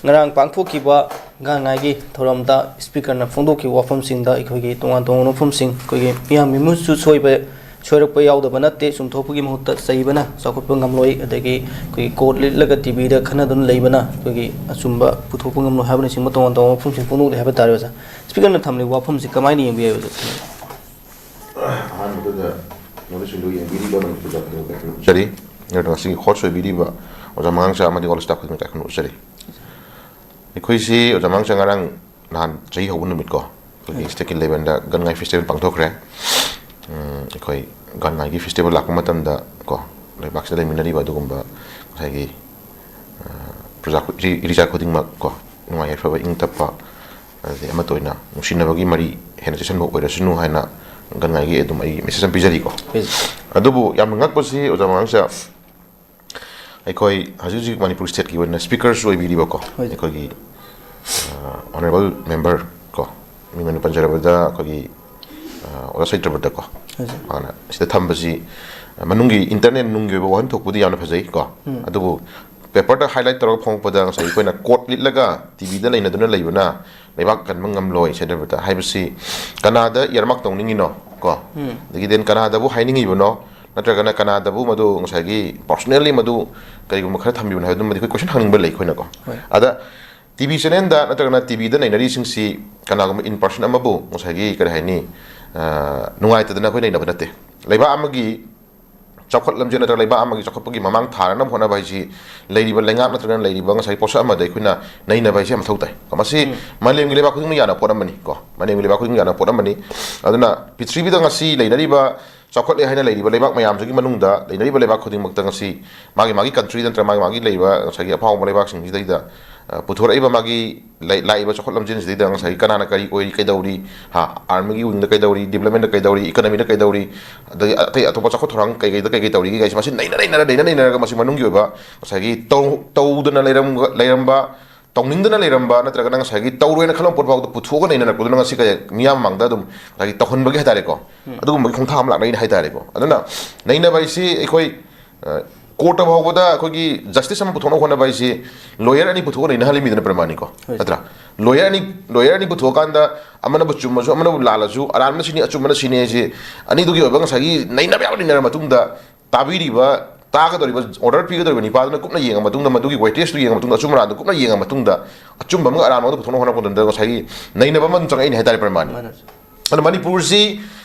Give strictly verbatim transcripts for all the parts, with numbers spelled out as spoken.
ꯉꯔꯥꯡ ꯄꯥꯡꯊꯣꯛꯈꯤꯕ ꯒꯥꯟ ꯉꯥꯏꯒꯤ ꯊꯧꯔꯝꯗ ꯁ꯭ꯄꯤꯀꯔꯅ ꯐꯣꯡꯗꯣꯛꯈꯤꯕ ꯋꯥꯐꯝꯁꯤꯡꯗ ꯑꯩꯈꯣꯏꯒꯤ ꯇꯣꯉꯥꯟ ꯇꯣꯉꯥꯟꯕ ꯋꯥꯐꯝꯁꯤꯡ, ꯑꯩꯈꯣꯏꯒꯤ ꯃꯤꯌꯥꯝ ꯃꯤꯃꯨꯠꯁꯨ ꯁꯣꯏꯕ, ꯁꯣꯏꯔꯛꯄ ꯌꯥꯎꯗꯕ ꯅꯠꯇꯦ, ꯆꯨꯝꯊꯣꯛꯄꯒꯤ ꯃꯍꯨꯠꯇ ꯆꯩꯕꯅ ꯆꯥꯎꯈꯠꯄ ꯉꯝꯂꯣꯏ, ꯑꯗꯒꯤ ꯑꯩꯈꯣꯏꯒꯤ ꯀꯣꯔꯠ ꯂꯤꯠꯂꯒ ꯇꯤꯚꯤꯗ ꯈꯟꯅꯗꯨꯅ ꯂꯩꯕꯅ ꯑꯩꯈꯣꯏꯒꯤ ꯑꯆꯨꯝꯕ ꯄꯨꯊꯣꯛꯄ ꯉꯝꯂꯣꯏ ꯍꯥꯏꯕꯅꯆꯤꯡꯕ ꯇꯣꯉꯥꯟ ꯇꯣꯉꯥꯟꯕ ꯋꯥꯐꯝꯁꯤꯡ ꯐꯣꯡꯗꯣꯛꯂꯦ ꯍꯥꯏꯕ ꯇꯥꯔꯦ ꯑꯣꯖꯥ꯫ ꯁ꯭ꯄꯤꯀꯔꯅ ꯊꯝꯂꯤꯕ ꯋꯥꯐꯝꯁꯤ ꯀꯃꯥꯏꯅ ꯌꯦꯡꯕꯤꯕꯒꯦ ꯑꯣꯖꯥ? ꯑꯍꯥꯟꯕꯗꯨꯗ ꯅꯣꯇꯤꯁꯁꯤꯡꯗꯨ ꯌꯦꯡꯕꯤꯔꯤꯕ ꯃꯅꯤꯄꯨꯔ ꯖꯥꯇꯤꯒꯤ ꯃꯇꯥꯏ ꯈꯨꯟ ꯎꯠꯆꯔꯤ꯫ ꯑꯗꯨꯒ ꯉꯁꯤꯒꯤ ꯍꯣꯁ ꯑꯣꯏꯕꯤꯔꯤꯕ ꯑꯣꯖꯥ ꯃꯉꯥꯡꯆꯥ ꯑꯃꯗꯤ ꯑꯣꯜ ꯁ꯭ꯇꯥꯐ ꯈꯨꯗꯤꯡꯃꯛ ꯃꯇꯥꯏ ꯈꯨꯟ ꯎꯠꯆꯔꯤ꯫ ꯑꯩꯈꯣꯏꯁꯤ ꯑꯣꯖꯥ ꯃꯉꯥꯡꯆꯥ ꯉꯔꯥꯡ ꯅꯍꯥꯟ ꯆꯍꯤ ꯍꯧꯕ ꯅꯨꯃꯤꯠ ꯀꯣ, ꯑꯩꯈꯣꯏꯒꯤ ꯎꯝ꯫ ꯁ꯭ꯇꯦꯠꯀꯤ ꯂꯦꯚꯦꯜꯗ ꯒꯟ ꯉꯥꯏ ꯐꯦꯁꯇꯤꯚꯦꯜ ꯄꯥꯡꯊꯣꯛꯈ꯭ꯔꯦ꯫ ꯎꯝ, ꯑꯩꯈꯣꯏ ꯒꯟ ꯉꯥꯏꯒꯤ ꯐꯦꯁꯇꯤꯚꯦꯜ ꯂꯥꯛꯄ ꯃꯇꯝꯗ ꯀꯣ, ꯂꯩꯕꯥꯛꯁꯤꯗ ꯂꯩꯃꯤꯟꯅꯔꯤꯕ ꯑꯗꯨꯒꯨꯝꯕ ꯉꯁꯥꯏꯒꯤ, ꯑ, ꯄ꯭ꯔꯖꯥ ꯈꯨ-, ꯏꯔꯤ-, ꯏꯔꯤꯆꯥ ꯈꯨꯗꯤꯡꯃꯛ ꯀꯣ, ꯅꯨꯡꯉꯥꯏ ꯌꯥꯏꯐꯕ, ꯏꯪ ꯇꯞꯄ, ꯑꯗꯩ ꯑꯃꯠꯇ ꯑꯣꯏꯅ ꯅꯨꯡꯁꯤꯅꯕꯒꯤ ꯃꯔꯤ ꯍꯦꯟꯅ ꯆꯦꯠꯁꯤꯟꯕ ꯑꯣꯏꯔꯁꯅꯨ ꯍꯥꯏꯅ ꯒꯟ ꯉꯥꯏꯒꯤ ꯑꯗꯨꯝ ꯑꯩ ꯃꯦꯁꯦꯖ ꯑꯃ ꯄꯤꯖꯔꯤꯀꯣ꯫ ꯄꯤꯖꯩ꯫ ꯑꯗꯨꯕꯨ ꯌꯥꯝꯅ ꯉꯛꯄꯁꯤ ꯑꯣꯖꯥ ꯃꯉꯥꯡꯆꯥ, ꯑꯩꯈꯣꯏ ꯍꯧꯖꯤꯛ ꯍꯧꯖꯤꯛ ꯃꯅꯤꯄꯨꯔ ꯁ꯭ꯇꯦꯠꯀꯤ ꯑꯣꯏꯅ ꯁ꯭ꯄꯤꯀꯔꯁꯨ ꯑꯣꯏꯕꯤꯔꯤꯕꯀꯣ꯫ ꯍꯣꯏ꯫ ꯑꯩꯈꯣꯏꯒꯤ, ꯑ, ꯑꯣꯅꯔꯦꯕꯜ ꯃꯦꯝꯕꯔ ꯀꯣ, ꯃꯤꯡ ꯑꯣꯏꯅ ꯄꯟꯖꯔꯕꯗ ꯑꯩꯈꯣꯏꯒꯤ, ꯑ, ꯑꯣꯖꯥ ꯁꯩꯇ꯭ꯔꯕꯗ ꯀꯣ, ꯍꯣꯏ, ꯁꯥꯔ꯫ ꯃꯥꯅ ꯁꯤꯗ ꯊꯝꯕꯁꯤ, ꯑ, ꯃꯅꯨꯡꯒꯤ ꯏꯟꯇꯔꯅꯦꯜ ꯅꯨꯡꯒꯤ ꯑꯣꯏꯕ ꯋꯥꯍꯟꯊꯣꯛꯄꯨꯗꯤ ꯌꯥꯝꯅ ꯐꯖꯩ ꯀꯣ꯫ ꯎꯝ꯫ ꯑꯗꯨꯕꯨ ꯄꯦꯄꯔꯗ ꯍꯥꯏꯂꯥꯏꯠ ꯇꯧꯔꯒ ꯐꯣꯡꯉꯛꯄꯗ ꯉꯁꯥꯏ ꯑꯩꯈꯣꯏꯅ ꯀꯣꯔꯠ ꯂꯤꯠꯂꯒ ꯇꯤꯚꯤꯗ ꯂꯩꯅꯗꯨꯅ ꯂꯩꯕꯅ ꯂꯩꯕꯥꯛ ꯀꯟꯕ ꯉꯝꯂꯣꯏ, ꯁꯩꯇ꯭ꯔꯕꯗ ꯍꯥꯏꯕꯁꯤ ꯀꯅꯥꯗ ꯏꯌꯥꯔꯃꯥꯔꯛ ꯇꯧꯅꯤꯡꯉꯤꯅꯣ ꯀꯣ? ꯎꯝ꯫ ꯑꯗꯒꯤ then ꯀꯅꯥꯗꯕꯨ ꯍꯥꯏꯅꯤꯡꯉꯤꯕꯅꯣ? ꯅꯠꯇ꯭ꯔꯒꯅ ꯀꯅꯥꯗꯕꯨ ꯃꯗꯨ ꯉꯁꯥꯏꯒꯤ ꯄꯔꯁꯣꯅꯦꯜꯂꯤ ꯃꯗꯨ ꯀꯔꯤꯒꯨꯝꯕ ꯈꯔ ꯊꯝꯕꯤꯕꯅꯣ ꯍꯥꯏꯕꯗꯨꯃꯗꯤ ꯑꯩꯈꯣꯏ ꯀꯣꯏꯁꯟ ꯍꯪꯅꯤꯡꯕ ꯂꯩ ꯑꯩꯈꯣꯏꯅꯀꯣ꯫ ꯍꯣꯏ꯫ ꯑꯗ ꯇꯤꯚꯤ ꯆꯦꯅꯦꯜꯗ ꯅꯠꯇ꯭ꯔꯒꯅ ꯇꯤꯚꯤꯗ ꯅꯩꯅꯔꯤꯁꯤꯡꯁꯤ ꯀꯅꯥꯒꯨꯝꯕ ꯏꯟ ꯄꯔꯁꯟ ꯑꯃꯕꯨ ꯉꯁꯥꯏꯒꯤ ꯀꯔꯤ ꯍꯥꯏꯅꯤ, ꯑ, ꯅꯨꯡꯉꯥꯏꯇꯗꯅ ꯑꯩꯈꯣꯏ ꯅꯩꯅꯕ ꯅꯠꯇꯦ꯫ ꯂꯩꯕꯥꯛ ꯑꯃꯒꯤ ꯆꯥꯎꯈꯠ ꯂꯝꯖꯦꯜ ꯅꯠꯇ꯭ꯔꯒ ꯂꯩꯕꯥꯛ ꯑꯃꯒꯤ ꯆꯥꯎꯈꯠꯄꯒꯤ ꯃꯃꯥꯡ ꯊꯥꯔꯅꯕ ꯍꯣꯠꯅꯕ ꯍꯥꯏꯁꯤ ꯂꯩꯔꯤꯕ ꯂꯩꯉꯥꯛ ꯅꯠꯇ꯭ꯔꯒꯅ ꯂꯩꯔꯤꯕ ꯉꯁꯥꯏ ꯄꯣꯠꯁꯛ ꯑꯃꯗ ꯑꯩꯈꯣꯏꯅ ꯅꯩꯅꯕ ꯍꯥꯏꯁꯤ ꯌꯥꯝ ꯃꯊꯧ ꯇꯥꯏ꯫ ꯃꯁꯤ ꯎꯝ꯫ ꯃꯥꯂꯦꯝꯒꯤ ꯂꯩꯕꯥꯛ ꯈꯨꯗꯤꯡꯃꯛ ꯌꯥꯅꯕ ꯄꯣꯠ ꯑꯃꯅꯤ ꯀꯣ, ꯃꯥꯂꯦꯝꯒꯤ ꯂꯩꯕꯥꯛ ꯈꯨꯗꯤꯡꯃꯛ ꯌꯥꯅꯕ ꯄꯣꯠ ꯑꯃꯅꯤ꯫ ꯑꯗꯨꯅ ꯄ꯭ꯔꯤꯊꯤꯕꯤꯗ ꯉꯁꯤ ꯂꯩꯅꯔꯤꯕ ꯆꯥꯎꯈꯠꯂꯦ ꯍꯥꯏꯅ ꯂꯩꯔꯤꯕ ꯂꯩꯕꯥꯛ ꯃꯌꯥꯝꯁꯤꯒꯤ ꯃꯅꯨꯡꯗ ꯂꯩꯅꯔꯤꯕ ꯂꯩꯕꯥꯛ ꯈꯨꯗꯤꯡꯃꯛꯇ ꯉꯁꯤ ꯃꯥꯒꯤ ꯃꯥꯒꯤ ꯀꯟꯇ꯭ꯔꯤ ꯅꯠꯇ꯭ꯔꯒ ꯃꯥꯒꯤ ꯃꯥꯒꯤ ꯂꯩꯕ ꯉꯁꯥꯏꯒꯤ ꯑꯐꯥꯎꯕ ꯂꯩꯕꯥꯛꯁꯤꯡꯁꯤꯗꯩꯗ, ꯑ, ꯄꯨꯊꯣꯔꯛꯏꯕ ꯃꯥꯒꯤ ꯂꯩ-, ꯂꯥꯛꯏꯕ ꯆꯥꯎꯈꯠ ꯂꯝꯖꯦꯜꯁꯤꯗꯩꯗ ꯉꯁꯥꯏꯒꯤ ꯀꯅꯥꯅ ꯀꯔꯤ ꯑꯣꯏꯔꯤ, ꯀꯩꯗꯧꯔꯤ, ꯍꯥ, ꯑꯥꯔꯃꯤꯒꯤ ꯋꯤꯡꯗ ꯀꯩꯗꯧꯔꯤ, ꯗꯤꯕ꯭ꯂꯞꯃꯦꯟꯗ ꯀꯩꯗꯧꯔꯤ, ꯏꯀꯅꯃꯤꯗ ꯀꯩꯗꯧꯔꯤ, ꯑꯗꯒꯤ ꯑꯇꯩ ꯑꯇꯣꯞꯄ ꯆꯥꯎꯈꯠ ꯊꯧꯔꯥꯡ ꯀꯩꯀꯩꯗ ꯀꯩꯀꯩ ꯇꯧꯔꯤꯒꯦ ꯀꯥꯏꯁꯦ ꯃꯁꯤ ꯅꯩꯅ ꯅꯩꯅꯔ, ꯅꯩꯅ ꯅꯩꯅꯔꯒ ꯃꯁꯤ ꯃꯅꯨꯡꯒꯤ ꯑꯣꯏꯕ ꯉꯁꯥꯏꯒꯤ ꯇꯧ-, ꯇꯧꯗꯅ ꯂꯩꯔꯝ-, ꯂꯩꯔꯝꯕ, ꯇꯧꯅꯤꯡꯗꯅ ꯂꯩꯔꯝꯕ ꯅꯠꯇ꯭ꯔꯒꯅ ꯉꯁꯥꯏꯒꯤ ꯇꯧꯔꯣꯏꯅ ꯈꯜꯂꯝꯕ ꯄꯣꯠ ꯐꯥꯎꯗ ꯄꯨꯊꯣꯛꯑꯒ ꯅꯩꯅꯔꯛꯄꯗꯨꯅ ꯉꯁꯤ ꯀꯩ ꯃꯤꯌꯥꯝ ꯃꯃꯥꯡꯗ ꯑꯗꯨꯝ ꯉꯁꯥꯏꯒꯤ ꯇꯧꯍꯟꯕꯒꯤ ꯍꯥꯏꯇꯥꯔꯦꯀꯣ꯫ ꯎꯝ꯫ ꯑꯗꯨꯒꯨꯝꯕꯒꯤ ꯈꯣꯡꯊꯥꯡ ꯑꯃ ꯂꯥꯛꯅꯩꯅ ꯍꯥꯏꯇꯥꯔꯦꯀꯣ꯫ ꯑꯗꯨꯅ ꯅꯩꯅꯕ ꯍꯥꯏꯁꯤ ꯑꯩꯈꯣꯏ, ꯑ, ꯀꯣꯔꯠꯇ ꯐꯥꯎꯕꯗ ꯑꯩꯈꯣꯏꯒꯤ ꯖꯁꯇꯤꯁ ꯑꯃ ꯄꯨꯊꯣꯛꯅꯕ ꯍꯣꯠꯅꯕ ꯍꯥꯏꯁꯤ ꯂꯣꯌꯔ ꯑꯅꯤ ꯄꯨꯊꯣꯛꯑ ꯅꯩꯅꯍꯜꯂꯤꯃꯤꯗꯅ ꯄ꯭ꯔꯃꯥꯅꯤꯀꯣ, ꯅꯠꯇ꯭ꯔꯥ? ꯂꯣꯌꯔ ꯑꯅꯤ, ꯂꯣꯌꯔ ꯑꯅꯤ ꯄꯨꯊꯣꯛꯑꯀꯥꯟꯗ ꯑꯃꯅꯕꯨ ꯆꯨꯝꯃꯁꯨ, ꯑꯃꯅꯕꯨ ꯂꯥꯜꯂꯁꯨ, ꯑꯔꯥꯟꯕꯅ ꯁꯤꯅꯤ, ꯑꯆꯨꯝꯕꯅ ꯁꯤꯅꯤ ꯍꯥꯏꯁꯤ ꯑꯅꯤꯗꯨꯒꯤ ꯑꯣꯏꯕ ꯉꯁꯥꯏꯒꯤ ꯅꯩꯅꯕ ꯌꯥꯕ ꯅꯩꯅꯔ ꯃꯇꯨꯡꯗ, ꯇꯥꯕꯤꯔꯤꯕ, ꯇꯥꯒꯗꯧꯔꯤꯕ, ꯑꯣꯔꯗꯔ ꯄꯤꯒꯗꯧꯔꯤꯕ ꯅꯤꯄꯥꯗꯨꯅ ꯀꯨꯞꯅ ꯌꯦꯡꯉ ꯃꯇꯨꯡꯗ, ꯃꯗꯨꯒꯤ ꯋꯦꯇꯦꯖꯇꯨ ꯌꯦꯡꯉ ꯃꯇꯨꯡꯗ, ꯑꯆꯨꯝ ꯑꯔꯥꯟꯗꯨ ꯀꯨꯞꯅ ꯌꯦꯡꯉ ꯃꯇꯨꯡꯗ, ꯑꯆꯨꯝꯕ ꯑꯃꯒ ꯑꯔꯥꯟꯕ ꯑꯃꯒ ꯄꯨꯊꯣꯛꯅꯕ ꯍꯣꯠꯅꯔꯛꯄ ꯃꯇꯝꯗ ꯉꯁꯥꯏꯒꯤ ꯅꯩꯅꯕ ꯑꯃ ꯆꯪꯉꯛꯏꯅꯦ ꯍꯥꯏꯇꯥꯔꯦ, ꯄ꯭ꯔꯃꯥꯅꯤ꯫ ꯑꯗꯣ ꯃꯅꯤꯄꯨꯔꯁꯤ,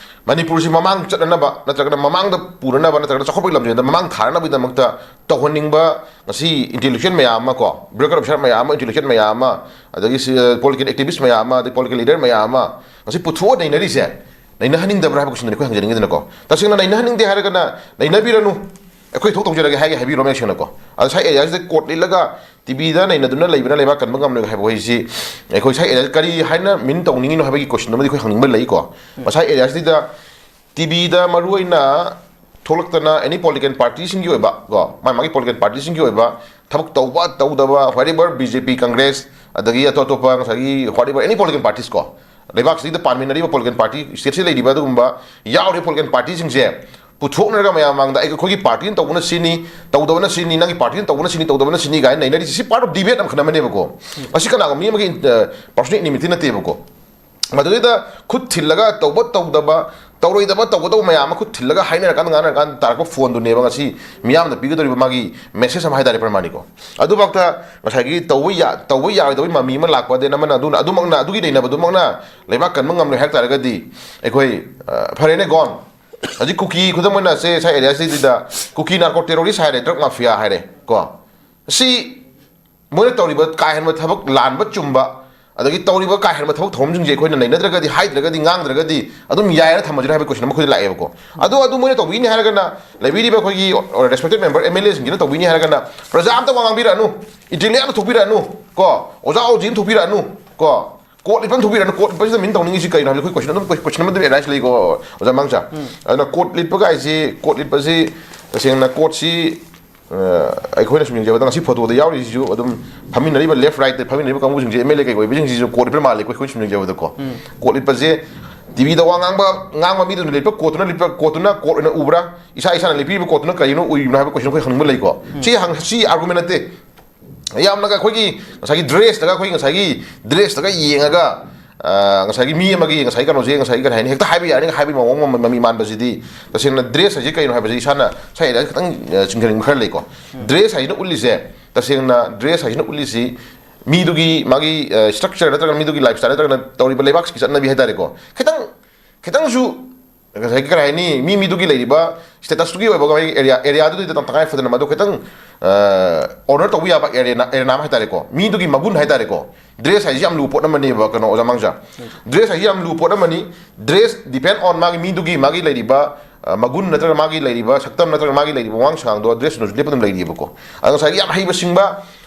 ꯃꯅꯤꯄꯨꯔꯁꯤ ꯃꯃꯥꯡ ꯆꯠꯅꯅꯕ, ꯅꯠꯇ꯭ꯔꯒꯅ ꯃꯃꯥꯡꯗ ꯄꯨꯅꯅꯕ, ꯅꯠꯇ꯭ꯔꯒꯅ ꯆꯥꯎꯈꯠꯄꯒꯤ ꯂꯝꯖꯦꯜꯗ ꯃꯃꯥꯡ ꯊꯥꯔꯛꯅꯕꯒꯤꯗꯃꯛꯇ ꯇꯧꯍꯟꯅꯤꯡꯕ ꯉꯁꯤ ꯏꯟꯇꯦꯂꯦꯛꯆꯨꯋꯦꯜ ꯃꯌꯥꯝ ꯑꯃ ꯀꯣ, ꯕ꯭ꯌꯨꯔꯣꯀ꯭ꯔꯥꯠ ꯑꯣꯐꯤꯁꯥꯔ ꯃꯌꯥꯝ ꯑꯃ, ꯏꯟꯇꯦꯂꯦꯛꯆꯨꯋꯦꯜ ꯃꯌꯥꯝ ꯑꯃ, ꯑꯗꯒꯤ ꯁꯤ, ꯄꯣꯂꯤꯇꯤꯀꯦꯜ ꯑꯦꯛꯇꯤꯚꯤꯁ ꯃꯌꯥꯝ ꯑꯃ, ꯑꯗꯩ ꯄꯣꯂꯤꯇꯤꯀꯦꯜ ꯂꯤꯗꯔ ꯃꯌꯥꯝ ꯑꯃ ꯉꯁꯤ ꯄꯨꯊꯣꯛꯑ ꯅꯩꯅꯔꯤꯁꯦ, ꯅꯩꯅꯍꯟꯅꯤꯡꯗꯕ꯭ꯔꯥ ꯍꯥꯏꯕ ꯀꯣꯏꯁꯟꯗꯨꯅꯤ ꯑꯩꯈꯣꯏ ꯍꯪꯖꯅꯤꯡꯉꯤꯗꯅꯀꯣ꯫ ꯇꯁꯦꯡꯅ ꯅꯩꯅꯍꯟꯅꯤꯡꯗꯦ ꯍꯥꯏꯔꯒꯅ ꯅꯩꯅꯕꯤꯔꯅꯨ, ꯑꯩꯈꯣꯏ ꯊꯣꯛ ꯇꯧꯖꯔꯒꯦ ꯍꯥꯏꯒꯦ ꯍꯥꯏꯕꯤꯔꯣ ꯃꯌꯦꯛ ꯁꯦꯡꯅꯀꯣ꯫ ꯑꯗꯣ ꯁ꯭ꯋꯥꯏ ꯑꯦꯔꯤꯌꯥꯁꯤꯗ ꯀꯣꯔꯠ ꯂꯤꯠꯂꯒ ꯇꯤꯚꯤꯗ ꯅꯩꯅꯗꯨꯅ ꯂꯩꯕꯅ ꯂꯩꯕꯥꯛ ꯀꯟꯕ ꯉꯝꯂꯣꯏ ꯍꯥꯏꯕ ꯋꯥꯍꯩꯁꯤ ꯑꯩꯈꯣꯏ ꯁ꯭ꯋꯥꯏ ꯑꯦꯔꯤꯌꯥꯁꯤ ꯀꯔꯤ ꯍꯥꯏꯅ ꯃꯤꯟ ꯇꯧꯅꯤꯡꯉꯤꯅꯣ ꯍꯥꯏꯕꯒꯤ ꯀꯣꯏꯁꯟ ꯑꯃꯗꯤ ꯑꯩꯈꯣꯏ ꯍꯪꯅꯤꯡꯕ ꯂꯩꯀꯣ꯫ ꯃꯁꯥꯏ ꯑꯦꯔꯤꯌꯥꯁꯤꯗ ꯇꯤꯚꯤꯗ ꯃꯔꯨꯑꯣꯏꯅ ꯊꯣꯛꯂꯛꯇꯅ ꯑꯦꯅꯤ ꯄꯣꯂꯤꯇꯤꯀꯦꯜ ꯄꯥꯔꯇꯤꯁꯤꯡꯒꯤ ꯑꯣꯏꯕ ꯀꯣ, ꯃꯥꯒꯤ ꯃꯥꯒꯤ ꯄꯣꯂꯤꯇꯤꯀꯦꯜ ꯄꯥꯔꯇꯤꯁꯤꯡꯒꯤ ꯑꯣꯏꯕ ꯊꯕꯛ ꯇꯧꯕ ꯇꯧꯗꯕ, whatever, ꯕꯤ ꯖꯦ ꯄꯤ, ꯀꯪꯒ꯭ꯔꯦꯁ, ꯑꯗꯒꯤ ꯑꯇꯣꯞ ꯑꯇꯣꯞꯄ ꯉꯁꯥꯏꯒꯤ whatever, ꯑꯦꯅꯤ ꯄꯣꯂꯤꯇꯤꯀꯦꯜ ꯄꯥꯔꯇꯤꯁ ꯀꯣ, ꯂꯩꯕꯥꯛꯁꯤꯗ ꯄꯥꯟꯃꯤꯟꯅꯔꯤꯕ ꯄꯣꯂꯤꯇꯤꯀꯦꯜ ꯄꯥꯔꯇꯤ, ꯁ꯭ꯇꯦꯠꯁꯤꯗ ꯂꯩꯔꯤꯕ ꯑꯗꯨꯒꯨꯝꯕ ꯌꯥꯎꯔꯤꯕ ꯄꯣꯂꯤꯇꯤꯀꯦꯜ ꯄꯥꯔꯇꯤꯁꯤꯡꯁꯦ ꯄꯨꯊꯣꯛꯅꯔꯒ ꯃꯌꯥꯝ ꯃꯥꯡꯗ ꯑꯩ, ꯑꯩꯈꯣꯏꯒꯤ ꯄꯥꯔꯇꯤꯅ ꯇꯧꯕꯅ ꯁꯤꯅꯤ, ꯇꯧꯗꯕꯅ ꯁꯤꯅꯤ, ꯅꯪꯒꯤ ꯄꯥꯔꯇꯤꯅ ꯇꯧꯕꯅ ꯁꯤꯅꯤ, ꯇꯧꯗꯕꯅ ꯁꯤꯅꯤ ꯀꯥꯏꯅ ꯅꯩꯅꯔꯤꯁꯤ, ꯁꯤ ꯄꯥꯔꯠ ꯑꯣꯐ ꯗꯤꯕꯦꯠ ꯑꯃꯈꯛ ꯑꯃꯅꯦꯕꯀꯣ꯫ ꯃꯁꯤ ꯀꯅꯥꯒꯨꯝꯕ ꯃꯤ ꯑꯃꯒꯤ ꯄꯔꯁꯣꯅꯦꯜ ꯏꯅꯤꯃꯤꯇꯤ ꯅꯠꯇꯦꯕꯀꯣ꯫ ꯃꯗꯨꯗꯩꯗ ꯈꯨꯠ ꯊꯤꯜꯂꯒ ꯇꯧꯕ ꯇꯧꯗꯕ, ꯇꯧꯔꯣꯏꯗꯕ ꯇꯧꯒꯗꯧꯕ ꯃꯌꯥꯝ ꯑꯃ ꯈꯨꯠ ꯊꯤꯜꯂꯒ ꯍꯥꯏꯅꯔꯀꯥꯟꯗ, ꯉꯥꯡꯅꯔꯀꯥꯟꯗ ꯇꯥꯔꯛꯄ ꯐꯣꯟꯗꯨꯅꯦꯕ ꯉꯁꯤ ꯃꯤꯌꯥꯝꯗ ꯄꯤꯒꯗꯧꯔꯤꯕ ꯃꯥꯒꯤ ꯃꯦꯁꯦꯖ ꯑꯃ ꯍꯥꯏꯇꯥꯔꯦ, ꯄ꯭ꯔꯃꯥꯅꯤꯀꯣ꯫ ꯑꯗꯨꯐꯥꯎꯗ ꯉꯁꯥꯏꯒꯤ ꯇꯧꯕ ꯌꯥ-, ꯇꯧꯕ ꯌꯥꯔꯣꯏꯗꯕꯒꯤ ꯃꯃꯤ ꯑꯃ ꯂꯥꯛꯄ, ꯑꯗꯩ ꯑꯃꯅ ꯑꯗꯨꯅ ꯑꯗꯨꯃꯛꯅ, ꯑꯗꯨꯒꯤ ꯅꯩꯅꯕꯗꯨꯃꯛꯅ ꯂꯩꯕꯥꯛ ꯀꯟꯕ ꯉꯝꯂꯣꯏ ꯍꯥꯏꯕ ꯇꯥꯔꯒꯗꯤ, ꯑꯩꯈꯣꯏ, ꯑ, ꯐꯔꯦꯅꯦ, ꯒꯣꯟ꯫ ꯍꯧꯖꯤꯛ ꯀꯨꯀꯤ, ꯈꯨꯗꯝ ꯑꯣꯏꯅ ꯁꯦ, ꯁ꯭ꯋꯥꯏ ꯑꯦꯔꯤꯌꯥꯁꯤꯗ ꯀꯨꯀꯤ ꯅꯥꯔꯀꯣ ꯇꯦꯔꯣꯔꯤꯁ ꯍꯥꯏꯔꯦ, ꯗ꯭ꯔꯒ ꯃꯥꯐꯤꯌꯥ ꯍꯥꯏꯔꯦ ꯀꯣ꯫ ꯁꯤ ꯃꯣꯏꯅ ꯇꯧꯔꯤꯕ ꯀꯥ ꯍꯦꯟꯕ ꯊꯕꯛ, ꯂꯥꯟꯕ ꯆꯨꯝꯕ, ꯑꯗꯒꯤ ꯇꯧꯔꯤꯕ ꯀꯥ ꯍꯦꯟꯕ ꯊꯕꯛ ꯊꯧꯔꯝꯁꯤꯡꯁꯦ ꯑꯩꯈꯣꯏꯅ ꯅꯩꯅꯗ꯭ꯔꯒꯗꯤ, ꯍꯥꯏꯗ꯭ꯔꯒꯗꯤ, ꯉꯥꯡꯗ꯭ꯔꯒꯗꯤ ꯑꯗꯨꯝ ꯌꯥꯏꯅ ꯊꯝꯃꯁꯤꯔꯥ ꯍꯥꯏꯕ ꯀꯣꯏꯁꯟ ꯑꯃ ꯑꯩꯈꯣꯏꯗ ꯂꯥꯛꯑꯦꯕꯀꯣ꯫ ꯑꯗꯣ ꯑꯗꯨ ꯃꯣꯏꯅ ꯇꯧꯕꯤꯅꯤ ꯍꯥꯏꯔꯒꯅ, ꯂꯩꯕꯤꯔꯤꯕ ꯑꯩꯈꯣꯏꯒꯤ ꯔꯦꯁꯄꯦꯛꯇꯦꯠ ꯃꯦꯝꯕꯔ ꯑꯦꯝ ꯑꯦꯜ ꯑꯦꯁꯤꯡꯁꯤꯅ ꯇꯧꯕꯤꯅꯤ ꯍꯥꯏꯔꯒꯅ, ꯄ꯭ꯔꯖꯥ ꯑꯝꯇ ꯋꯥ ꯉꯥꯡꯕꯤꯔꯛꯑꯅꯨ, ꯏꯟꯇꯦꯂꯦꯛ ꯑꯝꯇ ꯊꯣꯛꯄꯤꯔꯛꯑꯅꯨ ꯀꯣ, ꯑꯣꯖꯥ ꯑꯣꯖꯤ ꯑꯃ ꯊꯣꯛꯄꯤꯔꯛꯑꯅꯨ ꯀꯣ, ꯀꯣꯔꯠ ꯂꯤꯠꯄ ꯑꯃ ꯊꯣꯛꯄꯤꯔꯛꯑꯅꯨ꯫ ꯀꯣꯔꯠ ꯂꯤꯠꯄꯁꯤꯗ ꯃꯤꯟ ꯇꯧꯅꯤꯡꯉꯤꯁꯤ ꯀꯩꯅꯣ ꯍꯥꯏꯕꯗ ꯑꯩꯈꯣꯏ ꯀꯣꯏꯁꯟ ꯑꯗꯨꯝ, ꯀꯣꯏꯁꯟ ꯑꯃ ꯑꯗꯨꯝ ꯑꯦꯔꯥꯏꯁ ꯂꯩꯀꯣ, ꯑꯣꯖꯥ ꯃꯥꯡꯆꯥ꯫ ꯑꯗꯨꯅ ꯀꯣꯔꯠ ꯂꯤꯠꯄ ꯀꯥꯏꯁꯤ, ꯀꯣꯔꯠ ꯂꯤꯠꯄꯁꯤ ꯇꯁꯦꯡꯅ ꯀꯣꯔꯠꯁꯤ ꯑ, ꯑꯩꯈꯣꯏꯅ ꯁꯨꯝ ꯌꯦꯡꯖꯕꯗ ꯉꯁꯤ ꯐꯣꯇꯣꯗ ꯌꯥꯎꯔꯤꯁꯤꯁꯨ ꯑꯗꯨꯝ ꯐꯝꯃꯤꯟꯅꯔꯤꯕ ꯂꯦꯐ ꯔꯥꯏꯠꯇ ꯐꯝꯃꯤꯟꯅꯔꯤꯕ ꯀꯥꯡꯕꯨꯁꯤꯡꯁꯦ, ꯑꯦꯝ ꯑꯦꯜ ꯑꯦ ꯀꯩ ꯑꯣꯏꯕꯁꯤꯡꯁꯤꯁꯨ ꯀꯣꯔꯠ ꯂꯤꯠꯄ ꯃꯥꯜꯂꯦ ꯑꯩꯈꯣꯏ, ꯑꯩꯈꯣꯏ ꯁꯨꯝ ꯌꯦꯡꯖꯕꯗꯀꯣ꯫ ꯀꯣꯔꯠ ꯂꯤꯠꯄꯁꯦ ꯇꯤꯚꯤꯗ ꯋꯥ ꯉꯥꯡꯕ ꯉꯥꯡꯕ ꯃꯤꯗꯨꯅ ꯂꯤꯠꯄ ꯀꯣꯠꯇꯨꯅ ꯂꯤꯠꯄ ꯀꯣꯠꯇꯨꯅ ꯀꯣꯠ ꯑꯣꯏꯅ ꯎꯕ꯭ꯔꯥ? ꯏꯁꯥ ꯏꯁꯥꯅ ꯂꯤꯠꯄꯤꯔꯤꯕ ꯀꯣꯠꯇꯨꯅ ꯀꯔꯤꯅꯣ ꯎꯔꯤꯕꯅꯣ ꯍꯥꯏꯕ ꯀꯣꯏꯁꯟ ꯑꯩꯈꯣꯏ ꯍꯪꯅꯤꯡꯕ ꯂꯩꯀꯣ꯫ ꯁꯤ ꯍꯪ ꯁꯤ ꯑꯥꯔꯒꯨꯃꯦꯟ ꯅꯠꯇꯦ꯫ ꯌꯥꯝꯅꯒ ꯑꯩꯈꯣꯏꯒꯤ ꯉꯁꯥꯏꯒꯤ ꯗ꯭ꯔꯦꯁꯇꯒ ꯑꯩꯈꯣꯏꯒꯤ ꯉꯁꯥꯏꯒꯤ ꯗ꯭ꯔꯦꯁꯇꯒ ꯌꯦꯡꯉꯒ ꯉꯁꯥꯏꯒꯤ ꯃꯤ ꯑꯃꯒꯤ ꯉꯁꯥꯏꯒꯤ ꯀꯩꯅꯣꯁꯦ ꯉꯁꯥꯏꯒꯤ ꯀꯔꯤ ꯍꯥꯏꯅꯤ, ꯍꯦꯛꯇ ꯍꯥꯏꯕ ꯌꯥꯔꯅꯤ ꯍꯥꯏꯕꯒꯤ ꯃꯑꯣꯡ ꯑꯃ ꯃꯃꯤ ꯃꯥꯟꯕꯁꯤꯗꯤ ꯇꯁꯦꯡꯅ ꯗ꯭ꯔꯦꯁ ꯍꯥꯏꯁꯦ ꯀꯩꯅꯣ ꯍꯥꯏꯕꯁꯤ ꯏꯁꯥꯅ ꯁꯥꯏꯗ ꯈꯤꯇꯪ ꯆꯤꯡꯁꯤꯟꯅꯤꯡꯕ ꯈꯔ ꯂꯩꯀꯣ꯫ ꯗ꯭ꯔꯦꯁ ꯍꯥꯏꯁꯤꯅ ꯎꯠꯂꯤꯁꯦ, ꯇꯁꯦꯡꯅ ꯗ꯭ꯔꯦꯁ ꯍꯥꯏꯁꯤꯅ ꯎꯠꯂꯤꯁꯤ ꯃꯤꯗꯨꯒꯤ ꯃꯥꯒꯤ ꯁ꯭ꯇ꯭ꯔꯛꯆꯔ ꯅꯠꯇ꯭ꯔꯒꯅ ꯃꯤꯗꯨꯒꯤ ꯂꯥꯏꯐ ꯁ꯭ꯇꯥꯏꯜ ꯅꯠꯇ꯭ꯔꯒꯅ ꯇꯧꯔꯤꯕ ꯂꯩꯕꯥꯛꯁꯤꯒꯤ ꯆꯠꯅꯕꯤ ꯍꯥꯏꯇꯥꯔꯦꯀꯣ꯫ ꯈꯤꯇꯪ ꯈꯤꯇꯪꯁꯨ ꯉꯁꯥꯏꯒꯤ ꯀꯔꯤ ꯍꯥꯏꯅꯤ, ꯃꯤ ꯃꯤꯗꯨꯒꯤ ꯂꯩꯔꯤꯕ ꯁ꯭ꯇꯦꯇꯁꯇꯨꯒꯤ ꯑꯣꯏꯕ ꯑꯦꯔꯤꯌꯥ ꯑꯦꯔꯤꯌꯥꯗꯨꯗ ꯇꯉꯥꯏ ꯐꯗꯅ ꯃꯗꯨ ꯈꯤꯇꯪ ꯑꯣꯅꯔ ꯇꯧꯕ ꯌꯥꯕ ꯑꯦꯔꯤꯌꯥ ꯑꯃ ꯍꯥꯏꯇꯥꯔꯦꯀꯣ, ꯃꯤꯗꯨꯒꯤ ꯃꯒꯨꯟ ꯍꯥꯏꯇꯥꯔꯦꯀꯣ꯫ ꯗ꯭ꯔꯦꯁ ꯍꯥꯏꯁꯤ ꯌꯥꯝ ꯂꯨꯕ ꯄꯣꯠ ꯑꯃꯅꯦꯕ ꯀꯩꯅꯣ ꯑꯣꯖꯥ ꯃꯥꯡꯖꯥ꯫ ꯗ꯭ꯔꯦꯁ ꯍꯥꯏꯁꯤ ꯌꯥꯝ ꯂꯨꯕ ꯄꯣꯠ ꯑꯃꯅꯤ꯫ ꯗ꯭ꯔꯦꯁ ꯗꯤꯄꯦꯟ ꯑꯣꯟ ꯃꯥꯒꯤ ꯃꯤꯗꯨꯒꯤ ꯃꯥꯒꯤ ꯂꯩꯔꯤꯕ ꯃꯒꯨꯟ ꯅꯠꯇ꯭ꯔꯒ ꯃꯥꯒꯤ ꯂꯩꯔꯤꯕ ꯁꯛꯇꯝ ꯅꯠꯇ꯭ꯔꯒ ꯃꯥꯒꯤ ꯂꯩꯔꯤꯕ ꯋꯥꯉꯥꯡ ꯁꯉꯥꯡꯗꯣ ꯗ꯭ꯔꯦꯁꯇꯨꯅꯁꯨ ꯂꯦꯞꯄ ꯑꯗꯨꯝ ꯂꯩꯔꯤꯕꯀꯣ꯫ ꯑꯗꯣ ꯉꯁꯥꯏꯒꯤ ꯌꯥꯝ ꯍꯩꯕ ꯁꯤꯡꯕ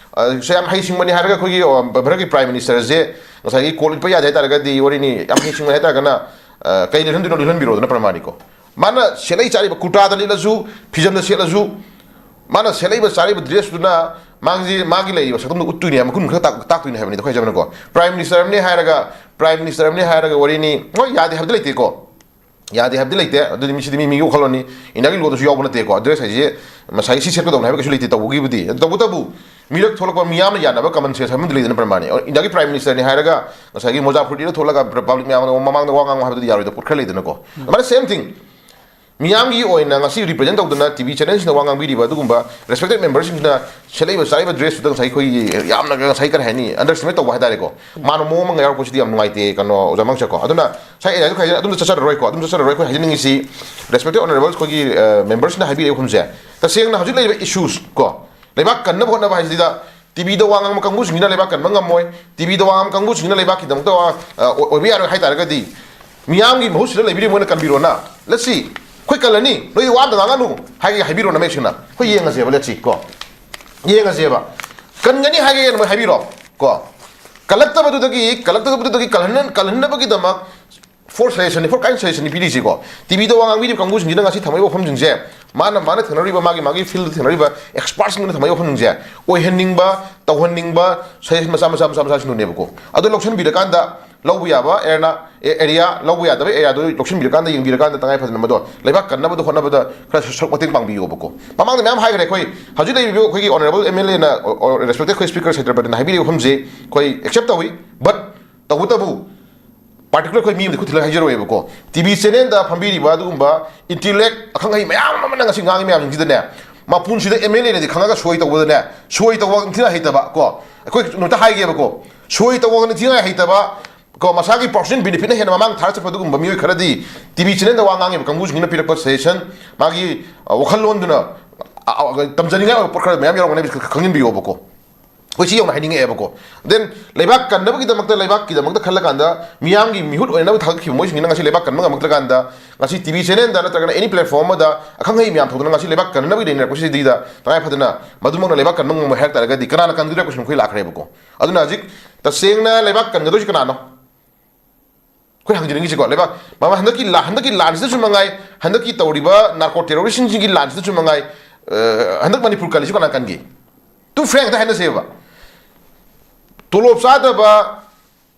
ꯁꯦ ꯌꯥꯝ ꯍꯩꯁꯤꯡꯕꯅꯤ ꯍꯥꯏꯔꯒ ꯑꯩꯈꯣꯏꯒꯤ ꯚꯥꯔꯠꯀꯤ ꯄ꯭ꯔꯥꯏꯝ ꯃꯤꯅꯤꯁꯇꯔꯁꯦ ꯉꯁꯥꯏꯒꯤ ꯀꯣꯠ ꯂꯤꯠꯄ ꯌꯥꯗꯦ ꯍꯥꯏꯇꯥꯔꯒꯗꯤ ꯋꯥꯔꯤꯅꯤ, ꯌꯥꯝ ꯍꯩꯁꯤꯡꯕꯅꯤ ꯍꯥꯏꯇꯥꯔꯒꯅ ꯀꯩ ꯂꯤꯠꯍꯟꯗꯣꯏꯅꯣ ꯂꯤꯠꯍꯟꯕꯤꯔꯣꯗꯅ ꯄ꯭ꯔꯃꯥꯅꯤꯀꯣ꯫ ꯃꯥꯅ ꯁꯦꯠꯂꯩ ꯆꯥꯔꯤꯕ ꯀꯨꯔꯇꯥꯗ ꯂꯤꯠꯂꯁꯨ, ꯐꯤꯖꯟꯗ ꯁꯦꯠꯂꯁꯨ, ꯃꯥꯅ ꯁꯦꯠꯂꯛꯏꯕ ꯆꯥꯔꯤꯕ ꯗ꯭ꯔꯦꯁꯇꯨꯅ ꯃꯥꯒꯤ ꯃꯥꯒꯤ ꯂꯩꯔꯤꯕ ꯁꯛꯇꯝꯗꯣ ꯎꯠꯇꯣꯏꯅꯦ, ꯃꯒꯨꯟ ꯈꯔ ꯇꯥꯛ- ꯇꯥꯛꯇꯣꯏꯅꯦ ꯍꯥꯏꯕꯅꯤꯗ ꯑꯩꯈꯣꯏ ꯍꯥꯏꯖꯕꯅꯀꯣ꯫ ꯄ꯭ꯔꯥꯏꯝ ꯃꯤꯅꯤꯁꯇꯔ ꯑꯃꯅꯤ ꯍꯥꯏꯔꯒ ꯄ꯭ꯔꯥꯏꯝ ꯃꯤꯅꯤꯁꯇꯔ ꯑꯃꯅꯤ ꯍꯥꯏꯔꯒ ꯋꯥꯔꯤꯅꯤ, ꯍꯣꯏ ꯌꯥꯗꯦ ꯍꯥꯏꯕꯗꯤ ꯂꯩꯇꯦꯀꯣ꯫ ꯌꯥꯗꯦ ꯍꯥꯏꯕꯗꯤ ꯂꯩꯇꯦ꯫ ꯑꯗꯨꯗꯤ ꯃꯤꯁꯤꯗꯤ ꯃꯤ ꯃꯤꯒꯤ ꯋꯥꯈꯜꯂꯣꯟꯅꯤ꯫ ꯏꯟꯗꯤꯌꯥꯒꯤ ꯂꯣꯗꯁꯨ ꯌꯥꯎꯕ ꯅꯠꯇꯦꯀꯣ꯫ ꯗ꯭ꯔꯦꯁ ꯍꯥꯏꯁꯦ ꯉꯁꯥꯏꯒꯤ ꯁꯤ ꯁꯦꯠꯀꯗꯧꯅꯤ ꯍꯥꯏꯕ ꯀꯩꯁꯨ ꯂꯩꯇꯦ꯫ ꯇꯧꯕꯒꯤꯕꯨꯗꯤ, ꯇꯧꯕꯇꯕꯨ ꯃꯤꯔꯛ ꯊꯣꯛꯂꯛꯄ ꯃꯤꯌꯥꯝꯅ ꯌꯥꯅꯕ ꯀꯃꯟ ꯁꯦꯟꯁ ꯍꯥꯏꯕ ꯑꯃꯗꯤ ꯂꯩꯗꯅ ꯄ꯭ꯔꯃꯥꯅꯤ꯫ ꯏꯟꯗꯤꯌꯥꯒꯤ ꯄ꯭ꯔꯥꯏꯝ ꯃꯤꯅꯤꯁꯇꯔꯅꯤ ꯍꯥꯏꯔꯒ ꯉꯁꯥꯏꯒꯤ ꯃꯣꯖꯥ ꯐꯨꯔꯤꯠ ꯂꯤꯠꯂ ꯊꯣꯛꯂꯒ ꯄꯕ꯭ꯂꯤꯛ ꯃꯌꯥꯝ ꯃꯃꯥꯡꯗ ꯋꯥ ꯉꯥꯡꯉꯨ ꯍꯥꯏꯕꯗꯨꯗꯤ ꯌꯥꯔꯣꯏꯗ ꯄꯣꯠ ꯈꯔ ꯂꯩꯗꯅꯀꯣ꯫ ꯑꯗꯨꯃꯥꯏꯅ ꯁꯦꯝ ꯊꯤꯡ ꯃꯤꯌꯥꯝꯒꯤ ꯑꯣꯏꯅ ꯉꯁꯤ ꯔꯤꯄ꯭ꯔꯖꯦꯟ ꯇꯧꯗꯅ ꯇꯤ ꯚꯤ ꯆꯦꯅꯦꯜꯁꯤꯡꯗ ꯋꯥ ꯉꯥꯡꯕꯤꯔꯤꯕ ꯑꯗꯨꯒꯨꯝꯕ ꯔꯦꯁꯄꯦꯛꯇꯦꯠ ꯃꯦꯝꯕꯔꯁꯤꯡꯁꯤꯅ ꯁꯦꯠꯂꯛꯏꯕ ꯆꯥꯔꯤꯕ ꯗ꯭ꯔꯦꯁꯇꯨꯗ ꯉꯁꯥꯏ ꯑꯩꯈꯣꯏꯒꯤ ꯌꯥꯝꯅ ꯉꯁꯥꯏ ꯀꯔꯤ ꯍꯥꯏꯅꯤ, ꯑꯟꯗꯔꯁꯇꯤꯃꯦꯠ ꯇꯧꯕ ꯍꯥꯏꯇꯥꯔꯦꯀꯣ꯫ ꯃꯥꯅ ꯃꯑꯣꯡ ꯑꯃ ꯌꯥꯎꯔꯛꯄꯁꯤꯗꯤ ꯌꯥꯝ ꯅꯨꯡꯉꯥꯏꯇꯦ ꯀꯩꯅꯣ ꯑꯣꯖꯥ ꯃꯪꯁꯦꯀꯣ꯫ ꯑꯗꯨꯅ ꯁꯥꯏ ꯑꯦꯔꯤꯌꯥꯗꯨ ꯈꯥꯏꯖ ꯑꯗꯨꯝ ꯆꯠꯆꯔꯔꯣꯏꯀꯣ꯫ ꯑꯗꯨꯝ ꯆꯠꯆꯔꯔꯣꯏ꯫ ꯑꯩꯈꯣꯏ ꯍꯥꯏꯖꯅꯤꯡꯉꯤꯁꯤ ꯔꯦꯁꯄꯦꯛꯇꯦꯠ ꯑꯣꯅꯔꯦꯕꯜ ꯑꯩꯈꯣꯏꯒꯤ ꯃꯦꯝꯕꯔꯁꯤꯅ ꯍꯥꯏꯕꯤꯔꯛꯏ ꯈꯨꯝꯁꯦ꯫ ꯇꯁꯦꯡꯅ ꯍꯧꯖꯤꯛ ꯂꯩꯔꯤꯕ ꯏꯁꯨꯁ ꯀꯣ, ꯂꯩꯕꯥꯛ ꯀꯟꯅꯕ ꯍꯣꯠꯅꯕ ꯍꯥꯏꯁꯤꯗ ꯇꯤ ꯚꯤꯗ ꯋꯥ ꯉꯥꯡꯕ ꯀꯥꯡꯕꯨꯁꯤꯡꯁꯤꯅ ꯂꯩꯕꯥꯛ ꯀꯟꯕ ꯉꯝꯃꯣꯏ, ꯇꯤ ꯚꯤꯗ ꯋꯥ ꯉꯥꯡꯕ ꯀꯥꯡꯕꯨꯁꯤꯡꯁꯤꯅ ꯂꯩꯕꯥꯛꯀꯤꯗꯃꯛꯇ ꯋꯥ- ꯑ, ꯑꯣꯏ- ꯑꯣꯏꯕ ꯌꯥꯔꯣꯏ ꯍꯥꯏ ꯇꯥꯔꯒꯗꯤ ꯃꯤꯌꯥꯝꯒꯤ ꯃꯍꯨꯠ ꯁꯤꯗ ꯂꯩꯕꯤꯔꯤ ꯃꯣꯏꯅ ꯀꯟꯕꯤꯔꯣꯅ꯫ ꯂꯦꯠꯁꯤ, ꯑꯩꯈꯣꯏ ꯀꯜꯂꯅꯤ, ꯅꯣꯏ ꯋꯥ ꯑꯝꯇ ꯉꯥꯡꯉꯅꯨ ꯍꯥꯏꯒꯦ ꯍꯥꯏꯕꯤꯔꯣꯅ ꯃꯌꯦꯛ ꯁꯦꯡꯅ꯫ ꯑꯩꯈꯣꯏ ꯌꯦꯡꯉꯁꯦꯕ, ꯂꯦꯠꯁꯤ ꯀꯣ, ꯌꯦꯡꯉꯁꯦꯕ꯫ ꯀꯟꯒꯅꯤ ꯍꯥꯏꯒꯦ ꯃꯣꯏ ꯍꯥꯏꯕꯤꯔꯣ ꯀꯣ꯫ ꯀꯜꯂꯛꯇꯕꯗꯨꯗꯒꯤ ꯀꯜꯂꯛꯇꯕꯗꯨꯗꯒꯤ ꯀꯜꯍꯟ- ꯀꯜꯍꯟꯅꯕꯒꯤꯗꯃꯛ ꯐꯣꯔ ꯁꯖꯦꯁꯟꯅꯤ, ꯐꯣꯔ ꯀꯥꯏꯟ ꯁꯖꯦꯁꯟꯅꯤ ꯄꯤꯔꯤꯁꯤꯀꯣ꯫ ꯇꯤꯚꯤꯗ ꯋꯥ ꯉꯥꯡꯕꯤꯔꯤꯕ ꯀꯥꯡꯕꯨꯁꯤꯡꯁꯤꯅ ꯉꯁꯤ ꯊꯝꯃꯛꯏꯕ ꯋꯥꯐꯝꯁꯤꯡꯁꯦ, ꯃꯥꯅ ꯃꯥꯅ ꯊꯦꯡꯅꯔꯤꯕ, ꯃꯥꯒꯤ ꯃꯥꯒꯤ ꯐꯤꯜꯗ ꯊꯦꯡꯅꯔꯤꯕ ꯑꯦꯛꯁꯄꯥꯔꯠꯁꯤꯡꯗꯨꯅ ꯊꯝꯃꯛꯏꯕ ꯋꯥꯐꯝꯁꯤꯡꯁꯦ ꯑꯣꯏꯍꯟꯅꯤꯡꯕ, ꯇꯧꯍꯟꯅꯤꯡꯕ ꯁꯖꯦꯁꯟ ꯃꯆꯥ ꯃꯆꯥ ꯃꯆꯥ ꯃꯆꯥꯁꯤꯡꯗꯨꯅꯦꯕꯀꯣ꯫ ꯑꯗꯨ ꯂꯧꯁꯤꯟꯕꯤꯔꯀꯥꯟꯗ ꯂꯧꯕ ꯌꯥꯕ ꯑꯦꯔꯤꯌꯥ, ꯑꯦꯔꯤꯌꯥ ꯂꯧꯕ ꯌꯥꯗꯕ ꯑꯦꯔꯤꯌꯥꯗꯨ ꯂꯧꯁꯤꯟꯕꯤꯔꯀꯥꯟꯗ, ꯌꯦꯡꯕꯤꯔꯀꯥꯟꯗ ꯇꯉꯥꯏ ꯐꯗꯅ ꯃꯗꯣ ꯂꯩꯕꯥꯛ ꯀꯟꯅꯕꯗ ꯍꯣꯠꯅꯕꯗ ꯈꯔ ꯁꯔꯨꯛ ꯃꯇꯦꯡ ꯄꯥꯡꯕꯤꯌꯣꯕꯀꯣ꯫ ꯃꯃꯥꯡꯗ ꯃꯌꯥꯝ ꯍꯥꯏꯈ꯭ꯔꯦ ꯑꯩꯈꯣꯏ꯫ ꯍꯧꯖꯤꯛ ꯂꯩꯔꯤꯕ ꯑꯩꯈꯣꯏꯒꯤ ꯑꯣꯅꯔꯦꯕꯜ ꯑꯦꯝ ꯑꯦꯜ ꯑꯦꯅ, ꯔꯦꯁꯄꯦꯛꯇꯦꯠ ꯑꯩꯈꯣꯏ ꯁ꯭ꯄꯤꯀꯔ ꯁꯩꯇ꯭ꯔꯄꯇꯤꯅ ꯍꯥꯏꯕꯤꯔꯤꯕ ꯋꯥꯐꯝꯁꯦ ꯑꯩꯈꯣꯏ ꯑꯦꯛꯁꯦꯞ ꯇꯧꯏ꯫ ꯕꯠ ꯇꯧꯕꯇꯕꯨ ꯄꯥꯔꯇꯤꯀꯨꯂꯔ ꯑꯩꯈꯣꯏ ꯃꯤ ꯑꯃꯗ ꯈꯨꯠ ꯊꯤꯜꯂꯒ ꯍꯥꯏꯖꯔꯣꯏꯕꯀꯣ꯫ ꯇꯤꯚꯤ ꯆꯦꯅꯦꯜꯗ ꯐꯝꯕꯤꯔꯤꯕ ꯑꯗꯨꯒꯨꯝꯕ ꯏꯟꯇꯤꯂꯦꯛ ꯑꯈꯪ ꯑꯍꯩ ꯃꯌꯥꯝ ꯑꯃꯅ ꯉꯁꯤ ꯉꯥꯡꯉꯤ ꯃꯌꯥꯝꯁꯤꯡꯁꯤꯗꯅꯦ, ꯃꯄꯨꯟꯁꯤꯗ ꯑꯦꯝ ꯑꯦꯜ ꯑꯦꯅꯗꯤ ꯈꯪꯉꯒ ꯁꯣꯏ ꯇꯧꯕꯗꯅꯦ, ꯁꯣꯏ ꯇꯧꯕ ꯅꯤꯡꯊꯤꯅ ꯍꯩꯇꯕ ꯀꯣ, ꯑꯩꯈꯣꯏ ꯅꯣꯡꯇ ꯍꯥꯏꯒꯦꯕꯀꯣ, ꯁꯣꯏ ꯇꯧꯕ ꯅꯤꯡꯊꯤꯅ ꯍꯩꯇꯕ ꯀꯣ, ꯃꯁꯥꯒꯤ ꯄꯥꯔꯁꯣꯅꯦꯜ ꯕꯦꯅꯤꯐꯤꯠꯅ ꯍꯦꯟꯅ ꯃꯃꯥꯡ ꯊꯥꯔ ꯆꯠꯄ ꯑꯗꯨꯒꯨꯝꯕ ꯃꯤꯑꯣꯏ ꯈꯔꯗꯤ ꯇꯤꯚꯤ ꯆꯦꯅꯦꯜꯗ ꯋꯥ ꯉꯥꯡꯉꯤꯕ ꯀꯥꯡꯕꯨꯁꯤꯡꯁꯤꯅ ꯄꯤꯔꯛꯄ ꯁꯖꯦꯁꯟ, ꯃꯥꯒꯤ ꯑ, ꯋꯥꯈꯜꯂꯣꯟꯗꯨꯅ ꯑ, ꯑ, ꯇꯝꯖꯅꯤꯡꯉꯥꯏ ꯑꯣꯏꯕ ꯄꯣꯠ ꯈꯔ ꯃꯌꯥꯝ ꯌꯥꯎꯔꯝꯒꯅꯤ, ꯈꯪꯖꯤꯟꯕꯤꯌꯣꯕꯀꯣ꯫ ꯑꯩꯈꯣꯏ ꯁꯤ ꯌꯧꯅ ꯍꯥꯏꯅꯤꯡꯉꯛꯑꯦꯕꯀꯣ꯫ ꯗꯦꯟ ꯂꯩꯕꯥꯛ ꯀꯟꯅꯕꯒꯤꯗꯃꯛꯇ, ꯂꯩꯕꯥꯛꯀꯤꯗꯃꯛꯇ ꯈꯜꯂꯀꯥꯟꯗ ꯃꯤꯌꯥꯝꯒꯤ ꯃꯤꯍꯨꯠ ꯑꯣꯏꯅꯕ ꯊꯥꯒꯠꯈꯤꯕ ꯃꯣꯏꯁꯤꯡꯁꯤꯅ ꯉꯁꯤ ꯂꯩꯕꯥꯛ ꯀꯟꯕ ꯉꯝꯃꯛꯇ꯭ꯔꯀꯥꯟꯗ, ꯉꯁꯤ ꯇꯤꯚꯤ ꯆꯦꯅꯦꯜꯗ ꯅꯠꯇ꯭ꯔꯒꯅ ꯑꯦꯅꯤ ꯄ꯭ꯂꯦꯠꯐꯣꯔꯝ ꯑꯃꯗ ꯑꯈꯪ ꯑꯍꯩ ꯃꯌꯥꯝ ꯊꯣꯛꯇꯅ ꯉꯁꯤ ꯂꯩꯕꯥꯛ ꯀꯟꯅꯅꯕꯒꯤ ꯂꯩꯅꯔꯛꯄꯁꯤꯗ ꯇꯉꯥꯏ ꯐꯗꯅ ꯃꯗꯨꯃꯛꯅ ꯂꯩꯕꯥꯛ ꯀꯟꯕ ꯉꯝꯃꯣꯏ ꯍꯥꯏꯔꯛ ꯇꯥꯔꯒꯗꯤ ꯀꯅꯥꯅ ꯀꯟꯒꯗ꯭ꯔꯥ ꯀꯣꯏꯁꯟ ꯑꯩꯈꯣꯏ ꯂꯥꯛꯈ꯭ꯔꯦꯕꯀꯣ꯫ ꯑꯗꯨꯅ ꯍꯧꯖꯤꯛ ꯇꯁꯦꯡꯅ ꯂꯩꯕꯥꯛ ꯀꯟꯒꯗꯣꯏꯁꯤ ꯀꯅꯥꯅꯣ? ꯑꯩꯈꯣꯏ ꯍꯪꯖꯅꯤꯡꯉꯤꯁꯤꯀꯣ, ꯂꯩꯕꯥꯛ ꯃꯃꯥ ꯍꯟꯗꯛꯀꯤ ꯂꯥ-, ꯍꯟꯗꯛꯀꯤ ꯂꯥꯟꯁꯤꯗꯁꯨ ꯃꯉꯥꯏ, ꯍꯟꯗꯛꯀꯤ ꯇꯧꯔꯤꯕ ꯅꯥꯔꯀꯣ ꯇꯦꯔꯣꯔꯤꯁꯁꯤꯡꯒꯤ ꯂꯥꯟꯁꯤꯗꯁꯨ ꯃꯉꯥꯏ, ꯑ, ꯍꯟꯗꯛ ꯃꯅꯤꯄꯨꯔ ꯀꯜꯂꯤꯁꯤ ꯀꯅꯥ ꯀꯟꯒꯦ? ꯇꯨ ꯐ꯭ꯔꯦꯡꯛꯇ ꯍꯥꯏꯅꯁꯦꯕ, ꯇꯣꯂꯣꯞ ꯆꯥꯗꯕ,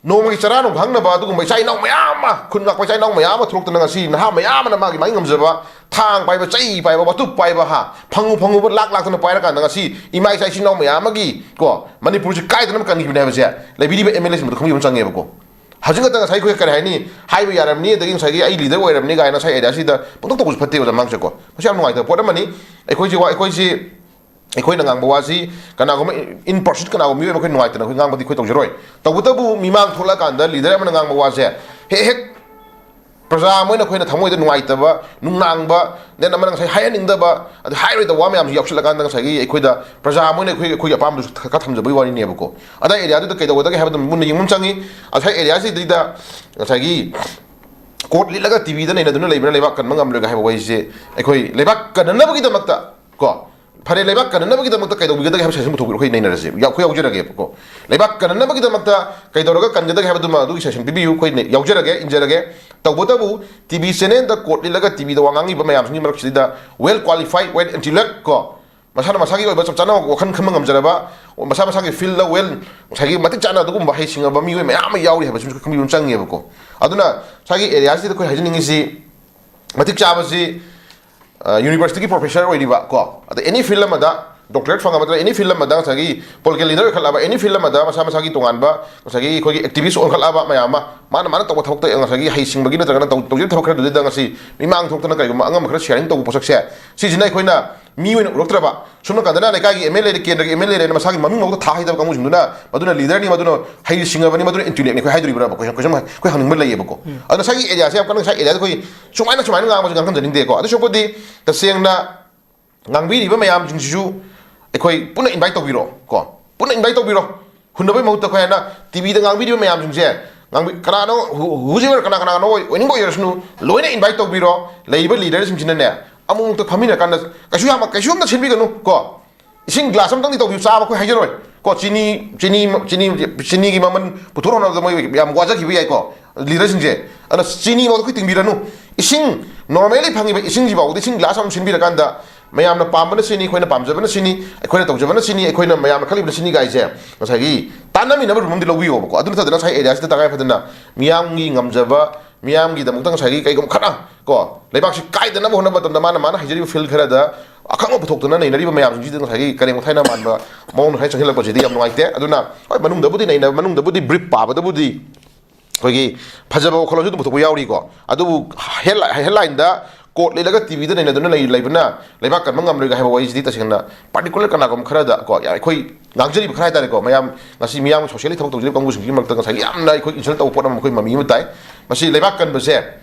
ꯅꯣꯡꯃꯒꯤ ꯆꯔꯥ ꯅꯨꯡ ꯈꯪꯅꯕ ꯑꯗꯨꯒꯨꯝꯕ ꯏꯆꯥ ꯏꯅꯥꯎ ꯃꯌꯥꯝ ꯑꯃ, ꯈꯨꯟ ꯉꯥꯛꯄ ꯏꯆꯥ ꯏꯅꯥꯎ ꯃꯌꯥꯝ ꯑꯃ ꯊꯣꯛꯂꯛꯇꯅ ꯉꯁꯤ ꯅꯍꯥ ꯃꯌꯥꯝ ꯑꯃꯅ ꯃꯥꯒꯤ ꯃꯥꯒꯤ ꯉꯝꯖꯕ ꯊꯥꯡ ꯄꯥꯏꯕ, ꯆꯩ ꯄꯥꯏꯕ, ꯋꯥꯇꯨꯞ ꯄꯥꯏꯕ, ꯍꯥ, ꯐꯪꯉꯨ ꯐꯪꯉꯨꯕ ꯂꯥꯛ ꯂꯥꯛꯇꯅ ꯄꯥꯏꯔꯀꯥꯟꯗ ꯉꯁꯤ ꯏꯃꯥ ꯏꯆꯥ ꯏꯆꯤꯟ ꯏꯅꯥꯎ ꯃꯌꯥꯝ ꯑꯃꯒꯤ ꯀꯣ, ꯃꯅꯤꯄꯨꯔꯁꯤ ꯀꯥꯏꯗꯅꯕ ꯀꯟꯈꯤꯕꯅꯦ ꯍꯥꯏꯕꯁꯦ ꯂꯩꯕꯤꯔꯤꯕ ꯑꯦꯝ ꯑꯦꯜ ꯑꯦꯁꯤꯡꯕꯗ ꯈꯪꯕꯤꯕ ꯑꯃ ꯆꯪꯉꯦꯕꯀꯣ꯫ ꯍꯧꯖꯤꯛ ꯈꯛꯇ ꯉꯁꯥꯏ ꯑꯩꯈꯣꯏ ꯀꯔꯤ ꯍꯥꯏꯅꯤ, ꯍꯥꯏꯕ ꯌꯥꯔꯝꯅꯤ, ꯑꯗꯒꯤ ꯉꯁꯥꯏꯒꯤ ꯑꯩ ꯂꯤꯗꯔ ꯑꯣꯏꯔꯝꯅꯤ ꯀꯥꯏꯅ ꯉꯁꯥꯏ ꯑꯦꯔꯤꯌꯥꯁꯤꯗ ꯄꯪꯇꯧ ꯇꯧꯕꯁꯨ ꯐꯠꯇꯦꯕ ꯃꯥꯡꯁꯦꯀꯣ꯫ ꯃꯁꯤ ꯌꯥꯝ ꯅꯨꯡꯉꯥꯏꯇꯕ ꯄꯣꯠ ꯑꯃꯅꯤ꯫ ꯑꯩꯈꯣꯏꯁꯤ ꯋꯥ-, ꯑꯩꯈꯣꯏꯁꯤ, ꯑꯩꯈꯣꯏꯅ ꯉꯥꯡꯕ ꯋꯥꯁꯤ ꯀꯅꯥꯒꯨꯝꯕ ꯏꯟ ꯄꯔꯁꯟ, ꯀꯅꯥꯒꯨꯝꯕ ꯃꯤꯑꯣꯏ ꯑꯃ ꯑꯩꯈꯣꯏ ꯅꯨꯡꯉꯥꯏꯇꯅ ꯑꯩꯈꯣꯏ ꯉꯥꯡꯕꯗꯤ ꯑꯩꯈꯣꯏ ꯇꯧꯖꯔꯣꯏ꯫ ꯇꯧꯕꯇꯕꯨ ꯃꯤꯃꯥꯡ ꯊꯣꯛꯂꯛꯑꯀꯥꯟꯗ ꯂꯤꯗꯔ ꯑꯃꯅ ꯉꯥꯡꯕ ꯋꯥꯁꯦ ꯍꯦꯛ ꯍꯦꯛ ꯄ꯭ꯔꯖꯥ ꯑꯃ ꯑꯣꯏꯅ ꯑꯩꯈꯣꯏꯅ ꯊꯃꯣꯏꯗ ꯅꯨꯡꯉꯥꯏꯇꯕ, ꯅꯨꯡꯅꯥꯡꯕ, ꯗꯦꯟ ꯑꯃꯅ ꯉꯁꯥꯏ ꯍꯥꯏꯍꯟꯅꯤꯡꯗꯕ, ꯑꯗꯨ ꯍꯥꯏꯔꯣꯏꯗꯕ ꯋꯥ ꯃꯌꯥꯝꯁꯤ ꯌꯥꯎꯁꯤꯜꯂꯀꯥꯟꯗ ꯉꯁꯥꯏꯒꯤ ꯑꯩꯈꯣꯏꯗ ꯄ꯭ꯔꯖꯥ ꯑꯃ ꯑꯣꯏꯅ ꯑꯩꯈꯣꯏ, ꯑꯩꯈꯣꯏꯒꯤ ꯑꯄꯥꯝꯕꯗꯨꯁꯨ ꯈꯔ ꯊꯝꯖꯕꯒꯤ ꯋꯥꯔꯤꯅꯦꯕꯀꯣ꯫ ꯑꯗꯥꯏ ꯑꯦꯔꯤꯌꯥꯗꯨꯗ ꯀꯩꯗꯧꯒꯗꯒꯦ ꯍꯥꯏꯕꯗꯨ ꯃꯨꯟꯅ ꯌꯦꯡꯕ ꯑꯃ ꯆꯪꯉꯤ꯫ ꯉꯁꯥꯏ ꯑꯦꯔꯤꯌꯥꯁꯤꯗꯩꯗ ꯉꯁꯥꯏꯒꯤ ꯀꯣꯔꯠ ꯂꯤꯠꯂꯒ ꯇꯤꯚꯤꯗ ꯅꯩꯅꯗꯨꯅ ꯂꯩꯕꯅ ꯂꯩꯕꯥꯛ ꯀꯟꯕ ꯉꯝꯂꯣꯏꯒ ꯍꯥꯏꯕ ꯋꯥꯍꯩꯁꯦ ꯑꯩꯈꯣꯏ ꯂꯩꯕꯥꯛ ꯀꯟꯅꯅꯕꯒꯤꯗꯃꯛꯇ ꯀꯣ, ꯐꯔꯦ, ꯂꯩꯕꯥꯛ ꯀꯟꯅꯅꯕꯒꯤꯗꯃꯛꯇ ꯀꯩꯗꯧꯕꯤꯒꯗꯒꯦ ꯍꯥꯏꯕ ꯁꯖꯦꯁꯟ ꯄꯨꯊꯣꯛꯄꯤꯔꯣ, ꯑꯩꯈꯣꯏ ꯅꯩꯅꯔꯁꯦ꯫ ꯌꯥ-, ꯑꯩꯈꯣꯏ ꯌꯥꯎꯖꯔꯒꯦꯕꯀꯣ꯫ ꯂꯩꯕꯥꯛ ꯀꯟꯅꯅꯕꯒꯤꯗꯃꯛꯇ ꯀꯩꯗꯧꯔꯒ ꯀꯟꯒꯗꯒꯦ ꯍꯥꯏꯕꯗꯨꯃ ꯑꯗꯨꯒꯤ ꯁꯖꯦꯁꯟ ꯄꯤꯕꯤꯌꯨ, ꯑꯩꯈꯣꯏ ꯅ-, ꯌꯥꯎꯖꯔꯒꯦ, ꯏꯟꯖꯔꯒꯦ꯫ ꯇꯧꯕꯇꯕꯨ ꯇꯤ ꯚꯤ ꯆꯦꯅꯦꯜꯗ ꯀꯣꯠ ꯂꯤꯠꯂꯒ ꯇꯤ ꯚꯤꯗ ꯋꯥ ꯉꯥꯡꯉꯤꯕ ꯃꯌꯥꯝꯁꯤꯡꯒꯤ ꯃꯔꯛꯁꯤꯗ well qualified, well intellect ꯀꯣ, ꯃꯁꯥꯅ ꯃꯁꯥꯒꯤ ꯑꯣꯏꯕ ꯆꯞ ꯆꯥꯅ ꯋꯥꯈꯜ ꯈꯟꯕ ꯉꯝꯖꯔꯕ, ꯃꯁꯥ ꯃꯁꯥꯒꯤ ꯐꯤꯜꯗ well, ꯉꯁꯥꯏꯒꯤ ꯃꯇꯤꯛ ꯆꯥꯅ ꯑꯗꯨꯒꯨꯝꯕ ꯍꯩꯁꯤꯡꯉꯕ ꯃꯤꯑꯣꯏ ꯃꯌꯥꯝ ꯑꯃ ꯌꯥꯎꯔꯤ ꯍꯥꯏꯕꯁꯤꯃꯁꯨ ꯈꯪꯕꯤꯕ ꯑꯃ ꯆꯪꯉꯦꯕꯀꯣ꯫ ꯑꯗꯨꯅ ꯉꯁꯥꯏꯒꯤ ꯑꯦꯔꯤꯌꯥꯁꯤꯗ ꯑꯩꯈꯣꯏ ꯍꯥꯏꯖꯅꯤꯡꯉꯤꯁꯤ, ꯃꯇꯤꯛ ꯆꯥꯕꯁꯤ, ꯑ, ꯌꯨꯅꯤꯚꯔꯁꯤꯇꯤꯒꯤ ꯄ꯭ꯔꯣꯐꯦꯁꯔ ꯑꯣꯏꯔꯤꯕ ꯀꯣ, ꯑꯗ ꯑꯦꯅꯤ ꯐꯤꯜ ꯑꯃꯗ ꯗꯣꯛꯇꯔꯦꯠ ꯐꯪꯉꯕ ꯅꯠꯇ꯭ꯔꯒ ꯑꯦꯅꯤ ꯐꯤꯜ ꯑꯃꯗ ꯉꯁꯥꯏꯒꯤ ꯄꯣꯂꯤꯇꯤꯀꯦꯜ ꯂꯤꯗꯔ ꯑꯣꯏꯈꯠꯂꯛꯑꯕ, ꯑꯦꯅꯤ ꯐꯤꯜ ꯑꯃꯗ ꯃꯁꯥ ꯃꯁꯥꯒꯤ ꯇꯣꯉꯥꯟꯕ ꯉꯁꯥꯏꯒꯤ ꯑꯩꯈꯣꯏꯒꯤ ꯑꯦꯛꯇꯤꯚꯤꯁ ꯑꯣꯟꯈꯠꯂꯛꯑꯕ ꯃꯌꯥꯝ ꯑꯃ, ꯃꯥꯅ ꯃꯥꯅ ꯇꯧꯕ ꯊꯕꯛꯇ ꯉꯁꯥꯏꯒꯤ ꯍꯩꯁꯤꯡꯕꯒꯤ ꯅꯠꯇ꯭ꯔꯒꯅ ꯇꯧ-, ꯇꯧꯖꯔꯤꯕ ꯊꯕꯛ ꯈꯔꯗꯨꯗ ꯉꯁꯤ ꯃꯤꯃꯥꯡ ꯊꯣꯛꯇꯅ ꯀꯔꯤꯒꯨꯝꯕ ꯑꯉꯝꯕ ꯈꯔ ꯁꯤꯌꯥꯔꯤꯡ ꯇꯧꯕ ꯄꯣꯠꯁꯛꯁꯦ, ꯁꯤꯁꯤꯅ ꯑꯩꯈꯣꯏꯅ ꯃꯤ ꯑꯣꯏꯅ ꯎꯔꯛꯇ꯭ꯔꯕ, ꯁꯣꯝ ꯅꯥꯀꯟꯗꯅ ꯂꯩꯀꯥꯏꯒꯤ ꯑꯦꯝ ꯑꯦꯜ ꯑꯦꯅ, ꯀꯦꯟꯗ꯭ꯔꯒꯤ ꯑꯦꯝ ꯑꯦꯜ ꯑꯦꯅ ꯃꯁꯥꯒꯤ ꯃꯃꯤꯡ ꯐꯥꯎꯗ ꯊꯥ ꯍꯩꯇꯕ ꯀꯥꯡꯕꯨꯁꯤꯡꯗꯨꯅ ꯃꯗꯨꯅ ꯂꯤꯗꯔꯅꯤ, ꯃꯗꯨꯅ ꯍꯩꯁꯤꯡꯉꯕꯅꯤ, ꯃꯗꯨꯅ ꯏꯟꯇꯦꯂꯦꯛꯅꯤ ꯑꯩꯈꯣꯏ ꯍꯥꯏꯗꯣꯔꯤꯕ꯭ꯔꯥ? ꯑꯩꯈꯣꯏ, ꯑꯩꯈꯣꯏ ꯁꯨꯝ, ꯑꯩꯈꯣꯏ ꯍꯪꯅꯤꯡꯕ ꯂꯩꯌꯦꯕꯀꯣ꯫ ꯑꯗꯣ ꯉꯁꯥꯏꯒꯤ ꯑꯦꯔꯤꯌꯥꯁꯦ ꯌꯥꯝ ꯀꯟꯅ, ꯉꯁꯥꯏ ꯑꯦꯔꯤꯌꯥꯗ ꯑꯩꯈꯣꯏ ꯁꯨꯃꯥꯏꯅ, ꯁꯨꯃꯥꯏꯅ ꯉꯥꯡꯕꯁꯦ ꯉꯥꯡꯍꯟꯖꯅꯤꯡꯗꯦꯀꯣ꯫ ꯑꯗꯨ ꯁꯔꯨꯛꯄꯨꯗꯤ ꯇꯁꯦꯡꯅ ꯉꯥꯡꯕꯤꯔꯤꯕ ꯃꯌꯥꯝꯁꯤꯡꯁꯤꯁꯨ ꯑꯩꯈꯣꯏ ꯄꯨꯟꯅ ꯏꯟꯚꯥꯏꯠ ꯇꯧꯕꯤꯔꯣ ꯀꯣ, ꯄꯨꯟꯅ ꯏꯟꯚꯥꯏꯠ ꯇꯧꯕꯤꯔꯣ꯫ ꯍꯨꯟꯅꯕꯩ ꯃꯍꯨꯠꯇ ꯑꯩꯈꯣꯏ ꯍꯥꯏꯅ ꯇꯤ ꯚꯤꯗ ꯉꯥꯡꯕꯤꯔꯤꯕ ꯃꯌꯥꯝꯁꯤꯡꯁꯦ, ꯉꯥꯡꯕꯤ-, ꯀꯅꯥꯅꯣ, who-, whosoever, ꯀꯅꯥ ꯀꯅꯥꯅꯣ ꯑꯣꯏ-, ꯑꯣꯏꯅꯤꯡꯕ ꯑꯣꯏꯔꯁꯅꯨ, ꯂꯣꯏꯅ ꯏꯟꯚꯥꯏꯠ ꯇꯧꯕꯤꯔꯣ꯫ ꯂꯩꯔꯤꯕ ꯂꯤꯗꯔꯁꯤꯡꯁꯤꯅꯅꯦ, ꯑꯃꯨꯛꯃꯨꯛꯇ ꯐꯝꯃꯤꯟꯅꯔꯀꯥꯟꯗ ꯀꯩꯁꯨ ꯌꯥꯝ, ꯀꯩꯁꯨ ꯌꯥꯝꯅ ꯁꯤꯟꯕꯤꯒꯅꯨ ꯀꯣ꯫ ꯏꯁꯤꯡ ꯒ꯭ꯂꯥꯁ ꯑꯃꯇꯪꯗꯤ ꯇꯧꯕꯤꯌꯨ, ꯆꯥꯕ ꯑꯩꯈꯣꯏ ꯍꯥꯏꯖꯔꯣꯏ ꯀꯣ꯫ ꯆꯤꯅꯤ, ꯆꯤꯅꯤ, ꯆꯤꯅꯤ, ꯆꯤꯅꯤꯒꯤ ꯃꯃꯜ ꯄꯨꯊꯣꯔꯛꯅꯕꯗ ꯃꯣꯏ ꯌꯥꯝ ꯋꯥꯖꯈꯤꯕ ꯌꯥꯏꯀꯣ, ꯂꯤꯗꯔꯁꯤꯡꯁꯦ꯫ ꯑꯗꯨꯅ ꯆꯤꯅꯤ ꯐꯥꯎꯗ ꯑꯩꯈꯣꯏ ꯇꯤꯡꯕꯤꯔꯅꯨ꯫ ꯏꯁꯤꯡ, normally ꯐꯪꯉꯤꯕ ꯏꯁꯤꯡꯁꯤ ꯐꯥꯎꯗ, ꯏꯁꯤꯡ ꯒ꯭ꯂꯥꯁ ꯑꯃ ꯁꯤꯟꯕꯤꯔꯀꯥꯟꯗ, ꯃꯌꯥꯝꯅ ꯄꯥꯝꯕꯅ ꯁꯤꯅꯤ, ꯑꯩꯈꯣꯏꯅ ꯄꯥꯝꯖꯕꯅ ꯁꯤꯅꯤ, ꯑꯩꯈꯣꯏꯅ ꯇꯧꯖꯕꯅ ꯁꯤꯅꯤ, ꯑꯩꯈꯣꯏꯅ ꯃꯌꯥꯝꯅ ꯈꯜꯂꯤꯕꯅ ꯁꯤꯅꯤ ꯀꯥꯏꯁꯦ ꯉꯁꯥꯏꯒꯤ ꯇꯥꯟꯅꯃꯤꯟꯅꯕ ꯔꯨꯝ ꯑꯃꯗꯤ ꯂꯧꯕꯤꯌꯣꯕꯀꯣ꯫ ꯑꯗꯨ ꯅꯠꯇꯗꯅ ꯉꯁꯥꯏ ꯑꯦꯔꯤꯌꯥꯁꯤꯗ ꯇꯉꯥꯏ ꯐꯗꯅ ꯃꯤꯌꯥꯝꯒꯤ ꯉꯝꯖꯕ, ꯃꯤꯌꯥꯝꯒꯤꯗꯃꯛꯇ ꯉꯁꯥꯏꯒꯤ ꯀꯩꯒꯨꯝꯕ ꯈꯔ ꯀꯣ, ꯂꯩꯕꯥꯛꯁꯤ ꯀꯥꯏꯗꯅꯕ ꯍꯣꯠꯅꯕ ꯃꯇꯝꯗ ꯃꯥꯅ, ꯃꯥꯅ ꯍꯩꯖꯔꯤꯕ ꯐꯤꯜ ꯈꯔꯗ ꯑꯈꯪꯕ ꯄꯨꯊꯣꯛꯇꯨꯅ ꯅꯩꯅꯔꯤꯕ ꯃꯌꯥꯝꯁꯤꯡꯁꯤꯗ ꯉꯁꯥꯏꯒꯤ ꯀꯔꯦꯝ ꯀꯊꯥꯏꯅ ꯃꯥꯟꯕ ꯃꯑꯣꯡꯗ ꯈꯔ ꯆꯪꯁꯤꯜꯂꯛꯄꯁꯤꯗꯤ ꯌꯥꯝ ꯅꯨꯡꯉꯥꯏꯇꯦ꯫ ꯑꯗꯨꯅ ꯍꯣꯏ, ꯃꯅꯨꯡꯗꯕꯨꯗꯤ ꯅꯩꯅꯕ, ꯃꯅꯨꯡꯗꯕꯨꯗꯤ ꯕ꯭ꯔꯤꯐ ꯄꯥꯕꯗꯕꯨꯗꯤ ꯑꯩꯈꯣꯏꯒꯤ ꯐꯖꯕ ꯋꯥꯈꯜꯂꯣꯟꯁꯨ ꯑꯗꯨꯝ ꯄꯨꯊꯣꯛꯄ ꯌꯥꯎꯔꯤꯀꯣ꯫ ꯑꯗꯨꯕꯨ ꯍꯦꯗꯂꯥꯏꯟꯗ ꯀꯣꯠ ꯂꯤꯠꯂꯒ ꯇꯤ ꯚꯤꯗ ꯅꯩꯅꯗꯨꯅ ꯂꯩ-, ꯂꯩꯕꯅ ꯂꯩꯕꯥꯛ ꯀꯟꯕ ꯉꯝꯂꯣꯏꯒ ꯍꯥꯏꯕ ꯋꯥꯔꯤꯁꯤꯗꯤ ꯇꯁꯦꯡꯅ ꯄꯥꯔꯇꯤꯀꯨꯂꯔ ꯀꯅꯥꯒꯨꯝꯕ ꯈꯔꯗ ꯀꯣ, ꯑꯩꯈꯣꯏ ꯉꯥꯡꯖꯔꯤꯕ ꯈꯔ ꯍꯥꯏꯇꯥꯔꯦꯀꯣ, ꯃꯌꯥꯝ ꯉꯁꯤ ꯃꯤꯌꯥꯝꯒꯤ ꯁꯣꯁꯤꯌꯦꯜꯒꯤ ꯊꯕꯛ ꯇꯧꯖꯔꯤꯕ ꯀꯥꯡꯕꯨꯁꯤꯡꯁꯤꯒꯤ ꯃꯔꯛꯇ ꯉꯁꯥꯏꯒꯤ ꯌꯥꯝꯅ ꯑꯩꯈꯣꯏ ꯏꯟꯁꯜ ꯇꯧꯕ ꯄꯣꯠ ꯑꯃ ꯑꯩꯈꯣꯏ ꯃꯃꯤ ꯑꯃ ꯇꯥꯏ꯫ ꯃꯁꯤ ꯂꯩꯕꯥꯛ ꯀꯟꯕꯁꯦ,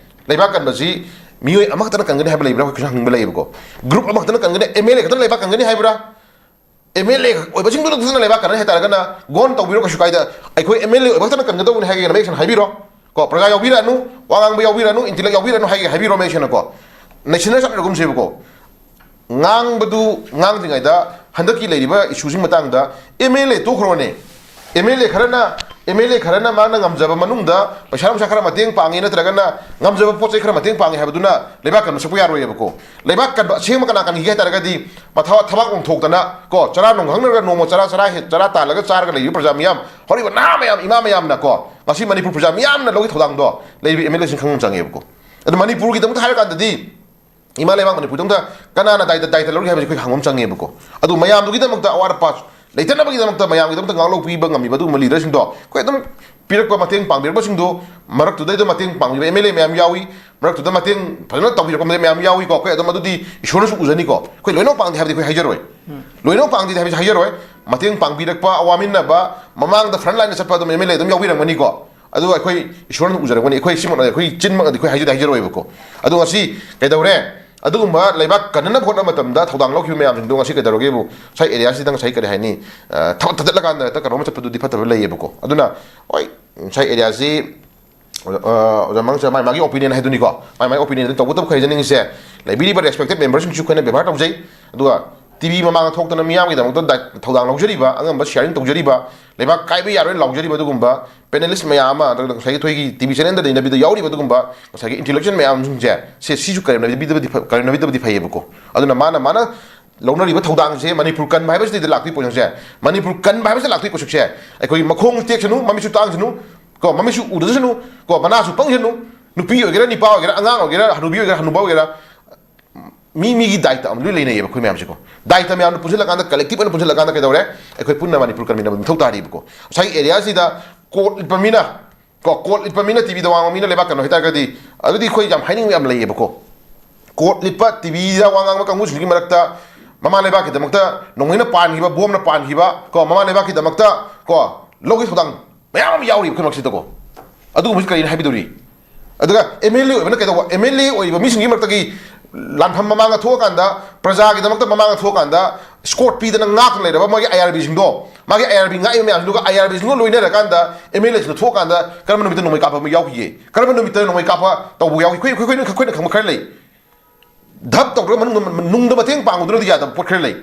ꯂꯩꯕꯥꯛ ꯀꯟꯕꯁꯤ ꯃꯤꯑꯣꯏ ꯑꯃꯈꯛꯇꯅ ꯀꯟꯒꯅꯤ ꯍꯥꯏꯕ ꯂꯩꯕ꯭ꯔꯥ? ꯑꯩꯈꯣꯏ ꯀꯩꯁꯨ ꯍꯪꯅꯤꯡꯕ ꯂꯩꯌꯦꯕꯀꯣ꯫ ꯒ꯭ꯔꯨꯞ ꯑꯃꯈꯛꯇꯅ ꯀꯟꯒꯅꯤ, ꯑꯦꯝ ꯑꯦꯜ ꯑꯦ ꯈꯛꯇꯅ ꯂꯩꯕꯥꯛ ꯀꯟꯒꯅꯤ ꯍꯥꯏꯕ꯭ꯔꯥ? ꯑꯦꯝ ꯑꯦꯜ ꯑꯦ ꯑꯣꯏꯕꯁꯤꯡꯗꯨꯅ ꯈꯛꯇꯅ ꯂꯩꯕꯥꯛ ꯀꯟꯒꯅꯤ ꯍꯥꯏꯇꯥꯔꯒꯅ ꯒꯣꯟ ꯇꯧꯕꯤꯔꯣ, ꯀꯩꯁꯨ ꯀꯥꯏꯗ꯫ ꯑꯩꯈꯣꯏ ꯑꯦꯝ ꯑꯦꯜ ꯑꯦ ꯑꯣꯏꯕ ꯈꯛꯇꯅ ꯀꯟꯒꯗꯧꯕꯅꯤ ꯍꯥꯏꯒꯦꯅ ꯃꯌꯦꯛ ꯁꯦꯡꯅ ꯍꯥꯏꯕꯤꯔꯣ ꯀꯣ꯫ ꯄ꯭ꯔꯖꯥ ꯌꯥꯎꯕꯤꯔꯛꯑꯅꯨ, ꯋꯥ ꯉꯥꯡꯕ ꯌꯥꯎꯕꯤꯔꯛꯑꯅꯨ, ꯏꯟꯇꯦꯂꯦꯛ ꯌꯥꯎꯕꯤꯔꯛꯑꯅꯨ ꯍꯥꯏꯒꯦ ꯍꯥꯏꯕꯤꯔꯣ ꯃꯌꯦꯛ ꯁꯦꯡꯅꯀꯣ꯫ ꯅꯦꯁꯅꯦꯜ ꯆꯠꯅꯔꯒꯨꯝꯁꯦꯕꯀꯣ꯫ ꯉꯥꯡꯕꯗꯨ ꯉꯥꯡꯗ꯭ꯔꯤꯉꯩꯗ ꯍꯟꯗꯛꯀꯤ ꯂꯩꯔꯤꯕ ꯏꯁꯨꯁꯤꯡ ꯃꯇꯥꯡꯗ ꯑꯦꯝ ꯑꯦꯜ ꯑꯦ ꯇꯣꯛꯈ꯭ꯔꯣꯅꯦ꯫ ꯑꯦꯝ ꯑꯦꯜ ꯑꯦ ꯈꯔꯅ ꯑꯦꯝ ꯑꯦꯜ ꯑꯦ ꯈꯔꯅ ꯃꯥꯅ ꯉꯝꯖꯕ ꯃꯅꯨꯡꯗ ꯄꯩꯁꯥ ꯅꯨꯡꯁꯥ ꯈꯔ ꯃꯇꯦꯡ ꯄꯥꯡꯉꯤ ꯅꯠꯇ꯭ꯔꯒꯅ ꯉꯝꯖꯕ ꯄꯣꯠ ꯆꯩ ꯈꯔ ꯃꯇꯦꯡ ꯄꯥꯡꯉꯤ ꯍꯥꯏꯕꯗꯨꯅ ꯂꯩꯕꯥꯛ ꯀꯟꯕ ꯁꯛꯄ ꯌꯥꯔꯣꯏꯌꯦꯕꯀꯣ꯫ ꯂꯩꯕꯥꯛ ꯀꯟꯕ ꯑꯁꯦꯡꯕ ꯀꯅꯥ ꯀꯟꯈꯤꯒꯦ ꯍꯥꯏ ꯇꯥꯔꯒꯗꯤ ꯃꯊꯥ ꯊꯕꯛ ꯅꯨꯡ ꯊꯣꯛꯇꯅ ꯀꯣ ꯆꯔꯥ ꯅꯨꯡ ꯈꯪꯗ꯭ꯔꯒ ꯅꯣꯡꯃ ꯆꯔꯥ ꯆꯔꯥ ꯍꯦ- ꯆꯔꯥ ꯇꯥꯜꯂꯒ ꯆꯥꯔꯒ ꯂꯩꯔꯤꯕ ꯄ꯭ꯔꯖꯥ ꯃꯤꯌꯥꯝ ꯍꯧꯔꯤꯕ ꯅꯍꯥ ꯃꯌꯥꯝ ꯏꯃꯥ ꯃꯌꯥꯝꯅ ꯀꯣ ꯉꯁꯤ ꯃꯅꯤꯄꯨꯔ ꯄ꯭ꯔꯖꯥ ꯃꯤꯌꯥꯝꯅ ꯂꯧꯒꯤ ꯊꯧꯗꯥꯡꯗꯣ ꯂꯩꯔꯤꯕ ꯑꯦꯝ ꯑꯦꯜ ꯑꯦꯁꯤꯡ ꯈꯪꯕ ꯆꯪꯉꯦꯕꯀꯣ꯫ ꯑꯗꯣ ꯃꯅꯤꯄꯨꯔꯒꯤꯗꯃꯛꯇ ꯍꯥꯏꯔꯀꯥꯟꯗꯗꯤ ꯏꯃꯥ ꯂꯩꯕꯥꯛ ꯃꯅꯤꯄꯨꯔꯗꯝꯇ ꯀꯅꯥꯅ ꯗꯥꯏꯇ ꯗꯥꯏꯇ ꯂꯧꯔꯤ ꯍꯥꯏꯕꯁꯤ ꯑꯩꯈꯣꯏ ꯍꯪꯕ ꯑꯃ ꯆꯪꯉꯦꯕꯀꯣ꯫ ꯑꯗꯨ ꯃꯌꯥꯝꯗꯨꯒꯤꯗꯃꯛꯇ ꯑꯋꯥꯠ ꯑꯄꯥ ꯂꯩꯇꯅꯕꯒꯤꯗꯃꯛꯇ ꯃꯌꯥꯝꯒꯤꯗꯃꯛꯇ ꯉꯥꯛꯂꯧ ꯄꯤꯕ ꯉꯝꯃꯤꯕ ꯑꯗꯨꯒꯨꯝꯕ ꯂꯤꯗꯔꯁꯤꯡꯗꯣ ꯑꯩꯈꯣꯏ ꯑꯗꯨꯝ ꯄꯤꯔꯛꯄ ꯃꯇꯦꯡ ꯄꯥꯡꯕꯤꯔꯛꯄꯁꯤꯡꯗꯣ ꯃꯔꯛꯇꯨꯗꯩꯗ ꯃꯇꯦꯡ ꯄꯥꯡꯕꯤꯕ ꯑꯦꯝ ꯑꯦꯜ ꯑꯦ ꯃꯌꯥꯝ ꯌꯥꯎꯏ, ꯃꯔꯛꯇꯨꯗ ꯃꯇꯦꯡ ꯐꯖꯅ ꯇꯧꯕꯤꯔꯛꯄ ꯃꯌꯥꯝ ꯌꯥꯎꯏꯀꯣ꯫ ꯑꯩꯈꯣꯏ ꯑꯗꯨꯝ ꯑꯗꯨꯗꯤ ꯏꯁꯣꯔꯅꯁꯨ ꯎꯖꯅꯤꯀꯣ꯫ ꯑꯩꯈꯣꯏ ꯂꯣꯏꯅꯃꯛ ꯄꯥꯡꯗꯦ ꯍꯥꯏꯕꯗꯤ ꯑꯩꯈꯣꯏ ꯍꯥꯏꯖꯔꯣꯏ, ꯂꯣꯏꯅꯃꯛ ꯄꯥꯡꯗꯦ ꯍꯥꯏꯕꯁꯤ ꯍꯥꯏꯖꯔꯣꯏ꯫ ꯃꯇꯦꯡ ꯄꯥꯡꯕꯤꯔꯛꯄ ꯑꯋꯥꯃꯤꯟꯅꯕ ꯃꯃꯥꯡꯗ ꯐ꯭ꯔꯟ ꯂꯥꯏꯟꯗ ꯆꯠꯄ ꯑꯗꯨꯝ ꯑꯦꯝ ꯑꯦꯜ ꯑꯦ ꯑꯗꯨꯝ ꯌꯥꯎꯕꯤꯔꯝꯒꯅꯤꯀꯣ꯫ ꯑꯗꯨ ꯑꯩꯈꯣꯏ ꯏꯁꯣꯔꯅ ꯎꯖꯔꯛꯄꯅꯤ꯫ ꯑꯩꯈꯣꯏ ꯁꯤꯃꯛꯅꯗꯤ ꯑꯩꯈꯣꯏ ꯆꯤꯟꯃꯛꯅꯗꯤ ꯑꯩꯈꯣꯏ ꯍꯥꯏꯖꯗꯤ ꯍꯥꯏꯖꯔꯣꯏꯕꯀꯣ꯫ ꯑꯗꯣ ꯉꯁꯤ ꯀꯩꯗꯧꯔꯦ? ꯑꯗꯨꯒꯨꯝꯕ ꯂꯩꯕꯥꯛ ꯀꯟꯅꯅꯕ ꯍꯣꯠꯅꯕ ꯃꯇꯝꯗ ꯊꯧꯗꯥꯡ ꯂꯧꯈꯤꯕ ꯃꯌꯥꯝꯁꯤꯡꯗꯣ ꯉꯁꯤ ꯀꯩꯗꯧꯔꯒꯦꯕꯨ ꯉꯁꯥꯏ ꯑꯦꯔꯤꯌꯥꯁꯤꯗ ꯉꯁꯥꯏ ꯀꯔꯤ ꯍꯥꯏꯅꯤ, ꯑ, ꯊꯕꯛ ꯊꯥꯗꯠꯂꯀꯥꯟꯗ ꯍꯦꯛꯇ ꯀꯩꯅꯣꯝ ꯆꯠꯄꯗꯨꯗꯤ ꯐꯠꯇꯕ ꯂꯩꯌꯦꯕꯀꯣ꯫ ꯑꯗꯨꯅ ꯍꯣꯏ, ꯉꯁꯥꯏ ꯑꯦꯔꯤꯌꯥꯁꯤ ꯑ, ꯑꯣꯖꯥ ꯃꯉꯥꯡ ꯆꯥ ꯃꯥꯏ ꯃꯥꯒꯤ ꯑꯣꯄꯤꯅꯤꯌꯟ ꯍꯥꯏꯗꯨꯅꯤꯀꯣ꯫ ꯃꯥꯏ ꯃꯥꯒꯤ ꯑꯣꯄꯤꯅꯤꯌꯟ ꯑꯗꯨ ꯇꯧꯕꯇꯕꯨ ꯈꯔ ꯍꯥꯏꯖꯅꯤꯡꯉꯤꯁꯦ, ꯂꯩꯕꯤꯔꯤꯕ ꯔꯦꯁꯄꯦꯛꯇꯦꯠ ꯃꯦꯝꯕꯔꯁꯤꯡꯁꯨ ꯑꯩꯈꯣꯏꯅ ꯕꯦꯕꯥꯔ ꯇꯧꯖꯩ꯫ ꯑꯗꯨꯒ ꯇꯤ ꯚꯤ ꯃꯃꯥꯡꯗ ꯊꯣꯛꯇꯅ ꯃꯤꯌꯥꯝꯒꯤꯗꯃꯛꯇ ꯗꯥꯏ-, ꯊꯧꯗꯥꯡ ꯂꯧꯖꯔꯤꯕ, ꯑꯉꯝꯕ ꯁꯤꯌꯥꯔꯤꯡ ꯇꯧꯖꯔꯤꯕ, ꯂꯩꯕꯥꯛ ꯀꯥꯏꯕ ꯌꯥꯔꯣꯏꯅ ꯂꯥꯎꯖꯔꯤꯕ ꯑꯗꯨꯒꯨꯝꯕ ꯄꯦꯅꯦꯂꯤꯁ ꯃꯌꯥꯝ ꯑꯃ, ꯑꯗꯨꯒ ꯉꯁꯥꯏꯒꯤ ꯑꯩꯈꯣꯏꯒꯤ ꯇꯤ ꯚꯤ ꯆꯦꯅꯦꯜꯗ ꯂꯩꯅꯕꯤꯗ ꯌꯥꯎꯔꯤꯕ ꯑꯗꯨꯒꯨꯝꯕ ꯉꯁꯥꯏꯒꯤ ꯏꯟꯇꯦꯂꯦꯛꯆꯨꯋꯦꯜ ꯃꯌꯥꯝꯁꯤꯡꯁꯦ, ꯁꯦ, ꯁꯤꯁꯨ ꯀꯔꯦꯝꯅꯕꯤꯗꯕꯗꯤ ꯐ-, ꯀꯔꯦꯝꯅꯕꯤꯗꯕꯗꯤ ꯐꯩꯌꯦꯕꯀꯣ꯫ ꯑꯗꯨꯅ ꯃꯥꯅ, ꯃꯥꯅ ꯂꯧꯅꯔꯤꯕ ꯊꯧꯗꯥꯡꯁꯦ ꯃꯅꯤꯄꯨꯔ ꯀꯟꯕ ꯍꯥꯏꯕꯁꯤꯗꯩꯗ ꯂꯥꯛꯇꯣꯏ ꯄꯣꯠꯁꯦ, ꯃꯅꯤꯄꯨꯔ ꯀꯟꯕ ꯍꯥꯏꯕꯁꯤꯗ ꯂꯥꯛꯇꯣꯏ ꯄꯣꯠꯁꯛꯁꯦ, ꯑꯩꯈꯣꯏꯒꯤ ꯃꯈꯣꯡ ꯇꯦꯛꯁꯅꯨ, ꯃꯃꯤꯠꯁꯨ ꯇꯥꯡꯁꯅꯨ, ꯀꯣ, ꯃꯃꯤꯠꯁꯨ ꯎꯗꯁꯅꯨ, ꯀꯣ, ꯃꯅꯥꯁꯨ ꯄꯪꯁꯅꯨ, ꯅꯨꯄꯤ ꯑꯣꯏꯒꯦꯔꯥ, ꯅꯨꯄꯥ ꯑꯣꯏꯒꯦꯔꯥ, ꯑꯉꯥꯡ ꯑꯣꯏꯒꯦꯔꯥ, ꯍꯅꯨꯕꯤ ꯑꯣꯏꯒꯦꯔꯥ, ꯍꯅꯨꯕ ꯑꯣꯏꯒꯦꯔꯥ, ꯃꯤ ꯃꯤꯒꯤ ꯗꯥꯏꯇ ꯑꯃ ꯂꯣꯏ ꯂꯩꯅꯩꯌꯦꯕ ꯑꯩꯈꯣꯏ ꯃꯌꯥꯝꯁꯦꯀꯣ꯫ ꯗꯥꯏꯇ ꯃꯌꯥꯝꯗꯣ ꯄꯨꯟꯁꯤꯜꯂꯀꯥꯟꯗ, ꯀꯂꯦꯛꯇꯤꯚ ꯑꯣꯏꯅ ꯄꯨꯟꯁꯤꯜꯂꯀꯥꯟꯗ ꯀꯩꯗꯧꯔꯦ? ꯑꯩꯈꯣꯏ ꯄꯨꯟꯅ ꯃꯅꯤꯄꯨꯔ ꯀꯟꯃꯤꯟꯅꯕ ꯃꯊꯧ ꯇꯥꯔꯤꯕꯀꯣ꯫ ꯉꯁꯥꯏꯒꯤ ꯑꯦꯔꯤꯌꯥꯁꯤꯗ ꯀꯣꯔꯠ ꯂꯤꯠꯄ ꯃꯤꯅ, ꯀꯣ, ꯀꯣꯔꯠ ꯂꯤꯠꯄ ꯃꯤꯅ ꯇꯤ ꯚꯤꯗ ꯋꯥ ꯉꯥꯡꯕ ꯃꯤꯅ ꯂꯩꯕꯥꯛ ꯀꯩꯅꯣ ꯍꯥꯏꯇꯥꯔꯒꯗꯤ, ꯑꯗꯨꯗꯤ ꯑꯩꯈꯣꯏ ꯌꯥꯝ ꯍꯥꯏꯅꯤꯡꯕ ꯌꯥꯝ ꯂꯩꯌꯦꯕꯀꯣ꯫ ꯀꯣꯔꯠ ꯂꯤꯠꯄ ꯇꯤ ꯚꯤꯗ ꯋꯥ ꯉꯥꯡꯕ ꯀꯥꯡꯕꯨꯁꯤꯡꯒꯤ ꯃꯔꯛꯇ ꯃꯃꯥ ꯂꯩꯕꯥꯛꯀꯤꯗꯃꯛꯇ ꯅꯣꯡꯃꯩꯅ ꯄꯥꯟꯈꯤꯕ, ꯕꯣꯝꯅ ꯄꯥꯟꯈꯤꯕ, ꯀꯣ, ꯃꯃꯥ ꯂꯩꯕꯥꯛꯀꯤꯗꯃꯛꯇ, ꯀꯣ, ꯂꯧꯒꯤ ꯊꯧꯗꯥꯡ ꯃꯌꯥꯝ ꯑꯃ ꯌꯥꯎꯔꯤꯕ ꯑꯩꯈꯣꯏ ꯃꯔꯛꯁꯤꯗꯀꯣ꯫ ꯑꯗꯨꯒꯨꯝꯕꯁꯤ ꯀꯔꯤꯅ ꯍꯥꯏꯕꯤꯗꯧꯔꯤ? ꯑꯗꯨꯒ ꯑꯦꯝ ꯑꯦꯜ ꯑꯦ ꯑꯣꯏꯕꯅ ꯀꯩꯗꯧꯕ? ꯑꯦꯝ ꯑꯦꯜ ꯑꯦ ꯑꯣꯏꯔꯤꯕ ꯃꯤꯁꯤꯡꯒꯤ ꯃꯔꯛꯇꯒꯤ ꯂꯥꯟꯐꯝ ꯃꯃꯥꯡꯗ ꯊꯣꯛꯑꯀꯥꯟꯗ, ꯄ꯭ꯔꯖꯥꯒꯤꯗꯃꯛꯇ ꯃꯃꯥꯡꯗ ꯊꯣꯛꯑꯀꯥꯟꯗ, ꯁ꯭ꯀꯣꯔꯠ ꯄꯤꯗꯅ ꯉꯥꯛꯇꯨꯅ ꯂꯩꯔꯕ ꯃꯥꯒꯤ ꯑꯥꯏ ꯑꯥꯔ ꯕꯤꯁꯤꯡꯗꯣ, ꯃꯥꯒꯤ ꯑꯥꯏ ꯑꯥꯔ ꯕꯤ ꯉꯥꯛꯏꯕ ꯃꯌꯥꯝꯁꯤꯡꯗꯨꯒ ꯑꯥꯏ ꯑꯥꯔ ꯕꯤꯁꯤꯡꯗꯨꯒ ꯂꯣꯏꯅꯔꯀꯥꯟꯗ ꯑꯦꯝ ꯑꯦꯜ ꯑꯦꯁꯤꯡꯗꯣ ꯊꯣꯛꯑꯀꯥꯟꯗ ꯀꯔꯝꯕ ꯅꯨꯃꯤꯠꯇ ꯅꯣꯡꯃꯩ ꯀꯥꯞꯄ ꯑꯃ ꯌꯥꯎꯈꯤꯒꯦ? ꯀꯔꯝꯕ ꯅꯨꯃꯤꯠꯇ ꯅꯣꯡꯃꯩ ꯀꯥꯞꯄ ꯇꯧꯕ ꯌꯥꯎꯈꯤ? ꯑꯩꯈꯣꯏ, ꯑꯩꯈꯣꯏ, ꯑꯩꯈꯣꯏꯅ, ꯑꯩꯈꯣꯏꯅ ꯈꯪꯕ ꯈꯔ ꯂꯩ꯫ ꯙꯞ ꯇꯧꯗ꯭ꯔꯒ ꯃꯅꯨꯡꯗ, ꯅꯨꯡꯗ ꯃꯇꯦꯡ ꯄꯥꯡꯉꯨꯗꯨꯅꯗꯤ ꯌꯥꯗꯕ ꯄꯣꯠ ꯈꯔ ꯂꯩ꯫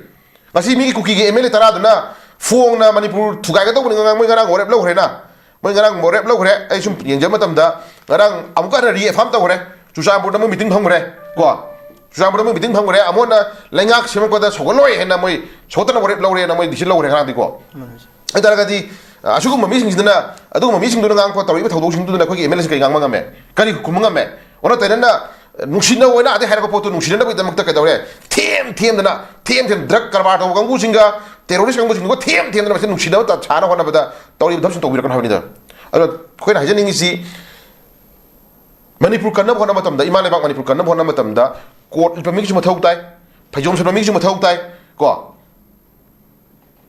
ꯉꯁꯤ ꯃꯤꯒꯤ ꯀꯨꯀꯤꯒꯤ ꯑꯦꯝ ꯑꯦꯜ ꯑꯦ ꯇꯔꯥꯗꯨꯅ ꯐꯣꯡꯅ ꯃꯅꯤꯄꯨꯔ ꯊꯨꯒꯥꯏꯒꯗꯧꯕꯅꯤ, ꯉꯔꯥꯡ, ꯃꯣꯏ ꯉꯔꯥꯡ ꯋꯥꯔꯦꯞ ꯂꯧꯈ꯭ꯔꯦꯅ꯫ ꯃꯣꯏ ꯉꯔꯥꯡ ꯋꯥꯔꯦꯞ ꯂꯧꯈ꯭ꯔꯦ꯫ ꯑꯩ ꯁꯨꯝ ꯌꯦꯡꯖꯕ ꯃꯇꯝꯗ ꯉꯔꯥꯡ ꯑꯃꯨꯛꯀ ꯍꯟꯅ ꯔꯤꯑꯦꯐꯥꯝ ꯇꯧꯈ꯭ꯔꯦ꯫ ꯆꯨꯔꯆꯥꯟꯄꯨꯔꯗ ꯃꯣꯏ ꯃꯤꯇꯤꯡ ꯐꯝꯈ꯭ꯔꯦ ꯀꯣ꯫ ꯆꯨꯔꯆꯥꯟꯄꯨꯔꯗ ꯃꯣꯏ ꯃꯤꯇꯤꯡ ꯐꯝꯈ꯭ꯔꯦ꯫ ꯑꯃꯣꯠꯅ ꯂꯩꯉꯥꯛ ꯁꯦꯝꯃꯛꯄꯗ ꯁꯧꯒꯠꯂꯣꯏ ꯍꯥꯏꯅ ꯃꯣꯏ ꯁꯧꯒꯠꯇꯅ ꯋꯥꯔꯦꯞ ꯂꯧꯔꯦꯅ ꯃꯣꯏ ꯗꯤꯁꯤꯖꯟ ꯂꯧꯈ꯭ꯔꯦ ꯉꯔꯥꯡꯗꯤꯀꯣ꯫ ꯍꯥꯏ ꯇꯥꯔꯒꯗꯤ, ꯑ, ꯑꯁꯤꯒꯨꯝꯕ ꯃꯤꯁꯤꯡꯁꯤꯗꯅ, ꯑꯗꯨꯒꯨꯝꯕ ꯃꯤꯁꯤꯡꯗꯨꯅ ꯉꯥꯡꯉꯛꯄ, ꯇꯧꯔꯛꯏꯕ ꯊꯧꯗꯣꯛꯁꯤꯡꯗꯨꯗꯅ ꯑꯩꯈꯣꯏꯒꯤ ꯑꯦꯝ ꯑꯦꯜ ꯑꯦꯁꯤ ꯀꯔꯤ ꯉꯥꯡꯕ ꯉꯝꯃꯦ? ꯀꯔꯤ ꯈꯨꯝꯕ ꯉꯝꯃꯦ? ꯑꯣꯟꯅ ꯇꯩꯅꯅ ꯅꯨꯡꯁꯤꯅ ꯑꯣꯏꯅ ꯑꯗꯩ ꯍꯥꯏꯔꯛꯄ ꯄꯣꯠꯇꯨ ꯅꯨꯡꯁꯤꯅꯅꯕꯒꯤꯗꯃꯛꯇ ꯀꯩꯗꯧꯔꯦ? ꯊꯦꯝ ꯊꯦꯝꯗꯅ, ꯊꯦꯝ ꯊꯦꯝ ꯗ꯭ꯔꯒ ꯀꯔꯕꯥꯔ ꯇꯧꯕ ꯀꯥꯡꯕꯨꯁꯤꯡꯒ ꯇꯦꯔꯣꯔꯤꯁ ꯀꯥꯡꯕꯨꯁꯤꯡꯗꯨꯒ ꯊꯦꯝ ꯊꯦꯝꯗꯅ ꯃꯁꯤ ꯅꯨꯡꯁꯤꯅꯕ ꯇ-, ꯁꯥꯅ ꯍꯣꯠꯅꯕꯗ ꯇꯧꯔꯤꯕ ꯊꯕꯛꯁꯤꯡ ꯇꯧꯕꯤꯔꯛꯀꯅꯨ ꯍꯥꯏꯕꯅꯤꯗ꯫ ꯑꯗꯣ ꯑꯩꯈꯣꯏꯅ ꯍꯥꯏꯖꯅꯤꯡꯉꯤꯁꯤ, ꯃꯅꯤꯄꯨꯔ ꯀꯟꯅꯕ ꯍꯣꯠꯅꯕ ꯃꯇꯝꯗ, ꯏꯃꯥ ꯂꯩꯕꯥꯛ ꯃꯅꯤꯄꯨꯔ ꯀꯟꯅꯕ ꯍꯣꯠꯅꯕ ꯃꯇꯝꯗ ꯀꯣꯠ ꯂꯤꯠꯄ ꯃꯤꯒꯤꯁꯨ ꯃꯊꯧ ꯇꯥꯏ, ꯐꯩꯖꯣꯝ ꯁꯦꯠꯄ ꯃꯤꯒꯤꯁꯨ ꯃꯊꯧ ꯇꯥꯏ ꯀꯣ꯫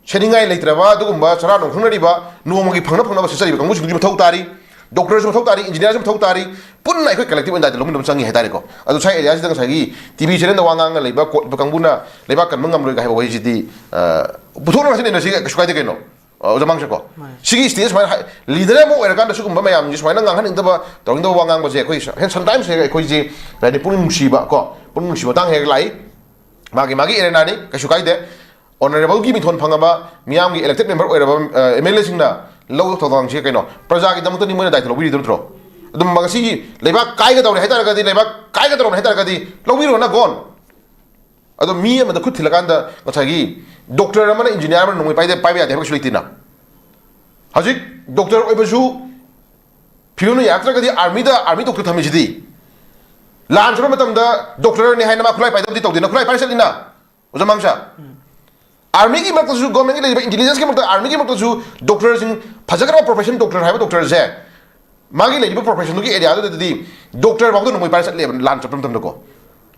ꯁꯦꯠꯅꯤꯡꯉꯥꯏ ꯂꯩꯇ꯭ꯔꯕ, ꯑꯗꯨꯒꯨꯝꯕ ꯆꯔꯥ ꯅꯣꯡ ꯈꯪꯅꯔꯤꯕ, ꯅꯣꯡꯃꯒꯤ ꯐꯪꯅ ꯐꯪꯅꯕ ꯁꯦꯠꯆꯔꯤꯕ ꯀꯥꯡꯕꯨꯁꯤꯡꯗꯨꯒꯤ ꯃꯊꯧ ꯇꯥꯔꯤ꯫ ꯗꯣꯛꯇꯔꯁꯨ ꯃꯊꯧ ꯇꯥꯔꯤ, ꯏꯟꯖꯤꯅꯤꯌꯥꯔꯁꯨ ꯃꯊꯧ ꯇꯥꯔꯤ꯫ ꯄꯨꯟꯅ ꯑꯩꯈꯣꯏ ꯀꯂꯦꯛꯇꯤꯚ ꯑꯣꯏꯅ ꯗꯥꯏꯇ ꯂꯧꯃꯤꯟꯅꯕ ꯆꯪꯉꯤ ꯍꯥꯏꯇꯥꯔꯦꯀꯣ꯫ ꯑꯗꯣ ꯁ꯭ꯋꯥꯏ ꯑꯦꯔꯤꯌꯥꯁꯤꯗ ꯉꯁꯥꯏꯒꯤ ꯇꯤ ꯚꯤ ꯆꯦꯅꯦꯜꯗ ꯋꯥ ꯉꯥꯡꯉ ꯂꯩꯕ ꯀꯣꯠ ꯂꯤꯠꯄ ꯀꯥꯡꯕꯨꯅ ꯂꯩꯕꯥꯛ ꯀꯟꯕ ꯉꯝꯂꯣꯏꯒ ꯍꯥꯏꯕ ꯋꯥꯍꯩꯁꯤꯗꯤ, ꯑ, ꯄꯨꯊꯣꯛꯅꯔꯁꯤ ꯅꯩꯅꯔꯁꯤ, ꯀꯩꯁꯨ ꯀꯥꯏꯗꯦ ꯀꯩꯅꯣ꯫ ꯑ, ꯑꯣꯖꯥ ꯃꯥꯡꯁꯦꯀꯣ꯫ ꯃꯥꯅꯦ꯫ ꯁꯤꯒꯤ ꯁ꯭ꯇꯦꯖ ꯁꯨꯃꯥꯏꯅ ꯍꯥꯏ-, ꯂꯤꯗꯔ ꯑꯃ ꯑꯣꯏꯔꯀꯥꯟꯗ ꯁꯤꯒꯨꯝꯕ ꯃꯌꯥꯝꯁꯤ ꯁꯨꯃꯥꯏꯅ ꯉꯥꯡꯍꯟꯅꯤꯡꯗꯕ, ꯇꯧꯅꯤꯡꯗꯕ ꯋꯥ ꯉꯥꯡꯕꯁꯦ ꯑꯩꯈꯣꯏ ꯁ-, ꯍꯦꯟ-, ꯁꯝꯇꯥꯏꯝꯁ ꯍꯦꯛ ꯑꯩꯈꯣꯏꯁꯦ ꯀꯩ ꯍꯥꯏꯅꯤ, ꯄꯨꯛꯅꯤꯡ ꯅꯨꯡꯁꯤꯕ ꯀꯣ, ꯄꯨꯛꯅꯤꯡ ꯅꯨꯡꯁꯤꯕ ꯃꯇꯥꯡ ꯍꯦꯛ ꯂꯥꯛꯏ꯫ ꯃꯥꯒꯤ, ꯃꯥꯒꯤ ꯑꯦꯔꯦꯅꯥꯅꯤ, ꯀꯩꯁꯨ ꯀꯥꯏꯗꯦ꯫ ꯑꯣꯅꯔꯦꯕꯜꯒꯤ ꯃꯤꯡꯊꯣꯟ ꯐꯪꯉꯕ, ꯃꯤꯌꯥꯝꯒꯤ ꯏꯂꯦꯛꯇꯦꯗ ꯃꯦꯝꯕꯔ ꯑꯣꯏꯔꯕ, ꯑ, ꯑꯦꯝ ꯑꯦꯜ ꯑꯦꯁꯤꯡꯅ ꯂꯧꯕ ꯊꯧꯗꯥꯡꯁꯤ ꯀꯩꯅꯣ? ꯄ꯭ꯔꯖꯥꯒꯤꯗꯃꯛꯇꯅꯤ ꯃꯣꯏꯅ ꯗꯥꯏꯇ ꯂꯧꯕꯤꯔꯤꯗꯨ ꯅꯠꯇ꯭ꯔꯣ? ꯑꯗꯨꯝ ꯉꯁꯤꯒꯤ ꯂꯩꯕꯥꯛ ꯀꯥꯏꯒꯗꯧꯔꯦ ꯍꯥꯏꯇꯥꯔꯒꯗꯤ, ꯂꯩꯕꯥꯛ ꯀꯥꯏꯒꯗꯧꯔꯕꯅꯦ ꯍꯥꯏꯇꯥꯔꯒꯗꯤ, ꯂꯧꯕꯤꯔꯣꯅ ꯒꯣꯟ꯫ ꯑꯗꯣ ꯃꯤ ꯑꯃꯗ ꯈꯨꯠ ꯊꯤꯜꯂꯀꯥꯟꯗ ꯉꯁꯥꯏꯒꯤ ꯗꯣꯛꯇꯔ ꯑꯃꯅ ꯏꯟꯖꯤꯅꯤꯌꯥꯔ ꯑꯃꯅ ꯅꯣꯡꯃꯩ ꯄꯥꯏꯗꯦ, ꯄꯥꯏꯕ ꯌꯥꯗꯦ ꯍꯥꯏꯕ ꯀꯩꯁꯨ ꯂꯩꯇꯦꯅ꯫ ꯍꯧꯖꯤꯛ ꯗꯣꯛꯇꯔ ꯑꯣꯏꯕꯁꯨ ꯐꯤꯕꯝꯅ ꯌꯥꯔꯛꯇ꯭ꯔꯒꯗꯤ ꯑꯥꯔꯃꯤꯗ, ꯑꯥꯔꯃꯤ ꯗꯣꯛꯇꯔ ꯊꯝꯃꯤꯁꯤꯗꯤ꯫ ꯂꯥꯟ ꯆꯠꯄ ꯃꯇꯝꯗ ꯗꯣꯛꯇꯔꯅꯤ ꯍꯥꯏꯅ ꯃꯥ ꯈꯨꯠꯂꯥꯏ ꯄꯥꯏꯗꯕꯗꯤ ꯇꯧꯗꯦꯅ, ꯈꯨꯠꯂꯥꯏ ꯄꯥꯏꯔ ꯆꯠꯂꯤꯅ꯫ ꯑꯣꯖꯥ ꯃꯥꯡꯁꯥ, ꯑꯥꯔꯃꯤꯒꯤ ꯃꯔꯛꯇꯁꯨ, ꯒꯣꯔꯃꯦꯟꯒꯤ ꯂꯩꯔꯤꯕ ꯏꯟꯇꯤꯂꯤꯖꯦꯟꯁꯀꯤ ꯃꯔꯛꯇ, ꯑꯥꯔꯃꯤꯒꯤ ꯃꯔꯛꯇꯁꯨ ꯗꯣꯛꯇꯔꯁꯤꯡ, ꯐꯖꯈ꯭ꯔꯕ ꯄ꯭ꯔꯣꯐꯦꯁꯟ ꯗꯣꯛꯇꯔ ꯍꯥꯏꯕ ꯗꯣꯛꯇꯔꯁꯦ, ꯃꯥꯒꯤ ꯂꯩꯔꯤꯕ ꯄ꯭ꯔꯣꯐꯦꯁꯟꯗꯨꯒꯤ ꯑꯦꯔꯤꯌꯥꯗꯨꯗꯗꯤ ꯗꯣꯛꯇꯔ ꯐꯥꯎꯗ ꯅꯣꯡꯃꯩ ꯄꯥꯏꯔ ꯆꯠꯂꯦꯕ ꯂꯥꯟ ꯆꯠꯄ ꯃꯇꯝꯗꯀꯣ꯫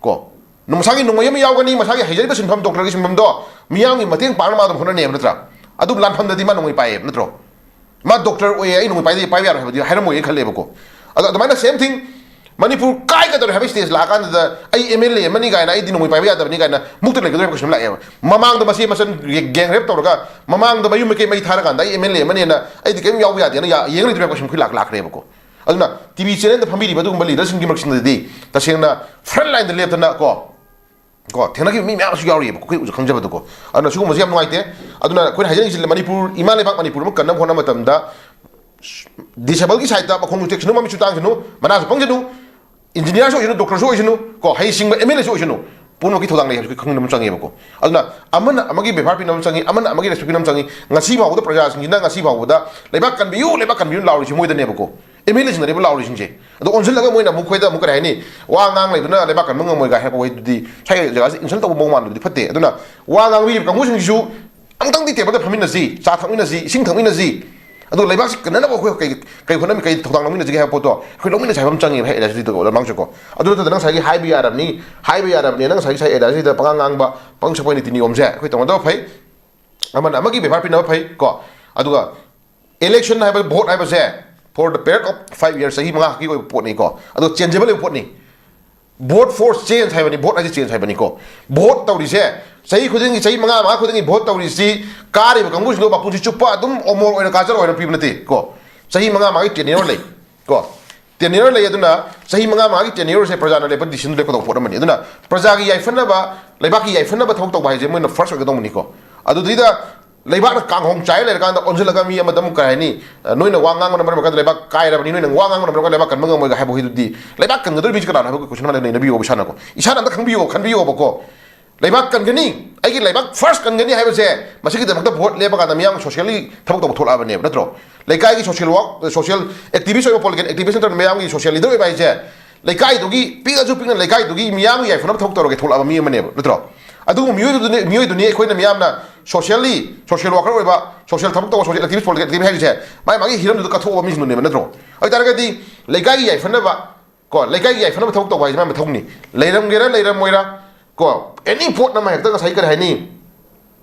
ꯀꯣ, ꯃꯁꯥꯒꯤ ꯅꯣꯡꯃꯩ ꯑꯃ ꯌꯥꯎꯒꯅꯤ, ꯃꯁꯥꯒꯤ ꯍꯩꯖꯔꯤꯕ ꯁꯤꯟꯐꯝ, ꯗꯣꯛꯇꯔꯒꯤ ꯁꯤꯟꯐꯝꯗꯣ ꯃꯤꯌꯥꯝꯒꯤ ꯃꯇꯦꯡ ꯄꯥꯡꯅꯕ ꯑꯗꯨꯝ ꯍꯣꯠꯅꯅꯦꯕ ꯅꯠꯇ꯭ꯔꯥ? ꯑꯗꯨ ꯂꯥꯟꯐꯝꯗꯗꯤ ꯃꯥ ꯅꯣꯡꯃꯩ ꯄꯥꯏꯌꯦꯕ ꯅꯠꯇ꯭ꯔꯣ? ꯃꯥ ꯗꯣꯛꯇꯔ ꯑꯣꯏꯌꯦ, ꯑꯩ ꯅꯣꯡꯃꯩ ꯄꯥꯏꯗꯦ, ꯄꯥꯏꯕ ꯌꯥꯔꯣꯏ ꯍꯥꯏꯕꯗꯤ ꯍꯥꯏꯔꯝꯃꯣꯏꯅ ꯈꯜꯂꯦꯕꯀꯣ꯫ ꯑꯗꯣ ꯑꯗꯨꯃꯥꯏꯅ ꯁꯦꯝ ꯊꯤꯡ, ꯃꯅꯤꯄꯨꯔ ꯀꯥꯏꯒꯗꯧꯔꯦ ꯍꯥꯏꯕ ꯁ꯭ꯇꯦꯖ ꯂꯥꯛꯑꯀꯥꯟꯗꯗ ꯑꯩ ꯑꯦꯝ ꯑꯦꯜ ꯑꯦ ꯑꯃꯅꯤ ꯀꯥꯏꯅ, ꯑꯩꯗꯤ ꯅꯣꯡꯃꯩ ꯄꯥꯏꯕ ꯌꯥꯗꯕꯅꯤ ꯀꯥꯏꯅ ꯃꯨꯛꯇ ꯂꯩꯒꯗꯧꯔꯤꯕ ꯀꯣꯏꯁꯟ ꯂꯥꯛꯑꯦꯕ꯫ ꯃꯃꯥꯡꯗ ꯃꯆꯦ ꯃꯆꯟ ꯒꯦꯡ ꯔꯦꯞ ꯇꯧꯔꯒ, ꯃꯃꯥꯡꯗ ꯃꯌꯨꯝ ꯃꯀꯩ ꯃꯩ ꯊꯥꯔꯀꯥꯟꯗ ꯑꯩ ꯑꯦꯝ ꯑꯦꯜ ꯑꯦ ꯑꯃꯅꯦꯅ ꯑꯩꯗꯤ ꯀꯔꯤꯝ ꯌꯥꯎꯕ ꯌꯥꯗꯦꯅ ꯌꯥ-, ꯌꯦꯡ ꯂꯩꯗꯧꯔꯤꯕ ꯀꯣꯏꯁꯟ ꯑꯩꯈꯣꯏ ꯂꯥꯛ-, ꯂꯥꯛꯈ꯭ꯔꯦꯕꯀꯣ꯫ ꯑꯗꯨꯅ ꯇꯤ ꯚꯤ ꯆꯦꯅꯦꯜꯗ ꯐꯝꯕꯤꯔꯤꯕ ꯑꯗꯨꯒꯨꯝꯕ ꯂꯤꯗꯔꯁꯤꯡꯒꯤ ꯃꯔꯛꯁꯤꯗ ꯗꯤ ꯇꯁꯦꯡꯅ ꯐ꯭ꯔꯟ ꯂꯥꯏꯟꯗ ꯂꯦꯞꯇꯅ ꯀꯣ ꯀꯣ ꯊꯦꯡꯅꯈꯤꯕ ꯃꯤ ꯃꯌꯥꯝ ꯑꯃꯁꯨ ꯌꯥꯎꯔꯤꯑꯕ, ꯑꯩꯈꯣꯏ ꯎꯖ ꯈꯪꯖꯕꯗꯀꯣ꯫ ꯑꯗꯨꯅ ꯁꯤꯒꯨꯝꯕꯁꯦ ꯌꯥꯝ ꯅꯨꯡꯉꯥꯏꯇꯦ꯫ ꯑꯗꯨꯅ ꯑꯩꯈꯣꯏꯅ ꯍꯥꯏꯖꯅꯤꯡꯉꯤꯁꯤ, ꯃꯅꯤꯄꯨꯔ, ꯏꯃꯥ ꯂꯩꯕꯥꯛ ꯃꯅꯤꯄꯨꯔ ꯑꯃ ꯀꯟꯅꯕ ꯍꯣꯠꯅꯕ ꯃꯇꯝꯗ ꯗꯤꯁꯦꯕꯜꯒꯤ ꯁꯥꯏꯠꯇ ꯃꯈꯣꯡꯁꯨ ꯇꯦꯛꯁꯅꯨ, ꯃꯃꯤꯠꯁꯨ ꯇꯥꯡꯁꯅꯨ, ꯃꯅꯥꯁꯨ ꯄꯪꯁꯅꯨ, ꯏꯟꯖꯤꯅꯤꯌꯥꯔꯁꯨ ꯑꯣꯏꯁꯅꯨ, ꯗꯣꯛꯇꯔꯁꯨ ꯑꯣꯏꯁꯅꯨ, ꯀꯣ ꯍꯩꯁꯤꯡꯕ ꯑꯦꯝ ꯑꯦꯜ ꯑꯦꯁꯨ ꯑꯣꯏꯁꯅꯨ, ꯄꯨꯝꯅꯃꯛꯀꯤ ꯊꯧꯗꯥꯡ ꯂꯩ ꯍꯥꯏꯕꯁꯤ ꯑꯩꯈꯣꯏ ꯈꯪꯃꯤꯟꯅꯕ ꯑꯃ ꯆꯪꯉꯦꯕꯀꯣ꯫ ꯑꯗꯨꯅ ꯑꯃꯅ ꯑꯃꯒꯤ ꯕꯦꯕꯥꯔ ꯄꯤꯅꯕ ꯆꯪꯉꯤ, ꯑꯃꯅ ꯑꯃꯒꯤ ꯔꯦꯁꯄꯦꯛ ꯄꯤꯅꯕ ꯆꯪꯉꯤ꯫ ꯉꯁꯤ ꯐꯥꯎꯕꯗ ꯄ꯭ꯔꯖꯥꯁꯤꯡꯁꯤꯅ ꯉꯁꯤ ꯐꯥꯎꯕꯗ "ꯂꯩꯕꯥꯛ ꯀꯟꯕꯤꯌꯨ, ꯂꯩꯕꯥꯛ ꯀꯟꯕꯤꯌꯨ" ꯂꯥꯎꯔꯤꯁꯤ ꯃꯣꯏꯗꯅꯦꯕꯀꯣ꯫ M L ꯑꯦꯁꯤꯡꯅꯅꯦꯕ ꯂꯥꯎꯔꯤꯁꯤꯡꯁꯦ꯫ ꯑꯗꯣ ꯑꯣꯟꯁꯤꯜꯂꯒ ꯃꯣꯏꯅ ꯑꯃꯨꯛ ꯑꯩꯈꯣꯏꯗ ꯑꯃꯨꯛ ꯀꯔꯤ ꯍꯥꯏꯅꯤ, "ꯋꯥ ꯉꯥꯡ ꯂꯩꯗꯨꯅ ꯂꯩꯕꯥꯛ ꯀꯟꯕ ꯉꯝꯃꯣꯏ" ꯀꯥꯏ ꯍꯥꯏꯔꯛꯄ ꯋꯥꯍꯩꯗꯨꯗꯤ ꯁ꯭ꯋꯥꯏ ꯖꯒꯥꯁꯤ ꯏꯟꯁꯜ ꯇꯧꯕ ꯃꯑꯣꯡ ꯃꯥꯟꯕꯗꯨꯗꯤ ꯐꯠꯇꯦ꯫ ꯑꯗꯨꯅ ꯋꯥ ꯉꯥꯡꯕꯤꯔꯤꯕ ꯀꯥꯡꯕꯨꯁꯤꯡꯁꯤꯁꯨ ꯑꯃꯨꯛꯇꯪꯗꯤ ꯇꯦꯕꯜꯗ ꯐꯝꯃꯤꯟꯅꯁꯤ, ꯆꯥ ꯊꯛꯃꯤꯟꯅꯁꯤ, ꯏꯁꯤꯡ ꯊꯛꯃꯤꯟꯅꯁꯤ꯫ ꯑꯗꯣ ꯂꯩꯕꯥꯛꯁꯤ ꯀꯟꯅꯅꯕ ꯑꯩꯈꯣꯏ ꯀꯩ, ꯀꯩ ꯍꯣꯠꯅꯃꯤ, ꯀꯩ ꯊꯧꯗꯥꯡ ꯂꯧꯃꯤꯟꯅꯁꯤꯒꯦ ꯍꯥꯏꯕ ꯄꯣꯠꯇꯣ ꯑꯩꯈꯣꯏ ꯂꯧꯃꯤꯟꯅꯁꯤ ꯍꯥꯏꯕ ꯑꯃ ꯆꯪꯉꯦꯕ, ꯍꯦꯛ ꯑꯦꯂꯥꯏꯁꯤꯗ ꯂꯝꯃꯥꯡꯁꯨꯀꯣ꯫ ꯑꯗꯨ ꯅꯠꯇꯗ ꯅꯪ ꯉꯁꯥꯏꯒꯤ "ꯍꯥꯏꯕ ꯌꯥꯔꯕꯅꯤ, ꯍꯥꯏꯕ ꯌꯥꯔꯕꯅꯤ", ꯅꯪ ꯉꯁꯥꯏꯒꯤ ꯁꯥꯏ ꯑꯦꯂꯥꯏꯁꯤꯗ ꯄꯉꯥꯡ ꯉꯥꯡꯕ, ꯄꯪ ꯁꯛꯄ ꯅꯤꯇꯤ ꯅꯤꯌꯣꯝꯁꯦ ꯑꯩꯈꯣꯏ ꯇꯧꯅꯗꯕ ꯐꯩ꯫ ꯑꯃꯅ ꯑꯃꯒꯤ ꯕꯦꯕꯥꯔ ꯄꯤꯅꯕ ꯐꯩ ꯀꯣ꯫ ꯑꯗꯨꯒ ꯏꯂꯦꯛꯁꯟ ꯍꯥꯏꯕ, ꯚꯣꯠ ꯍꯥꯏꯕꯁꯦ, for the period of five years, ꯆꯍꯤ ꯃꯉꯥ ꯈꯛꯀꯤ ꯑꯣꯏꯕ ꯄꯣꯠꯅꯤꯀꯣ꯫ ꯑꯗꯣ ꯆꯦꯟꯖꯦꯕꯜ ꯑꯣꯏꯕ ꯄꯣꯠꯅꯤ꯫ "Vote for change" ꯍꯥꯏꯕꯅꯤ, ꯚꯣꯠ ꯍꯥꯏꯁꯦ ꯆꯦꯟꯖ ꯍꯥꯏꯕꯅꯤꯀꯣ꯫ ꯚꯣꯠ ꯇꯧꯔꯤꯁꯦ ꯆꯍꯤ ꯈꯨꯗꯤꯡꯒꯤ, ꯆꯍꯤ ꯃꯉꯥ ꯃꯉꯥ ꯈꯨꯗꯤꯡꯒꯤ ꯚꯣꯠ ꯇꯧꯔꯤꯁꯤ ꯀꯥꯔꯤꯕ ꯀꯥꯡꯕꯨꯁꯤꯡꯗꯣ ꯃꯄꯨꯟꯁꯤ ꯆꯨꯞꯄ ꯑꯗꯨꯝ ꯑꯃꯣꯔ ꯑꯣꯏꯅ ꯀꯥꯖꯔꯣꯏ ꯍꯥꯏꯅ ꯄꯤꯕ ꯅꯠꯇꯦ ꯀꯣ꯫ ꯆꯍꯤ ꯃꯉꯥ ꯃꯉꯥꯒꯤ ꯇꯦꯅꯤꯌꯣꯔ ꯂꯩ ꯀꯣ꯫ ꯇꯦꯅꯤꯌꯣꯔ ꯂꯩ꯫ ꯑꯗꯨꯅ ꯆꯍꯤ ꯃꯉꯥ ꯃꯉꯥꯒꯤ ꯇꯦꯅꯤꯌꯣꯔꯁꯦ ꯄ꯭ꯔꯖꯥꯅ ꯂꯦꯞꯄ ꯗꯤꯁꯤꯖꯟ ꯂꯦꯞꯀꯗꯧꯕ ꯄꯣꯠ ꯑꯃꯅꯤ꯫ ꯑꯗꯨꯅ ꯄ꯭ꯔꯖꯥꯒꯤ ꯌꯥꯏꯐꯅꯕ, ꯂꯩꯕꯥꯛꯀꯤ ꯌꯥꯏꯐꯅꯕ ꯊꯕꯛ ꯇꯧꯕ ꯍꯥꯏꯁꯦ ꯃꯣꯏꯅ ꯐꯥꯔꯁ ꯑꯣꯏꯒꯗꯧꯕꯅꯤꯀꯣ꯫ ꯑꯗꯨꯗꯩꯗ ꯂꯩꯕꯥꯛꯅ ꯀꯥꯡꯍꯣꯡ ꯆꯥꯏ ꯂꯩꯔꯀꯥꯟꯗ ꯑꯣꯟꯁꯤꯜꯂꯒ ꯃꯤ ꯑꯃꯗ ꯑꯃꯨꯛ ꯀꯩ ꯍꯥꯏꯅꯤ, "ꯅꯣꯏꯅ ꯋꯥ ꯉꯥꯡꯕꯅ ꯃꯔꯝ ꯑꯣꯏꯔꯀꯥꯟꯗ ꯂꯩꯕꯥꯛ ꯀꯥꯏꯔꯕꯅꯤ, ꯅꯣꯏꯅ ꯋꯥ ꯉꯥꯡꯕꯅ ꯃꯔꯝ ꯑꯣꯏꯔꯀꯥꯟꯗ ꯂꯩꯕꯥꯛ ꯀꯟꯕ ꯉꯝꯃꯣꯏꯒ" ꯍꯥꯏꯕ ꯋꯥꯍꯩꯗꯨꯗꯤ, ꯂꯩꯕꯥꯛ ꯀꯟꯒꯗꯧꯔꯤꯕ ꯃꯤꯁꯦ ꯀꯅꯥꯅꯣ ꯍꯥꯏꯕ ꯀꯣꯏꯁꯟ ꯑꯃ ꯅꯩꯅꯕꯤꯌꯣꯕ ꯏꯁꯥꯅꯀꯣ꯫ ꯏꯁꯥꯅ ꯑꯝꯇ ꯈꯪꯕꯤꯌꯣ, ꯈꯟꯕꯤꯌꯣꯕꯀꯣ꯫ ꯂꯩꯕꯥꯛ ꯀꯟꯒꯅꯤ, ꯑꯩꯒꯤ ꯂꯩꯕꯥꯛ ꯐꯥꯔꯁ ꯀꯟꯒꯅꯤ ꯍꯥꯏꯕꯁꯦ ꯃꯁꯤꯒꯤꯗꯃꯛꯇ ꯚꯣꯠ ꯂꯦꯞꯄ ꯀꯥꯟꯗ ꯃꯤꯌꯥꯝ ꯁꯣꯁꯤꯌꯦꯜꯂꯤ ꯊꯕꯛ ꯇꯧꯕ ꯊꯣꯛꯂꯛꯑꯕꯅꯦꯕ, ꯅꯠꯇ꯭ꯔꯣ? ꯂꯩꯀꯥꯏꯒꯤ ꯁꯣꯁꯤꯌꯦꯜ ꯋꯥꯛ, ꯁꯣꯁꯤꯌꯦꯜ ꯑꯦꯛꯇꯤꯚꯤꯁ ꯑꯣꯏꯕ, ꯄꯣꯂꯤꯇꯤꯀꯦꯜ ꯑꯦꯛꯇꯤꯚꯤꯁ ꯅꯠꯇ꯭ꯔꯒ ꯃꯌꯥꯝꯒꯤ ꯁꯣꯁꯤꯌꯦꯜ ꯂꯤꯗꯔ ꯑꯣꯏꯕ ꯍꯥꯏꯁꯦ ꯂꯩꯀꯥꯏꯗꯨꯒꯤ, ꯄꯤꯛꯑꯁꯨ ꯄꯤꯛꯅ ꯂꯩꯀꯥꯏꯗꯨꯒꯤ ꯃꯤꯌꯥꯝꯒꯤ ꯌꯥꯏꯐꯅꯕ ꯊꯕꯛ ꯇꯧꯔꯒ ꯊꯣꯛꯂꯛꯑꯕ ꯃꯤ ꯑꯃꯅꯦꯕ, ꯅꯠꯇ꯭ꯔꯣ? ꯑꯗꯨꯒꯨꯝꯕ ꯃꯤꯑꯣꯏꯗꯨꯗꯨꯅꯤ, ꯃꯤꯑꯣꯏꯗꯨꯅꯤ ꯑꯩꯈꯣꯏꯅ ꯃꯤꯌꯥꯝꯅ ꯁꯣꯁꯤꯌꯦꯜꯂꯤ, ꯁꯣꯁꯤꯌꯦꯜ ꯋꯥꯀꯔ ꯑꯣꯏꯕ, ꯁꯣꯁꯤꯌꯦꯜ ꯊꯕꯛ ꯇꯧꯕ, ꯁꯣꯁꯤꯌꯦꯜ ꯑꯦꯛꯇꯤꯚꯤꯁ, ꯄꯣꯂꯤꯇꯤꯀꯦꯜ ꯑꯦꯛꯇꯤꯚꯤꯁ ꯍꯥꯏꯔꯤꯁꯦ ꯃꯥꯏ ꯃꯥꯒꯤ ꯍꯤꯔꯝꯗꯨꯗ ꯀꯠꯊꯣꯛꯑꯕ ꯃꯤꯁꯤꯡꯗꯨꯅꯦꯕ, ꯅꯠꯇ꯭ꯔꯣ? ꯑꯗꯨ ꯑꯣꯏꯇꯥꯔꯒꯗꯤ ꯂꯩꯀꯥꯏꯒꯤ ꯌꯥꯏꯐꯅꯕ, ꯀꯣ, ꯂꯩꯀꯥꯏꯒꯤ ꯌꯥꯏꯐꯅꯕ ꯊꯕꯛ ꯇꯧꯕ ꯍꯥꯏꯁꯦ ꯃꯥꯏ ꯃꯊꯧꯅꯤ꯫ ꯂꯩꯔꯝꯒꯦꯔꯥ ꯂꯩꯔꯝꯃꯣꯏꯔꯥ, ꯀꯣ, ꯑꯦꯅꯤ ꯄꯣꯠ ꯑꯃ ꯍꯦꯛꯇ ꯉꯁꯥꯏ ꯀꯔꯤ ꯍꯥꯏꯅꯤ,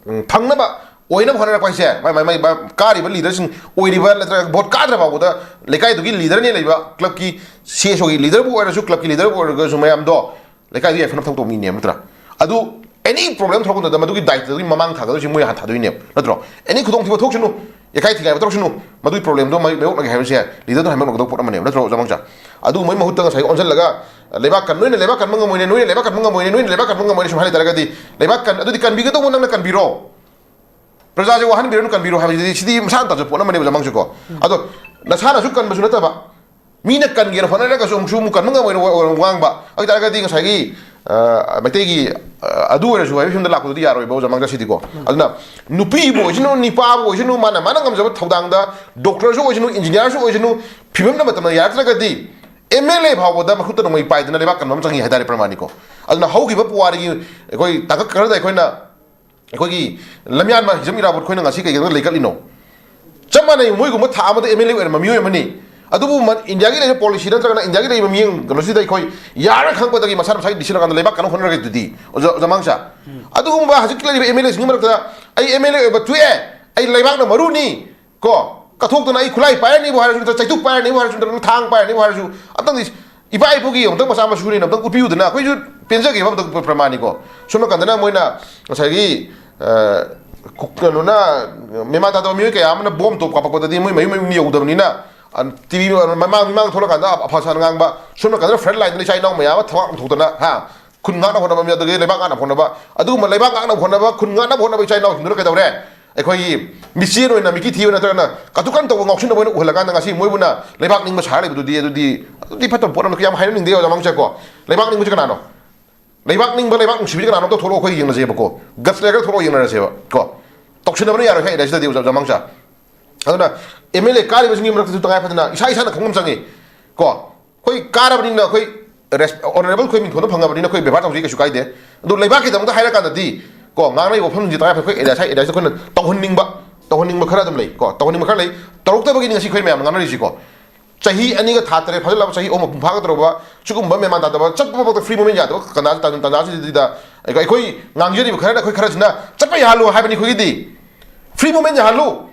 ꯎꯝ, ꯐꯪꯅꯕ ꯑꯣꯏꯅꯕ ꯍꯣꯠꯅꯔꯛꯄ ꯍꯥꯏꯁꯦ ꯃꯥꯏ, ꯃꯥꯏ, ꯃꯥꯏ, ꯃꯥ ꯀꯥꯔꯤꯕ ꯂꯤꯗꯔꯁꯤꯡ ꯑꯣꯏꯔꯤꯕ ꯅꯠꯇ꯭ꯔꯒ ꯚꯣꯠ ꯀꯥꯗ꯭ꯔ ꯐꯥꯎꯕꯗ ꯂꯩꯀꯥꯏꯗꯨꯒꯤ ꯂꯤꯗꯔꯅꯦ ꯂꯩꯕ, ꯀ꯭ꯂꯕꯀꯤ ꯁꯤ ꯑꯦꯁ ꯑꯣꯒꯤ ꯂꯤꯗꯔꯕꯨ ꯑꯣꯏꯔꯁꯨ, ꯀ꯭ꯂꯕꯀꯤ ꯂꯤꯗꯔꯕꯨ ꯑꯣꯏꯔꯒꯁꯨ ꯃꯌꯥꯝꯗꯣ ꯂꯩꯀꯥꯏꯗꯨ ꯌꯥꯏꯐꯅꯕ ꯊꯕꯛ ꯇꯧꯕ ꯃꯤꯅꯦꯕ, ꯅꯠꯇ꯭ꯔꯥ? ꯑꯗꯨ ꯑꯦꯅꯤ ꯄ꯭ꯔꯣꯕ꯭ꯂꯦꯝ ꯊꯣꯛꯂꯛꯄ ꯃꯇꯝꯗ ꯃꯗꯨꯒꯤ ꯗꯥꯏꯇꯗꯨꯒꯤ ꯃꯃꯥꯡ ꯊꯥꯒꯗꯣꯏꯁꯤ ꯃꯣꯏ ꯍꯥꯟꯅ ꯊꯥꯗꯣꯏꯅꯦꯕ, ꯅꯠꯇ꯭ꯔꯣ? ꯑꯦꯅꯤ ꯈꯨꯗꯣꯡꯊꯤꯕ ꯊꯣꯛꯁꯅꯨ, ꯌꯩꯈꯥꯏ ꯊꯤꯒꯥꯏꯕ ꯇꯧꯔꯛꯁꯅꯨ꯫ ꯃꯗꯨꯒꯤ problemꯗꯣ ꯃꯥꯏ-, ꯃꯥꯏꯌꯣꯛꯅꯒꯦ ꯍꯥꯏꯕꯁꯦ leaderꯗꯨꯅ ꯍꯥꯏꯃꯛꯂꯒꯗꯧꯕ ꯄꯣꯠ ꯑꯃꯅꯦꯕ, ꯅꯠꯇ꯭ꯔꯣ, ꯑꯣꯖꯥ ꯃꯪꯆꯥ? ꯑꯗꯨ ꯃꯣꯏ ꯃꯍꯨꯠꯇ ꯉꯁꯥꯏꯒꯤ ꯑꯣꯟꯁꯤꯜꯂꯒ, "ꯂꯩꯕꯥꯛ ꯀꯟ-, ꯅꯣꯏꯅ ꯂꯩꯕꯥꯛ ꯀꯟꯕ ꯉꯝꯃꯣꯏꯅꯦ, ꯅꯣꯏꯅ ꯂꯩꯕꯥꯛ ꯀꯟꯕ ꯉꯝꯃꯣꯏꯅꯦ, ꯅꯣꯏꯅ ꯂꯩꯕꯥꯛ ꯀꯟꯕ ꯉꯝꯃꯣꯏꯅꯦ" ꯁꯨꯝ ꯍꯥꯏ ꯂꯩꯇꯥꯔꯒꯗꯤ, ꯂꯩꯕꯥꯛ ꯀꯟ-, ꯑꯗꯨꯗꯤ ꯀꯟꯕꯤꯒꯗꯧꯕ ꯅꯪꯅ ꯀꯟꯕꯤꯔꯣ꯫ ꯄ꯭ꯔꯖꯥꯁꯦ ꯋꯥꯍꯟꯕꯤꯔꯅꯨ, ꯀꯟꯕꯤꯔꯣ ꯍꯥꯏꯕꯁꯤꯗꯤ, ꯁꯤꯗꯤ ꯃꯁꯥꯅ ꯇꯥꯖꯕ ꯄꯣꯠ ꯑꯃꯅꯦꯕ, ꯑꯣꯖꯥ ꯃꯪꯆꯥꯀꯣ꯫ ꯑꯗꯣ ꯅꯁꯥꯅꯁꯨ ꯀꯟꯕꯁꯨ ꯅꯠꯇꯕ, ꯃꯤꯅ ꯀꯟꯒꯦꯅ ꯍꯣꯠꯅꯔꯒꯁꯨ ꯑꯃꯨꯛꯁꯨ ꯑꯃꯨꯛ ꯀꯟꯕ ꯉꯝꯃꯣꯏꯅ ꯋꯥ-, ꯋꯥ-, ꯉꯥꯡꯕ꯫ ꯑꯗꯨ ꯑꯣꯏꯇꯥꯔꯒꯗꯤ ꯉꯁꯥꯏꯒꯤ, ꯑ, ꯃꯩꯇꯩꯒꯤ, ꯑ, ꯑꯗꯨ ꯑꯣꯏꯔꯁꯨ ꯍꯥꯏꯕ ꯐꯤꯕꯝꯗ ꯂꯥꯛꯄꯗꯨꯗꯤ ꯌꯥꯔꯣꯏꯕ, ꯑꯣꯖꯥ ꯃꯪꯆꯥ, ꯁꯤꯗꯤꯀꯣ꯫ ꯑꯗꯨꯅ ꯅꯨꯄꯤꯕꯨ ꯑꯣꯏꯁꯅꯨ, ꯅꯤꯄꯥꯕꯨ ꯑꯣꯏꯁꯅꯨ, ꯃꯥꯅ, ꯃꯥꯅ ꯉꯝꯖꯕ ꯊꯧꯗꯥꯡꯗ doctorꯁꯨ ꯑꯣꯏꯁꯅꯨ, engineerꯁꯨ ꯑꯣꯏꯁꯅꯨ, ꯐꯤꯕꯝꯅ ꯃꯇꯝꯅ ꯌꯥꯔꯛꯇ꯭ꯔꯒꯗꯤ MLA ꯐꯥꯎꯕꯗ ꯃꯈꯨꯠꯇ ꯅꯣꯡꯃꯩ ꯄꯥꯏꯗꯅ ꯂꯩꯕꯥꯛ ꯀꯟꯕ ꯑꯃ ꯆꯪꯉꯤ ꯍꯥꯏꯇꯥꯔꯦ, ꯄ꯭ꯔꯃꯥꯅꯤꯀꯣ꯫ ꯑꯗꯨꯅ ꯍꯧꯈꯤꯕ ꯄꯨꯋꯥꯔꯤꯒꯤ ꯑꯩꯈꯣꯏ ꯇꯥꯡꯀꯛ ꯈꯔꯗ ꯑꯩꯈꯣꯏꯅ, ꯑꯩꯈꯣꯏꯒꯤ ꯂꯝꯌꯥꯟꯕ ꯍꯤꯖꯝ ꯏꯔꯥꯕꯣꯠ ꯑꯩꯈꯣꯏꯅ ꯉꯁꯤ ꯀꯩꯒꯤꯅꯣ ꯂꯩꯈꯠꯂꯤꯅꯣ? ꯆꯞ ꯃꯥꯟꯅꯩ, ꯃꯣꯏꯒꯨꯝꯕ ꯊꯥ ꯑꯃꯗ MLA ꯑꯣꯏꯔꯝꯕ ꯃꯤꯑꯣꯏ ꯑꯃꯅꯤ꯫ ꯑꯗꯨꯕꯨ ꯃ-, ꯏꯟꯗꯤꯌꯥꯒꯤ ꯂꯩꯔꯤꯕ policy ꯅꯠꯇ꯭ꯔꯒꯅ ꯏꯟꯗꯤꯌꯥꯒꯤ ꯂꯩꯔꯤꯕ ꯃꯤꯠꯌꯦꯡ ꯀꯩꯅꯣꯁꯤꯗ ꯑꯩꯈꯣꯏ ꯌꯥꯔꯦ ꯈꯪꯕꯗꯒꯤ ꯃꯁꯥꯅ ꯃꯁꯥꯒꯤ decision ꯂꯧꯀꯥꯟꯗ ꯂꯩꯕꯥꯛ ꯀꯟꯅ ꯍꯣꯠꯅꯔꯒꯗꯨꯗꯤ, ꯑꯣꯖꯥ, ꯑꯣꯖꯥ ꯃꯪꯆꯥ꯫ ꯑꯗꯨꯒꯨꯝꯕ ꯍꯧꯖꯤꯛꯀꯤ ꯂꯩꯔꯤꯕ MLAꯁꯤꯡꯒꯤ ꯃꯔꯛꯇ ꯑꯩ MLA ꯑꯣꯏꯕ ꯊꯣꯛꯑꯦ, ꯑꯩ ꯂꯩꯕꯥꯛꯅ ꯃꯔꯨꯅꯤ, ꯀꯣ, ꯀꯠꯊꯣꯛꯇꯅ ꯑꯩ ꯈꯨꯠꯂꯥꯏ ꯄꯥꯏꯔꯅꯤꯕꯨ ꯍꯥꯏꯔꯁꯨ, ꯅꯠꯇ꯭ꯔꯒ ꯆꯩꯇꯨꯞ ꯄꯥꯏꯔꯅꯤꯕꯨ ꯍꯥꯏꯔꯁꯨ, ꯅꯠꯇ꯭ꯔꯒ ꯊꯥꯡ ꯄꯥꯏꯔꯅꯤꯕꯨ ꯍꯥꯏꯔꯁꯨ, ꯑꯝꯇꯪꯗꯤ ꯏꯄꯥ ꯏꯄꯨꯒꯤ ꯑꯃꯨꯛꯇꯪ ꯃꯆꯥ ꯃꯁꯨꯅꯤꯅ ꯑꯝꯇꯪ ꯎꯠꯄꯤꯌꯨꯗꯅ, ꯑꯩꯈꯣꯏꯁꯨ ꯄꯦꯟꯖꯒꯦꯕ ꯑꯝꯇꯪ ꯄ꯭ꯔꯃꯥꯅꯤꯀꯣ꯫ ꯁꯣꯝ ꯅꯥꯀꯟꯗꯅ ꯃꯣꯏꯅ ꯉꯁꯥꯏꯒꯤ, ꯑ, ꯀꯩꯅꯣꯅ, ꯃꯦꯃꯥꯟ ꯇꯥꯗꯕ ꯃꯤꯑꯣꯏ ꯀꯌꯥ ꯑꯃꯅ ꯕꯣꯝ ꯇꯣꯞ ꯀꯥꯞꯄꯛꯄꯗꯗꯤ ꯃꯣꯏ ꯃꯌꯨꯝ ꯃꯌꯨꯝ ꯌꯧꯗꯕꯅꯤꯅ, ꯑ, TV ꯃꯃꯥꯡ, ꯃꯤꯃꯥꯡ ꯊꯣꯛꯂꯀꯥꯟꯗ ꯑꯐꯁꯥꯟ ꯉꯥꯡꯕ, ꯁꯣꯝ ꯅꯥꯀꯟꯗꯅ front lineꯗ ꯏꯆꯥ ꯏꯅꯥꯎ ꯃꯌꯥꯝ ꯑꯃ ꯊꯕꯥꯛ ꯊꯣꯛꯇꯅ, ꯍꯥ, ꯈꯨꯟ ꯉꯥꯛꯅꯕ ꯍꯣꯠꯅꯕ ꯃꯤ, ꯑꯗꯨꯗꯒꯤ ꯂꯩꯕꯥꯛ ꯉꯥꯛꯅꯕ ꯍꯣꯠꯅꯕ, ꯑꯗꯨꯒꯨꯝꯕ ꯂꯩꯕꯥꯛ ꯉꯥꯛꯅꯕ ꯍꯣꯠꯅꯕ, ꯈꯨꯟ ꯉꯥꯛꯅꯕ ꯍꯣꯠꯅꯕ ꯏꯆꯥ ꯏꯅꯥꯎꯁꯤꯡꯗꯨꯅ ꯀꯩꯗꯧꯔꯦ? ꯑꯩꯈꯣꯏꯒꯤ ꯃꯤꯆꯦꯟ ꯑꯣꯏꯅ, ꯃꯤꯀꯤ ꯊꯤꯕ ꯅꯠꯇ꯭ꯔꯒꯅ ꯀꯇꯨꯀꯟ ꯇꯧꯕ, ꯉꯥꯎꯁꯤꯟꯅꯕ ꯑꯣꯏꯅ ꯎꯍꯜꯂꯀꯥꯟꯗ ꯉꯁꯤ ꯃꯣꯏꯕꯨꯅ ꯂꯩꯕꯥꯛ ꯅꯤꯡꯕ ꯁꯥꯔ ꯂꯩꯕꯗꯨꯗꯤ, ꯑꯗꯨꯗꯤ, ꯑꯗꯨꯗꯤ ꯐꯠꯇꯕ ꯄꯣꯠ ꯑꯃ ꯌꯥꯝ ꯍꯥꯏꯅꯅꯤꯡꯗꯦ, ꯑꯣꯖꯥ ꯃꯪꯆꯥꯀꯣ꯫ ꯂꯩꯕꯥꯛ ꯅꯤꯡꯕꯁꯤ ꯀꯅꯥꯅꯣ? ꯂꯩꯕꯥꯛ ꯅꯤꯡꯕ, ꯂꯩꯕꯥꯛ ꯅꯨꯡꯁꯤꯕꯁꯤ ꯀꯅꯥꯅꯣ? ꯑꯝꯇ ꯊꯣꯛꯂꯛꯑꯣ, ꯑꯩꯈꯣꯏ ꯌꯦꯡꯅꯁꯦꯕꯀꯣ꯫ Guts ꯂꯩꯔꯒ ꯊꯣꯛꯂꯛꯑꯣ, ꯌꯦꯡꯅꯔꯁꯦꯕ ꯀꯣ꯫ ꯇꯧꯁꯤꯟꯅꯕꯅ ꯌꯥꯔꯣꯏ ꯍꯥꯏ ꯁꯤꯗꯗꯤ, ꯑꯣꯖꯥ ꯃꯪꯆꯥ꯫ ꯑꯗꯨꯅ MLA ꯀꯥꯔꯤꯕꯁꯤꯡꯒꯤ ꯃꯔꯛꯇꯁꯨ ꯇꯉꯥꯏ ꯐꯗꯅ ꯏꯁꯥ ꯏꯁꯥꯅ ꯈꯪꯐꯝ ꯆꯪꯉꯤ ꯀꯣ꯫ ꯑꯩꯈꯣꯏ ꯀꯥꯔꯕꯅꯤꯅ, ꯑꯩꯈꯣꯏ ꯔꯦꯁ-, honourable ꯑꯩꯈꯣꯏ ꯃꯤꯡꯊꯣꯟꯗ ꯐꯪꯉꯕꯅꯤꯅ ꯑꯩꯈꯣꯏ ꯕꯦꯕꯥꯔ ꯇꯧꯖꯩ, ꯀꯩꯁꯨ ꯀꯥꯏꯗꯦ꯫ ꯑꯗꯨ ꯂꯩꯕꯥꯛꯀꯤꯗꯃꯛꯇ ꯍꯥꯏꯔꯀꯥꯟꯗꯗꯤ ꯀꯣ, ꯉꯥꯡꯅꯔꯤꯕ ꯋꯥꯐꯝꯁꯤꯡꯁꯦ ꯇꯉꯥꯏ ꯐꯗꯦ ꯑꯩꯈꯣꯏ area ꯁꯥꯏ, area ꯁꯤꯗ ꯑꯩꯈꯣꯏꯅ ꯇꯧꯍꯟꯅꯤꯡꯕ, ꯇꯧꯍꯟꯅꯤꯡꯕ ꯈꯔ ꯑꯗꯨꯝ ꯂꯩ ꯀꯣ, ꯇꯧꯍꯟꯅꯤꯡꯕ ꯈꯔ ꯂꯩ꯫ ꯇꯧꯔꯛꯇꯕꯒꯤꯅꯤ ꯉꯁꯤ ꯑꯩꯈꯣꯏ ꯃꯌꯥꯝꯅ ꯉꯥꯡꯅꯔꯤꯁꯤꯀꯣ꯫ ꯆꯍꯤ ꯑꯅꯤꯒ ꯊꯥ ꯇꯔꯦꯠ ꯐꯥꯖꯤꯜꯂꯕ, ꯆꯍꯤ ꯑꯍꯨꯝ ꯃꯄꯨꯡ ꯐꯥꯒꯗꯧꯔꯕ, ꯁꯤꯒꯨꯝꯕ ꯃꯦꯃꯥꯟ ꯇꯥꯗꯕ, ꯆꯠꯄ ꯐꯥꯎꯗ free movement ꯌꯥꯗꯕ ꯀꯟꯗꯥ-, ꯇꯟ-, ꯇꯟꯖꯥꯁꯤꯗ ꯑꯩꯈꯣꯏ, ꯑꯩꯈꯣꯏ ꯉꯥꯡꯖꯔꯤꯕ ꯈꯔꯅ ꯑꯩꯈꯣꯏ ꯈꯔꯁꯤꯅ ꯆꯠꯄ ꯌꯥꯍꯜꯂꯨ ꯍꯥꯏꯕꯅꯤ ꯑꯩꯈꯣꯏꯒꯤꯗꯤ꯫ Free movement ꯌꯥꯍꯜꯂꯨ꯫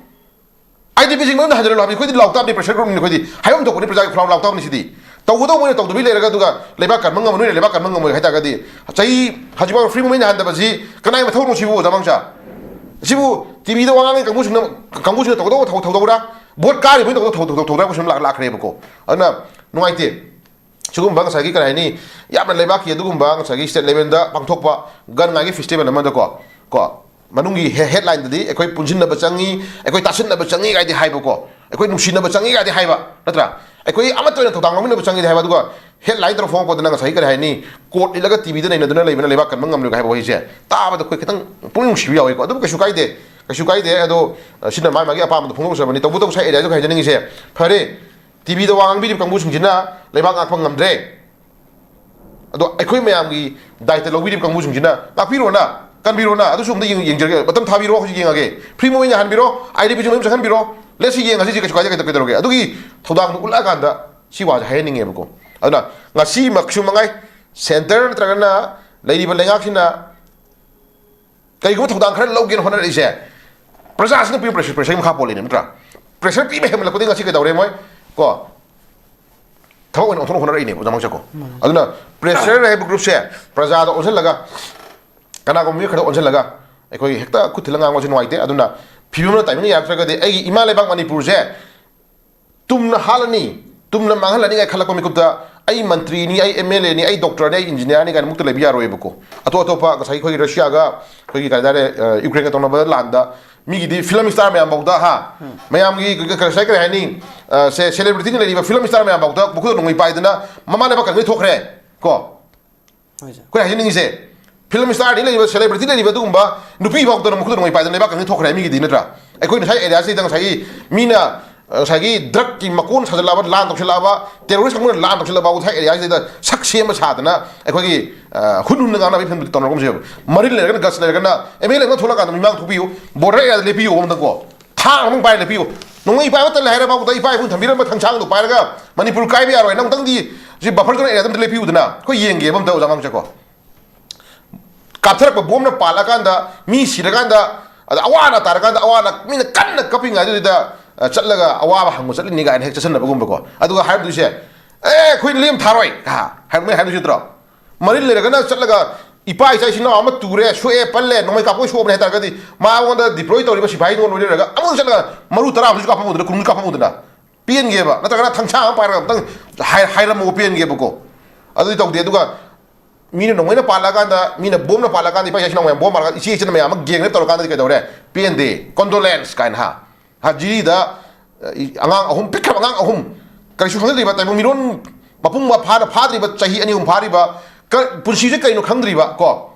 IDPꯁꯤꯡ ꯃꯌꯨꯝꯗ ꯍꯟꯖꯤꯜꯍꯜꯂꯨ ꯍꯥꯏꯕꯅꯤ꯫ ꯑꯩꯈꯣꯏꯗꯤ ꯂꯥꯎ ꯇꯥꯕꯅꯤ, pressure groupꯅꯤ ꯑꯩꯈꯣꯏꯗꯤ꯫ ꯍꯥꯏꯐꯝ ꯊꯣꯛꯄꯅꯤ, ꯄ꯭ꯔꯖꯥꯒꯤ ꯈꯨꯜꯂꯥꯎ ꯂꯥꯎ ꯇꯥꯕꯅꯤ ꯁꯤꯗꯤ꯫ ꯇꯧꯒꯗꯧꯕ ꯑꯣꯏꯅ ꯇꯧꯗꯕꯤ ꯂꯩꯔꯒ, ꯑꯗꯨꯒ ꯂꯩꯕꯥꯛ ꯀꯟꯕ ꯉꯝꯃꯣꯏ, ꯅꯣꯏꯅ ꯂꯩꯕꯥꯛ ꯀꯟꯕ ꯉꯝꯃꯣꯏ ꯍꯥꯏꯇꯥꯔꯒꯗꯤ, ꯆꯍꯤ ꯍꯧꯖꯤꯛꯐꯥꯎ free movement ꯌꯥꯍꯟꯗꯕꯁꯤ ꯀꯅꯥꯏ ꯃꯊꯧꯅꯣ ꯁꯤꯕꯨ, ꯑꯣꯖꯥ ꯃꯪꯆꯥ? ꯁꯤꯕꯨ ꯇꯤꯚꯤꯗ ꯋꯥ ꯉꯥꯡꯉꯤ ꯀꯥꯡꯕꯨꯁꯤꯡꯅ, ꯀꯥꯡꯕꯨꯁꯤꯡꯅ ꯇꯧꯒꯗꯧꯕ ꯊꯧ-, ꯊꯧꯗꯧꯔꯥ? ꯚꯣꯠ ꯀꯥꯔꯤꯕꯅ ꯇꯧꯒꯗꯧꯕ ꯊꯧ-, ꯊꯧ-, ꯊꯧꯗꯧꯔꯥ? ꯀꯣꯏꯁꯟ ꯂꯥꯛ-, ꯂꯥꯛꯈ꯭ꯔꯦꯕꯀꯣ꯫ ꯑꯗꯨꯅ ꯅꯨꯡꯉꯥꯏꯇꯦ꯫ ꯁꯤꯒꯨꯝꯕ ꯉꯁꯥꯏꯒꯤ ꯀꯔꯤ ꯍꯥꯏꯅꯤ, ꯌꯥꯝꯅ ꯂꯩꯕꯥꯛꯀꯤ ꯑꯗꯨꯒꯨꯝꯕ ꯉꯁꯥꯏꯒꯤ state levelꯗ ꯄꯥꯡꯊꯣꯛꯄ gun ꯉꯥꯏꯒꯤ festival ꯑꯃꯗꯀꯣ, ꯀꯣ, ꯃꯅꯨꯡꯒꯤ ꯍꯦ-, headlineꯗꯗꯤ "ꯑꯩꯈꯣꯏ ꯄꯨꯟꯁꯤꯟꯅꯕ ꯆꯪꯉꯤ, ꯑꯩꯈꯣꯏ ꯇꯥꯁꯤꯟꯅꯕ ꯆꯪꯉꯤ" ꯀꯥꯏꯗꯤ ꯍꯥꯏꯕꯀꯣ, "ꯑꯩꯈꯣꯏ ꯅꯨꯡꯁꯤꯅꯕ ꯆꯪꯉꯤ" ꯀꯥꯏꯗꯤ ꯍꯥꯏꯕ ꯅꯠꯇ꯭ꯔꯥ? "ꯑꯩꯈꯣꯏ ꯑꯃꯠꯇ ꯑꯣꯏꯅ ꯊꯧꯗꯥꯡ ꯂꯧꯃꯤꯟꯅꯕ ꯆꯪꯉꯤ" ꯍꯥꯏꯕ, ꯑꯗꯨꯒ headline ꯇꯧꯔ ꯐꯣꯡꯉꯛꯄꯗꯅ ꯉꯁꯥꯏꯒꯤ ꯀꯔꯤ ꯍꯥꯏꯅꯤ, court ꯏꯜꯂꯒ ꯇꯤꯚꯤꯗ ꯅꯩꯅꯗꯨꯅ ꯂꯩꯕꯅ ꯂꯩꯕꯥꯛ ꯀꯟꯕ ꯉꯝꯂꯣꯏ ꯍꯥꯏꯕ ꯋꯥꯍꯩꯁꯦ ꯇꯥꯕꯗ ꯑꯩꯈꯣꯏ ꯈꯤꯇꯪ ꯄꯨꯛꯅꯤꯡ ꯅꯨꯡꯁꯤꯕ ꯌꯥꯎꯋꯤꯀꯣ꯫ ꯑꯗꯨꯕꯨ ꯀꯩꯁꯨ ꯀꯥꯏꯗꯦ, ꯀꯩꯁꯨ ꯀꯥꯏꯗꯦ꯫ ꯑꯗꯣ, ꯑ, ꯁꯤꯅ ꯃꯥꯒꯤ ꯃꯥꯒꯤ ꯑꯄꯥꯝꯕꯗꯣ ꯐꯣꯡꯗꯣꯛꯆꯕꯅꯤ꯫ ꯇꯧꯕꯇꯕꯨ ꯉꯁꯥꯏ areaꯗ ꯍꯥꯏꯖꯅꯤꯡꯉꯤꯁꯦ, ꯐꯔꯦ, ꯇꯤꯚꯤꯗ ꯋꯥ ꯉꯥꯡꯕꯤꯔꯤꯕ ꯀꯥꯡꯕꯨꯁꯤꯡꯁꯤꯅ ꯂꯩꯕꯥꯛ ꯉꯥꯛꯄ ꯉꯝꯗ꯭ꯔꯦ꯫ ꯑꯗꯣ ꯑꯩꯈꯣꯏ ꯃꯌꯥꯝꯒꯤ ꯗꯥꯏꯇ ꯂꯧꯕꯤꯔꯤꯕ ꯀꯥꯡꯕꯨꯁꯤꯡꯁꯤꯅ ꯉꯥꯛꯄꯤꯔꯣꯅ, ꯀꯟꯕꯤꯔꯣꯅ, ꯑꯗꯨꯁꯨ ꯑꯝꯇ ꯌꯦꯡ-, ꯌꯦꯡꯖꯔꯒꯦ꯫ ꯃꯇꯝ ꯊꯥꯕꯤꯔꯣ, ꯍꯧꯖꯤꯛ ꯌꯦꯡꯉꯒꯦ꯫ Free movement ꯌꯥꯍꯟꯕꯤꯔꯣ, IDPꯁꯨ ꯃꯌꯨꯝ ꯆꯪꯍꯟꯕꯤꯔꯣ꯫ Let's see, ꯌꯦꯡꯉꯁꯤ, ꯁꯤ ꯀꯩꯁꯨ ꯀꯥꯏꯗꯦ, ꯀꯩꯗꯧ-, ꯀꯩꯗꯧꯔꯒꯦ? ꯑꯗꯨꯒꯤ ꯊꯧꯗꯥꯡꯗꯣ ꯎꯠꯂꯛꯑꯀꯥꯟꯗ ꯁꯤ ꯋꯥꯁꯦ ꯍꯥꯏꯍꯟꯅꯤꯡꯉꯦꯕꯀꯣ꯫ ꯑꯗꯨꯅ ꯉꯁꯤꯃꯛꯁꯨ ꯃꯉꯥꯏ, centre ꯅꯠꯇ꯭ꯔꯒꯅ ꯂꯩꯔꯤꯕ ꯂꯩꯉꯥꯛꯁꯤꯅ ꯀꯔꯤꯒꯨꯝꯕ ꯊꯧꯗꯥꯡ ꯈꯔ ꯂꯧꯒꯦꯅ ꯍꯣꯠꯅꯔꯛꯏꯁꯦ, ꯄ꯭ꯔꯖꯥꯁꯤꯅ ꯄꯤꯕ pressure, pressureꯒꯤ ꯃꯈꯥ ꯄꯣꯜꯂꯤꯅꯦ, ꯅꯠꯇ꯭ꯔꯥ? Pressure ꯄꯤꯕ ꯍꯦꯟꯃꯜꯂꯛꯄꯗꯒꯤ ꯉꯁꯤ ꯀꯩꯗꯧꯔꯦ ꯃꯣꯏ? ꯀꯣ, ꯊꯕꯛ ꯑꯣꯏꯅ ꯑꯣꯟꯊꯣꯛꯅ ꯍꯣꯠꯅꯔꯛꯏꯅꯦꯕ, ꯑꯣꯖꯥ ꯃꯥꯡꯁꯥꯀꯣ꯫ ꯑꯗꯨꯅ pressure ꯍꯥꯏꯕ groupꯁꯦ ꯄ꯭ꯔꯖꯥꯗ ꯑꯣꯟꯁꯤꯜꯂꯒ, ꯀꯅꯥꯒꯨꯝꯕ ꯃꯤ ꯈꯔꯗ ꯑꯣꯟꯁꯤꯜꯂꯒ ꯑꯩꯈꯣꯏ ꯍꯦꯛꯇ ꯈꯨꯠ ꯊꯤꯜꯂ ꯉꯥꯡꯕꯁꯦ ꯅꯨꯡꯉꯥꯏꯇꯦ꯫ ꯑꯗꯨꯅ ꯐꯤꯕꯝꯅ timingꯅ ꯌꯥꯔꯛꯇ꯭ꯔꯒꯗꯤ ꯑꯩꯒꯤ ꯏꯃꯥ ꯂꯩꯕꯥꯛ ꯃꯅꯤꯄꯨꯔꯁꯦ ꯇꯨꯝꯅ ꯍꯥꯠꯂꯅꯤ, ꯇꯨꯝꯅ ꯃꯥꯡꯍꯜꯂꯅꯤ ꯀꯥꯏꯅ ꯈꯜꯂꯛꯄ ꯃꯤꯀꯨꯞꯇ ꯑꯩ ꯃꯟꯇ꯭ꯔꯤꯅꯤ, ꯑꯩ MLAꯅꯤ, ꯑꯩ doctorꯅꯤ, ꯑꯩ engineerꯅꯤ ꯀꯥꯏꯅ ꯃꯨꯛꯇ ꯂꯩꯕ ꯌꯥꯔꯣꯏꯕꯀꯣ꯫ ꯑꯇꯣꯞ ꯑꯇꯣꯞꯄ ꯉꯁꯥꯏꯒꯤ ꯑꯩꯈꯣꯏꯒꯤ ꯔꯁꯤꯌꯥꯒ ꯑꯩꯈꯣꯏꯒꯤ ꯀꯔꯤ ꯍꯥꯏꯇꯥꯔꯦ, ꯑ, ꯌꯨꯀ꯭ꯔꯦꯟꯒ ꯇꯧꯅꯕꯗ ꯂꯥꯟꯗ ꯃꯤꯒꯤꯗꯤ film star ꯃꯌꯥꯝ ꯐꯥꯎꯗ, ꯍꯥ, ꯃꯌꯥꯝꯒꯤ ꯀ-, ꯀ-, ꯉꯁꯥꯏ ꯀꯔꯤ ꯍꯥꯏꯅꯤ, ꯑ, ꯁꯦ-, celebrityꯅ ꯂꯩꯔꯤꯕ film star ꯃꯌꯥꯝ ꯐꯥꯎꯗ ꯃꯈꯨꯠꯇ ꯅꯣꯡꯃꯩ ꯄꯥꯏꯗꯅ ꯃꯃꯥ ꯂꯩꯕꯥꯛ ꯀꯟꯕꯒꯤ ꯊꯣꯛꯈ꯭ꯔꯦ ꯀꯣ꯫ ꯍꯣꯏ ꯁꯥꯔ꯫ ꯑꯩꯈꯣꯏ ꯍꯥꯏꯖꯅꯤꯡꯉꯤꯁꯦ, film star ꯂꯩꯔꯤꯕ, celebrity ꯂꯩꯔꯤꯕ ꯑꯗꯨꯒꯨꯝꯕ ꯅꯨꯄꯤ ꯐꯥꯎꯗꯅ ꯃꯈꯨꯠꯇ ꯅꯣꯡꯃꯩ ꯄꯥꯏꯗꯅ ꯂꯩꯕꯥꯛ ꯀꯟꯕꯒꯤ ꯊꯣꯛꯈ꯭ꯔꯦ ꯃꯤꯒꯤꯗꯤ, ꯅꯠꯇ꯭ꯔꯥ? ꯑꯩꯈꯣꯏ ꯉꯁꯥꯏ areaꯁꯤꯗ ꯉꯁꯥꯏꯒꯤ ꯃꯤꯅ, ꯑ, ꯉꯁꯥꯏꯒꯤ drugꯀꯤ ꯃꯀꯣꯟ ꯁꯥꯖꯤꯜꯂꯛꯑꯕ, ꯂꯥꯟ ꯇꯧꯁꯤꯜꯂꯛꯑꯕ, terrorist ꯀꯥꯡꯕꯨꯅ ꯂꯥꯟ ꯇꯧꯁꯤꯜꯂꯛꯑꯕ ꯉꯁꯥꯏ areaꯁꯤꯗ ꯁꯛ ꯁꯦꯝꯕ ꯁꯥꯗꯅ ꯑꯩꯈꯣꯏꯒꯤ, ꯑ, ꯍꯨꯟ ꯍꯨꯟꯅ ꯉꯥꯡꯅꯕꯒꯤ ꯐꯤꯕꯝꯗ ꯇꯧꯅꯔꯒꯨꯝꯁꯦꯕ꯫ ꯃꯔꯤꯜ ꯂꯩꯔꯒꯅ, guts ꯂꯩꯔꯒꯅ MLA ꯑꯃ ꯊꯣꯛꯂꯛꯀꯥꯟꯗ ꯃꯤꯃꯥꯡ ꯊꯣꯛꯄꯤꯌꯨ, border areaꯗ ꯂꯦꯞꯄꯤꯌꯨ ꯑꯃꯗꯀꯣ꯫ ꯊꯥꯡ ꯑꯃꯨꯛ ꯄꯥꯏꯔ ꯂꯦꯞꯄꯤꯌꯨ꯫ ꯅꯣꯡꯃꯩ ꯄꯥꯏꯕ ꯇꯜꯂꯦ ꯍꯥꯏꯔ ꯐꯥꯎꯕꯗ ꯏꯄꯥ ꯏꯄꯨꯅ ꯊꯝꯕꯤꯔꯝꯕ ꯊꯥꯡꯁꯥꯡꯗꯣ ꯄꯥꯏꯔꯒ ꯃꯅꯤꯄꯨꯔ ꯀꯥꯏꯕ ꯌꯥꯔꯣꯏ, ꯅꯪ ꯑꯃꯨꯛꯇꯪꯗꯤ ꯁꯤ buffer zone areaꯗ ꯑꯝꯇ ꯂꯦꯞꯄꯤꯌꯨꯗꯅ꯫ ꯑꯩꯈꯣꯏ ꯌꯦꯡꯒꯦꯕ ꯑꯝꯇ, ꯑꯣꯖꯥ ꯃꯥꯡꯁꯥꯀꯣ꯫ ꯀꯥꯞꯊꯔꯛꯄ ꯕꯣꯝꯅ ꯄꯥꯜꯂꯀꯥꯟꯗ, ꯃꯤ ꯁꯤꯔꯀꯥꯟꯗ, ꯑꯗ ꯑꯋꯥ ꯑꯅꯥ ꯇꯥꯔꯀꯥꯟꯗ, ꯑꯋꯥ ꯑꯅꯥ ꯃꯤꯅ ꯀꯟꯅ ꯀꯞꯄꯤꯉꯩꯗꯨꯗ, ꯑ, ꯆꯠꯂꯒ ꯑꯋꯥꯕ ꯍꯪꯕ ꯆꯠꯂꯤꯅꯤ ꯀꯥꯏꯅ ꯍꯦꯛ ꯆꯠꯁꯟꯅꯕꯒꯨꯝꯕꯀꯣ꯫ ꯑꯗꯨꯒ ꯍꯥꯏꯔꯝꯗꯣꯏꯁꯦ, "ꯑꯦ, ꯑꯩꯈꯣꯏ ꯂꯦꯝ ꯊꯥꯔꯣꯏ" ꯀ ꯍꯥꯏ-, ꯃꯣꯏ ꯍꯥꯏꯗꯣꯏꯁꯤ ꯅꯠꯇ꯭ꯔꯣ? ꯃꯔꯤꯜ ꯂꯩꯔꯒꯅ ꯆꯠꯂꯒ ꯏꯄꯥ ꯏꯆꯥ ꯏꯆꯤꯟ ꯏꯅꯥꯎ ꯑꯃ ꯇꯨꯔꯦ, ꯁꯣꯛꯑꯦ, ꯄꯜꯂꯦ, ꯅꯣꯡꯃꯩ ꯀꯥꯞꯄꯣꯏ ꯁꯣꯛꯑꯕꯅꯦ ꯍꯥꯏ ꯇꯥꯔꯒꯗꯤ, ꯃꯉꯣꯟꯗ ꯗꯤꯄ꯭ꯂꯣꯏ ꯇꯧꯔꯤꯕ ꯁꯤꯐꯥꯏꯗꯨꯒ ꯂꯣꯏꯅꯔꯒ ꯑꯃꯨꯛ ꯆꯠꯂꯒ ꯃꯔꯨ ꯇꯔꯥ ꯑꯃꯁꯨ ꯀꯥꯞꯄꯝꯃꯨꯗꯅ, ꯀꯨꯟꯃꯨꯛ ꯀꯥꯞꯄꯝꯃꯨꯗꯅ ꯄꯦꯟꯒꯦꯕ? ꯅꯠꯇ꯭ꯔꯒꯅ ꯊꯪꯁꯥ ꯑꯃ ꯄꯥꯏꯔꯒ ꯑꯝꯇꯪ ꯍꯥꯏ-, ꯍꯥꯏꯔꯝꯃꯒ ꯄꯦꯟꯒꯦꯕꯀꯣ꯫ ꯑꯗꯨꯗꯤ ꯇꯧꯗꯦ꯫ ꯑꯗꯨꯒ ꯃꯤꯅ ꯅꯣꯡꯃꯩꯅ ꯄꯥꯜꯂꯛꯑꯀꯥꯟꯗ, ꯃꯤꯅ ꯕꯣꯝꯅ ꯄꯥꯜꯂꯛꯑꯀꯥꯟꯗ, ꯏꯄꯥ ꯏꯆꯥ ꯏꯆꯤꯟ ꯏꯅꯥꯎ ꯃꯌꯥꯝ ꯕꯣꯝ ꯄꯥꯜꯂꯛꯑꯀꯥꯟꯗ, ꯏꯆꯦ ꯏꯆꯟ ꯃꯌꯥꯝ ꯑꯃ ꯒꯦꯡ ꯔꯦꯞ ꯇꯧꯔꯀꯥꯟꯗꯗꯤ ꯀꯩꯗꯧꯔꯦ? ꯄꯦꯟꯗꯦ꯫ ꯀꯣꯟꯗꯣꯂꯦꯟꯁ ꯀꯥꯏꯅ, ꯍꯥ? ꯍꯥ, ꯖꯤꯔꯤꯗ, ꯑ, ꯏ-, ꯑꯉꯥꯡ ꯑꯍꯨꯝ, ꯄꯤꯛꯈ꯭ꯔꯕ ꯑꯉꯥꯡ ꯑꯍꯨꯝ, ꯀꯔꯤꯁꯨ ꯈꯪꯖꯗ꯭ꯔꯤꯕ, ꯇꯥꯏꯕꯪ ꯃꯤꯔꯣꯟ ꯃꯄꯨꯡ ꯐꯥꯅ ꯐꯥꯗ꯭ꯔꯤꯕ, ꯆꯍꯤ ꯑꯅꯤ ꯑꯍꯨꯝ ꯐꯥꯔꯤꯕ, ꯀ-, ꯄꯨꯟꯁꯤꯁꯦ ꯀꯩꯅꯣ ꯈꯪꯗ꯭ꯔꯤꯕ ꯀꯣ,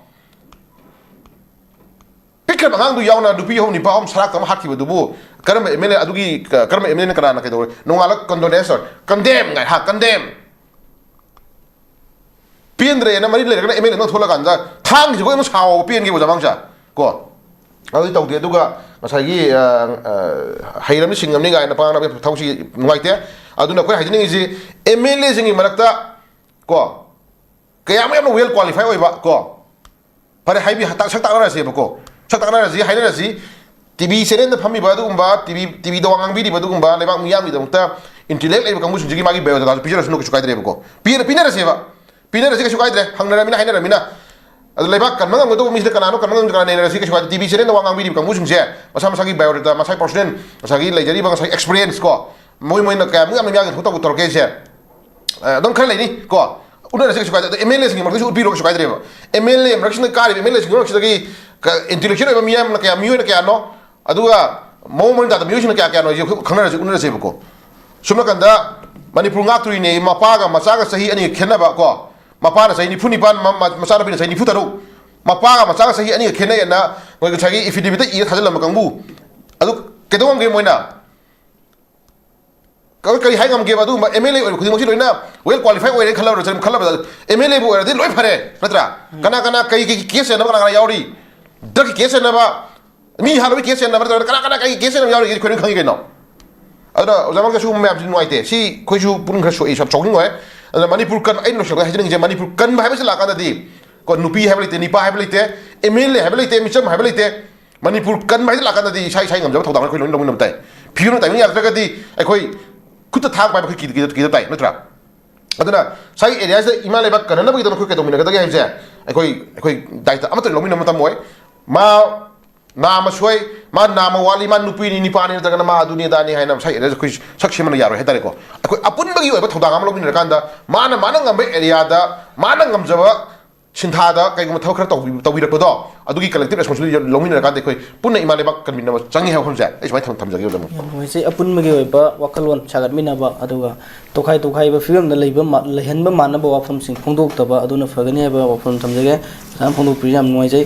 ꯄꯤꯛꯈ꯭ꯔꯕ ꯑꯉꯥꯡꯗꯨ ꯌꯥꯎꯅ ꯅꯨꯄꯤ ꯑꯍꯨꯝ ꯅꯨꯄꯥ ꯑꯍꯨꯝ ꯁꯔꯥꯛꯇ ꯑꯃ ꯍꯥꯠꯈꯤꯕꯗꯨꯕꯨ ꯀꯔꯝꯕ ꯑꯦꯝ ꯑꯦꯜ ꯑꯦ ꯑꯗꯨꯒꯤ, ꯀ-, ꯀꯔꯝꯕ ꯑꯦꯝ ꯑꯦꯜ ꯑꯦꯅ ꯀꯅꯥꯅ ꯀꯩꯗꯧꯔꯦ? ꯅꯣꯡꯉꯥꯜꯂꯛ ꯀꯣꯟꯗꯣꯂꯦꯟꯁ ꯇꯧꯔꯦ, ꯀꯟꯗꯦꯝ ꯉꯥꯏ, ꯍꯥ, ꯀꯟꯗꯦꯝ꯫ ꯄꯦꯟꯗ꯭ꯔꯦꯅ ꯃꯔꯤ ꯂꯩꯔꯒꯅ ꯑꯦꯝ ꯑꯦꯜ ꯑꯦ ꯑꯃ ꯊꯣꯛꯂꯀꯥꯟꯗ ꯊꯥꯡꯁꯤꯕꯨ ꯑꯃ ꯁꯥꯎꯕ ꯄꯦꯟꯈꯤꯕ ꯑꯣꯖꯥ ꯃꯥꯡꯁꯥ ꯀꯣ꯫ ꯑꯗꯨꯗꯤ ꯇꯧꯗꯦ꯫ ꯑꯗꯨꯒ ꯉꯁꯥꯏꯒꯤ, ꯑ, ꯑ, ꯍꯩꯔꯝꯅꯤ ꯁꯤꯡꯉꯝꯅꯤ ꯀꯥꯏꯅ ꯄꯥꯡꯅꯕ ꯊꯕꯛꯁꯤ ꯅꯨꯡꯉꯥꯏꯇꯦ꯫ ꯑꯗꯨꯅ ꯑꯩꯈꯣꯏ ꯍꯥꯏꯖꯅꯤꯡꯉꯤꯁꯤ, ꯑꯦꯝ ꯑꯦꯜ ꯑꯦꯁꯤꯡꯒꯤ ꯃꯔꯛꯇ ꯀꯣ, ꯀꯌꯥꯃꯨꯛ ꯌꯥꯝꯅ ꯋꯦꯜ ꯀ꯭ꯋꯥꯂꯤꯐꯥꯏ ꯑꯣꯏꯕ ꯀꯣ, ꯐꯔꯦ, ꯍꯥꯏꯕꯤ-, ꯇꯥꯛ-, ꯁꯛ ꯇꯥꯛꯅꯔꯁꯦꯕꯀꯣ꯫ ꯁꯛ ꯇꯥꯛꯅꯔꯁꯤ, ꯍꯥꯏꯅꯔꯁꯤ꯫ ꯇꯤ ꯚꯤ ꯆꯦꯅꯦꯜꯗ ꯐꯝꯃꯤꯕ ꯑꯗꯨꯒꯨꯝꯕ, ꯇꯤ ꯚꯤ, ꯇꯤ ꯚꯤꯗ ꯋꯥ ꯉꯥꯡꯕꯤꯔꯤꯕ ꯑꯗꯨꯒꯨꯝꯕ ꯂꯩꯕꯥꯛ ꯃꯤꯌꯥꯝꯒꯤꯗꯃꯛꯇ ꯏꯟꯇꯦꯂꯦꯛ ꯂꯩꯕ ꯀꯥꯡꯕꯨꯁꯤꯡꯁꯤꯒꯤ ꯃꯥꯒꯤ ꯕꯥꯏꯑꯣꯗꯥꯇꯥꯁꯨ ꯄꯤꯖꯔꯁꯅꯨ, ꯀꯩꯁꯨ ꯀꯥꯏꯗ꯭ꯔꯦꯕꯀꯣ꯫ ꯄꯤꯔ-, ꯄꯤꯅꯔꯁꯦꯕ꯫ ꯄꯤꯅꯔꯁꯤ, ꯀꯩꯁꯨ ꯀꯥꯏꯗ꯭ꯔꯦ꯫ ꯍꯪꯅꯔꯃꯤꯅ, ꯍꯥꯏꯅꯔꯃꯤꯅ꯫ ꯑꯗꯣ ꯂꯩꯕꯥꯛ ꯀꯟꯕ ꯉꯝꯒꯗꯧꯕ ꯃꯤꯁꯤꯅ ꯀꯅꯥꯅꯣ, ꯀꯟꯕ ꯉꯝꯗꯕ ꯀꯅꯥ ꯅꯩꯅꯔꯁꯤ, ꯀꯩꯁꯨ ꯀꯥꯏꯗꯦ꯫ ꯇꯤ ꯚꯤ ꯆꯦꯅꯦꯜꯗ ꯋꯥ ꯉꯥꯡꯕꯤꯔꯤꯕ ꯀꯥꯡꯕꯨꯁꯤꯡꯁꯦ ꯃꯁꯥ ꯃꯁꯥꯒꯤ ꯕꯥꯏꯑꯣꯗꯥꯇꯥ, ꯃꯁꯥꯒꯤ ꯄꯔꯁꯣꯅꯦꯜ, ꯉꯁꯥꯏꯒꯤ ꯂꯩꯖꯔꯤꯕ ꯉꯁꯥꯏꯒꯤ ꯑꯦꯛꯁꯄꯤꯔꯤꯌꯦꯟꯁ ꯀꯣ, ꯃꯣꯏ ꯃꯣꯏꯅ ꯀꯌꯥꯃꯨꯛ ꯌꯥꯝꯅ ꯃꯤꯌꯥꯝꯒꯤ ꯊꯕꯛ ꯇꯧꯕ ꯇꯧꯔꯛꯀꯦ ꯍꯥꯏꯁꯦ, ꯑ, ꯑꯗꯨꯝ ꯈꯔ ꯂꯩꯅꯤ ꯀꯣ꯫ ꯎꯠꯅꯔꯁꯤ, ꯀꯩꯁꯨ ꯀꯥꯏꯗꯦ꯫ ꯑꯗꯣ ꯑꯦꯝ ꯑꯦꯜ ꯑꯦꯁꯤꯡꯒꯤ ꯃꯔꯛꯇꯁꯨ ꯎꯠꯄꯤꯔꯣ, ꯀꯩꯁꯨ ꯀꯥꯏꯗ꯭ꯔꯦꯕ꯫ ꯑꯦꯝ ꯑꯦꯜ ꯑꯦ ꯃꯔꯛꯁꯤꯅ ꯀꯥꯔꯤꯕ ꯑꯦꯝ ꯑꯦꯜ ꯑꯦꯁꯤꯡꯒꯤ ꯃꯔꯛꯁꯤꯗꯒꯤ ꯀ-, ꯏꯟꯇꯦꯂꯦꯛꯆꯨꯋꯦꯜ ꯑꯣꯏꯕ ꯃꯤꯌꯥꯝꯅ ꯀꯌꯥ, ꯃꯤꯑꯣꯏꯅ ꯀꯌꯥꯅꯣ, ꯑꯗꯨꯒ ꯃꯑꯣꯡ ꯃꯔꯤꯟ ꯇꯥꯗꯕ ꯃꯤꯑꯣꯏꯁꯤꯡꯅ ꯀꯌꯥ ꯀꯌꯥꯅꯣ ꯍꯥꯏꯁꯦ ꯑꯩꯈꯣꯏ ꯈꯪꯅꯔꯁꯤ, ꯎꯠꯅꯔꯁꯦꯕꯀꯣ꯫ ꯁꯣꯝ ꯅꯥꯀꯟꯗ ꯃꯅꯤꯄꯨꯔ ꯉꯥꯛꯇꯣꯔꯤꯅꯦ, ꯃꯄꯥꯒ ꯃꯆꯥꯒ ꯆꯍꯤ ꯑꯅꯤꯒ ꯈꯦꯠꯅꯕ ꯀꯣ, ꯃꯄꯥꯅ ꯆꯍꯤ ꯅꯤꯐꯨ ꯅꯤꯄꯥꯟ, ꯃ-, ꯃ-, ꯃꯆꯥꯅꯨꯄꯤꯅ ꯆꯍꯤ ꯅꯤꯐꯨ ꯇꯔꯨꯛ, ꯃꯄꯥꯒ ꯃꯆꯥꯒ ꯆꯍꯤ ꯑꯅꯤꯒ ꯈꯦꯠꯅꯩꯑꯅ ꯃꯣꯏ ꯉꯁꯥꯏꯒꯤ ꯑꯦꯐꯤꯗꯦꯕꯤꯠꯇ ꯏꯔ ꯊꯥꯖꯤꯜꯂꯝꯕ ꯀꯥꯡꯕꯨ, ꯑꯗꯨ ꯀꯩꯗꯧ ꯉꯝꯒꯦ ꯃꯣꯏꯅ? ꯀ-, ꯀꯔꯤ ꯍꯥꯏ ꯉꯝꯒꯦꯕ? ꯑꯗꯨꯒꯨꯝꯕ ꯑꯦꯝ ꯑꯦꯜ ꯑꯦ ꯑꯣꯏꯕ ꯈꯨꯗꯤꯡꯃꯛꯁꯤ ꯂꯣꯏꯅ ꯋꯦꯜ ꯀ꯭ꯋꯥꯂꯤꯐꯥꯏ ꯑꯣꯏꯔꯦ ꯈꯜꯂꯕ, ꯈꯜꯂꯕ ꯑꯦꯝ ꯑꯦꯜ ꯑꯦꯕꯨ ꯑꯣꯏꯔꯗꯤ ꯂꯣꯏ ꯐꯔꯦ, ꯅꯠꯇ꯭ꯔꯥ? ꯀꯅꯥ ꯀꯅꯥ ꯀꯩ ꯀꯩ ꯀꯦꯁ ꯆꯦꯟꯅꯕ ꯀꯅꯥ ꯀꯅꯥ ꯌꯥꯎꯔꯤ? ꯗ꯭ꯔꯒꯀꯤ ꯀꯦꯁ ꯆꯦꯟꯅꯕ, ꯃꯤ ꯍꯥꯠꯂꯨꯕꯒꯤ ꯀꯦꯁ ꯆꯦꯟꯅꯕ ꯅꯠꯇ꯭ꯔꯒꯅ ꯀꯅꯥ ꯀꯅꯥ ꯀꯩ ꯀꯦꯁ ꯆꯦꯟꯅꯕ ꯌꯥꯎꯔꯤꯒꯦ ꯑꯩꯈꯣꯏꯅ ꯈꯪꯉꯤ ꯀꯩꯅꯣ? ꯑꯗꯨꯅ ꯑꯣꯖꯥ ꯃꯪꯒꯦꯁ, ꯁꯤꯒꯨꯝꯕ ꯃꯌꯥꯝꯁꯤ ꯅꯨꯡꯉꯥꯏꯇꯦ꯫ ꯁꯤ ꯑꯩꯈꯣꯏꯁꯨ ꯄꯨꯛꯅꯤꯡ ꯈꯔ ꯁꯣꯛꯏ, ꯌꯥꯝ ꯁꯥꯎꯅꯤꯡꯕ ꯑꯣꯏ꯫ ꯑꯗꯨꯅ ꯃꯅꯤꯄꯨꯔ ꯀꯟ-, ꯑꯩꯅ ꯂꯣꯏꯁꯤꯜꯂꯛꯄꯗ ꯍꯥꯏꯖꯅꯤꯡꯉꯤꯁꯦ, ꯃꯅꯤꯄꯨꯔ ꯀꯟꯕ ꯍꯥꯏꯕꯁꯤ ꯂꯥꯛꯀꯥꯟꯗꯗꯤ ꯀꯣ, ꯅꯨꯄꯤ ꯍꯥꯏꯕ ꯂꯩꯇꯦ, ꯅꯤꯄꯥ ꯍꯥꯏꯕ ꯂꯩꯇꯦ, ꯑꯦꯝ ꯑꯦꯜ ꯑꯦ ꯍꯥꯏꯕ ꯂꯩꯇꯦ, ꯃꯤꯆꯝ ꯍꯥꯏꯕ ꯂꯩꯇꯦ꯫ ꯃꯅꯤꯄꯨꯔ ꯀꯟꯕ ꯍꯥꯏꯗꯤ ꯂꯥꯛꯀꯥꯟꯗꯗꯤ ꯏꯁꯥ ꯏꯁꯥꯒꯤ ꯉꯝꯖꯕ ꯊꯧꯗꯥꯡ ꯑꯩꯈꯣꯏ ꯂꯣꯏꯅ ꯂꯧꯃꯤꯟꯅꯕ ꯇꯥꯏ꯫ ꯐꯤꯕꯝ ꯇꯥꯏꯃꯤꯡ ꯌꯥꯔꯛꯇ꯭ꯔꯒꯗꯤ ꯑꯩꯈꯣꯏ ꯈꯨꯠꯇ ꯊꯥꯡ ꯄꯥꯏꯕ ꯑꯩꯈꯣꯏ ꯀꯤꯗ, ꯀꯤꯗ, ꯀꯤꯗ ꯇꯥꯏ, ꯅꯠꯇ꯭ꯔꯥ? ꯑꯗꯨꯅ ꯁ꯭ꯋꯥꯏꯒꯤ ꯑꯦꯔꯤꯌꯥꯁꯤꯗ ꯏꯃꯥ ꯂꯩꯕꯥꯛ ꯀꯟꯅꯅꯕꯒꯤꯗꯃꯛ ꯑꯩꯈꯣꯏ ꯀꯩꯗꯧꯃꯤꯟꯅꯒꯗꯒꯦ ꯍꯥꯏꯕꯁꯦ, ꯑꯩꯈꯣꯏ ꯑꯩꯈꯣꯏ ꯗꯥꯏꯇ ꯑꯃꯠꯇ ꯂꯧꯃꯤꯟꯅꯕ ꯃꯇꯝ ꯑꯣꯏ꯫ ꯃꯥ ꯅꯥꯝꯃ ꯁꯣꯏ, ꯃꯥ ꯅꯥꯝꯃ ꯋꯥꯠꯂꯤ, ꯃꯥ ꯅꯨꯄꯤꯅꯤ ꯅꯤꯄꯥꯅꯤ ꯅꯠꯇ꯭ꯔꯒꯅ ꯃꯥ ꯑꯗꯨꯅꯤ ꯑꯗꯥꯅꯤ ꯍꯥꯏꯅ ꯉꯁꯥꯏ ꯑꯩꯈꯣꯏ ꯁꯛ ꯁꯦꯝꯕꯅ ꯌꯥꯔꯣꯏ ꯍꯥꯏꯇꯥꯔꯦꯀꯣ꯫ ꯑꯩꯈꯣꯏ ꯑꯄꯨꯟꯕꯒꯤ ꯑꯣꯏꯕ ꯊꯧꯗꯥꯡ ꯑꯃ ꯂꯧꯃꯤꯟꯅꯔꯀꯥꯟꯗ ꯃꯥꯅ ꯃꯥꯅ ꯉꯝꯕ ꯑꯦꯔꯤꯌꯥꯗ ꯃꯥꯅ ꯉꯝꯖꯕ ꯁꯤꯟꯊꯥꯗ ꯀꯩꯒꯨꯝꯕ ꯊꯕꯛ ꯈꯔ ꯇꯧꯕꯤ- ꯇꯧꯕꯤꯔꯛꯄꯗꯣ, ꯑꯗꯨꯒꯤ ꯀꯂꯦꯛꯇꯤꯞ ꯔꯦꯁꯄꯣꯟꯁꯤꯕꯤꯂꯤꯇꯤ ꯂꯧꯃꯤꯟꯅꯔꯀꯥꯟꯗ ꯑꯩꯈꯣꯏ ꯄꯨꯟꯅ ꯏꯃꯥ ꯂꯩꯕꯥꯛ ꯀꯟꯃꯤꯟꯅꯕ ꯆꯪꯉꯤ ꯍꯥꯏꯕ ꯋꯥꯐꯝꯁꯦ ꯑꯩ ꯁꯨꯃꯥꯏꯅ ꯊꯝ- ꯊꯝꯖꯒꯦ, ꯑꯣꯖꯥ ꯃꯣꯏ꯫ ꯌꯥꯝ ꯅꯨꯡꯉꯥꯏꯖꯩ꯫ ꯑꯄꯨꯟꯕꯒꯤ ꯑꯣꯏꯕ ꯋꯥꯈꯜꯂꯣꯟ ꯁꯥꯒꯠꯃꯤꯟꯅꯕ, ꯑꯗꯨꯒ ꯇꯣꯈꯥꯏ ꯇꯣꯈꯥꯏꯕ ꯐꯤꯕꯝꯗ ꯂꯩꯕ ꯃꯥ- ꯂꯩꯍꯟꯕ ꯃꯥꯟꯅꯕ ꯋꯥꯐꯝꯁꯤꯡ ꯐꯣꯡꯗꯣꯛꯇꯕ, ꯑꯗꯨꯅ ꯐꯒꯅꯤ ꯍꯥꯏꯕ ꯋꯥꯐꯝ ꯊꯝꯖꯒꯦ꯫ ꯑꯣꯖꯥꯅ ꯐꯣꯡꯗꯣꯛꯄꯤꯔꯤꯁꯤ ꯌꯥꯝ ꯅꯨꯡꯉꯥꯏꯖꯩ꯫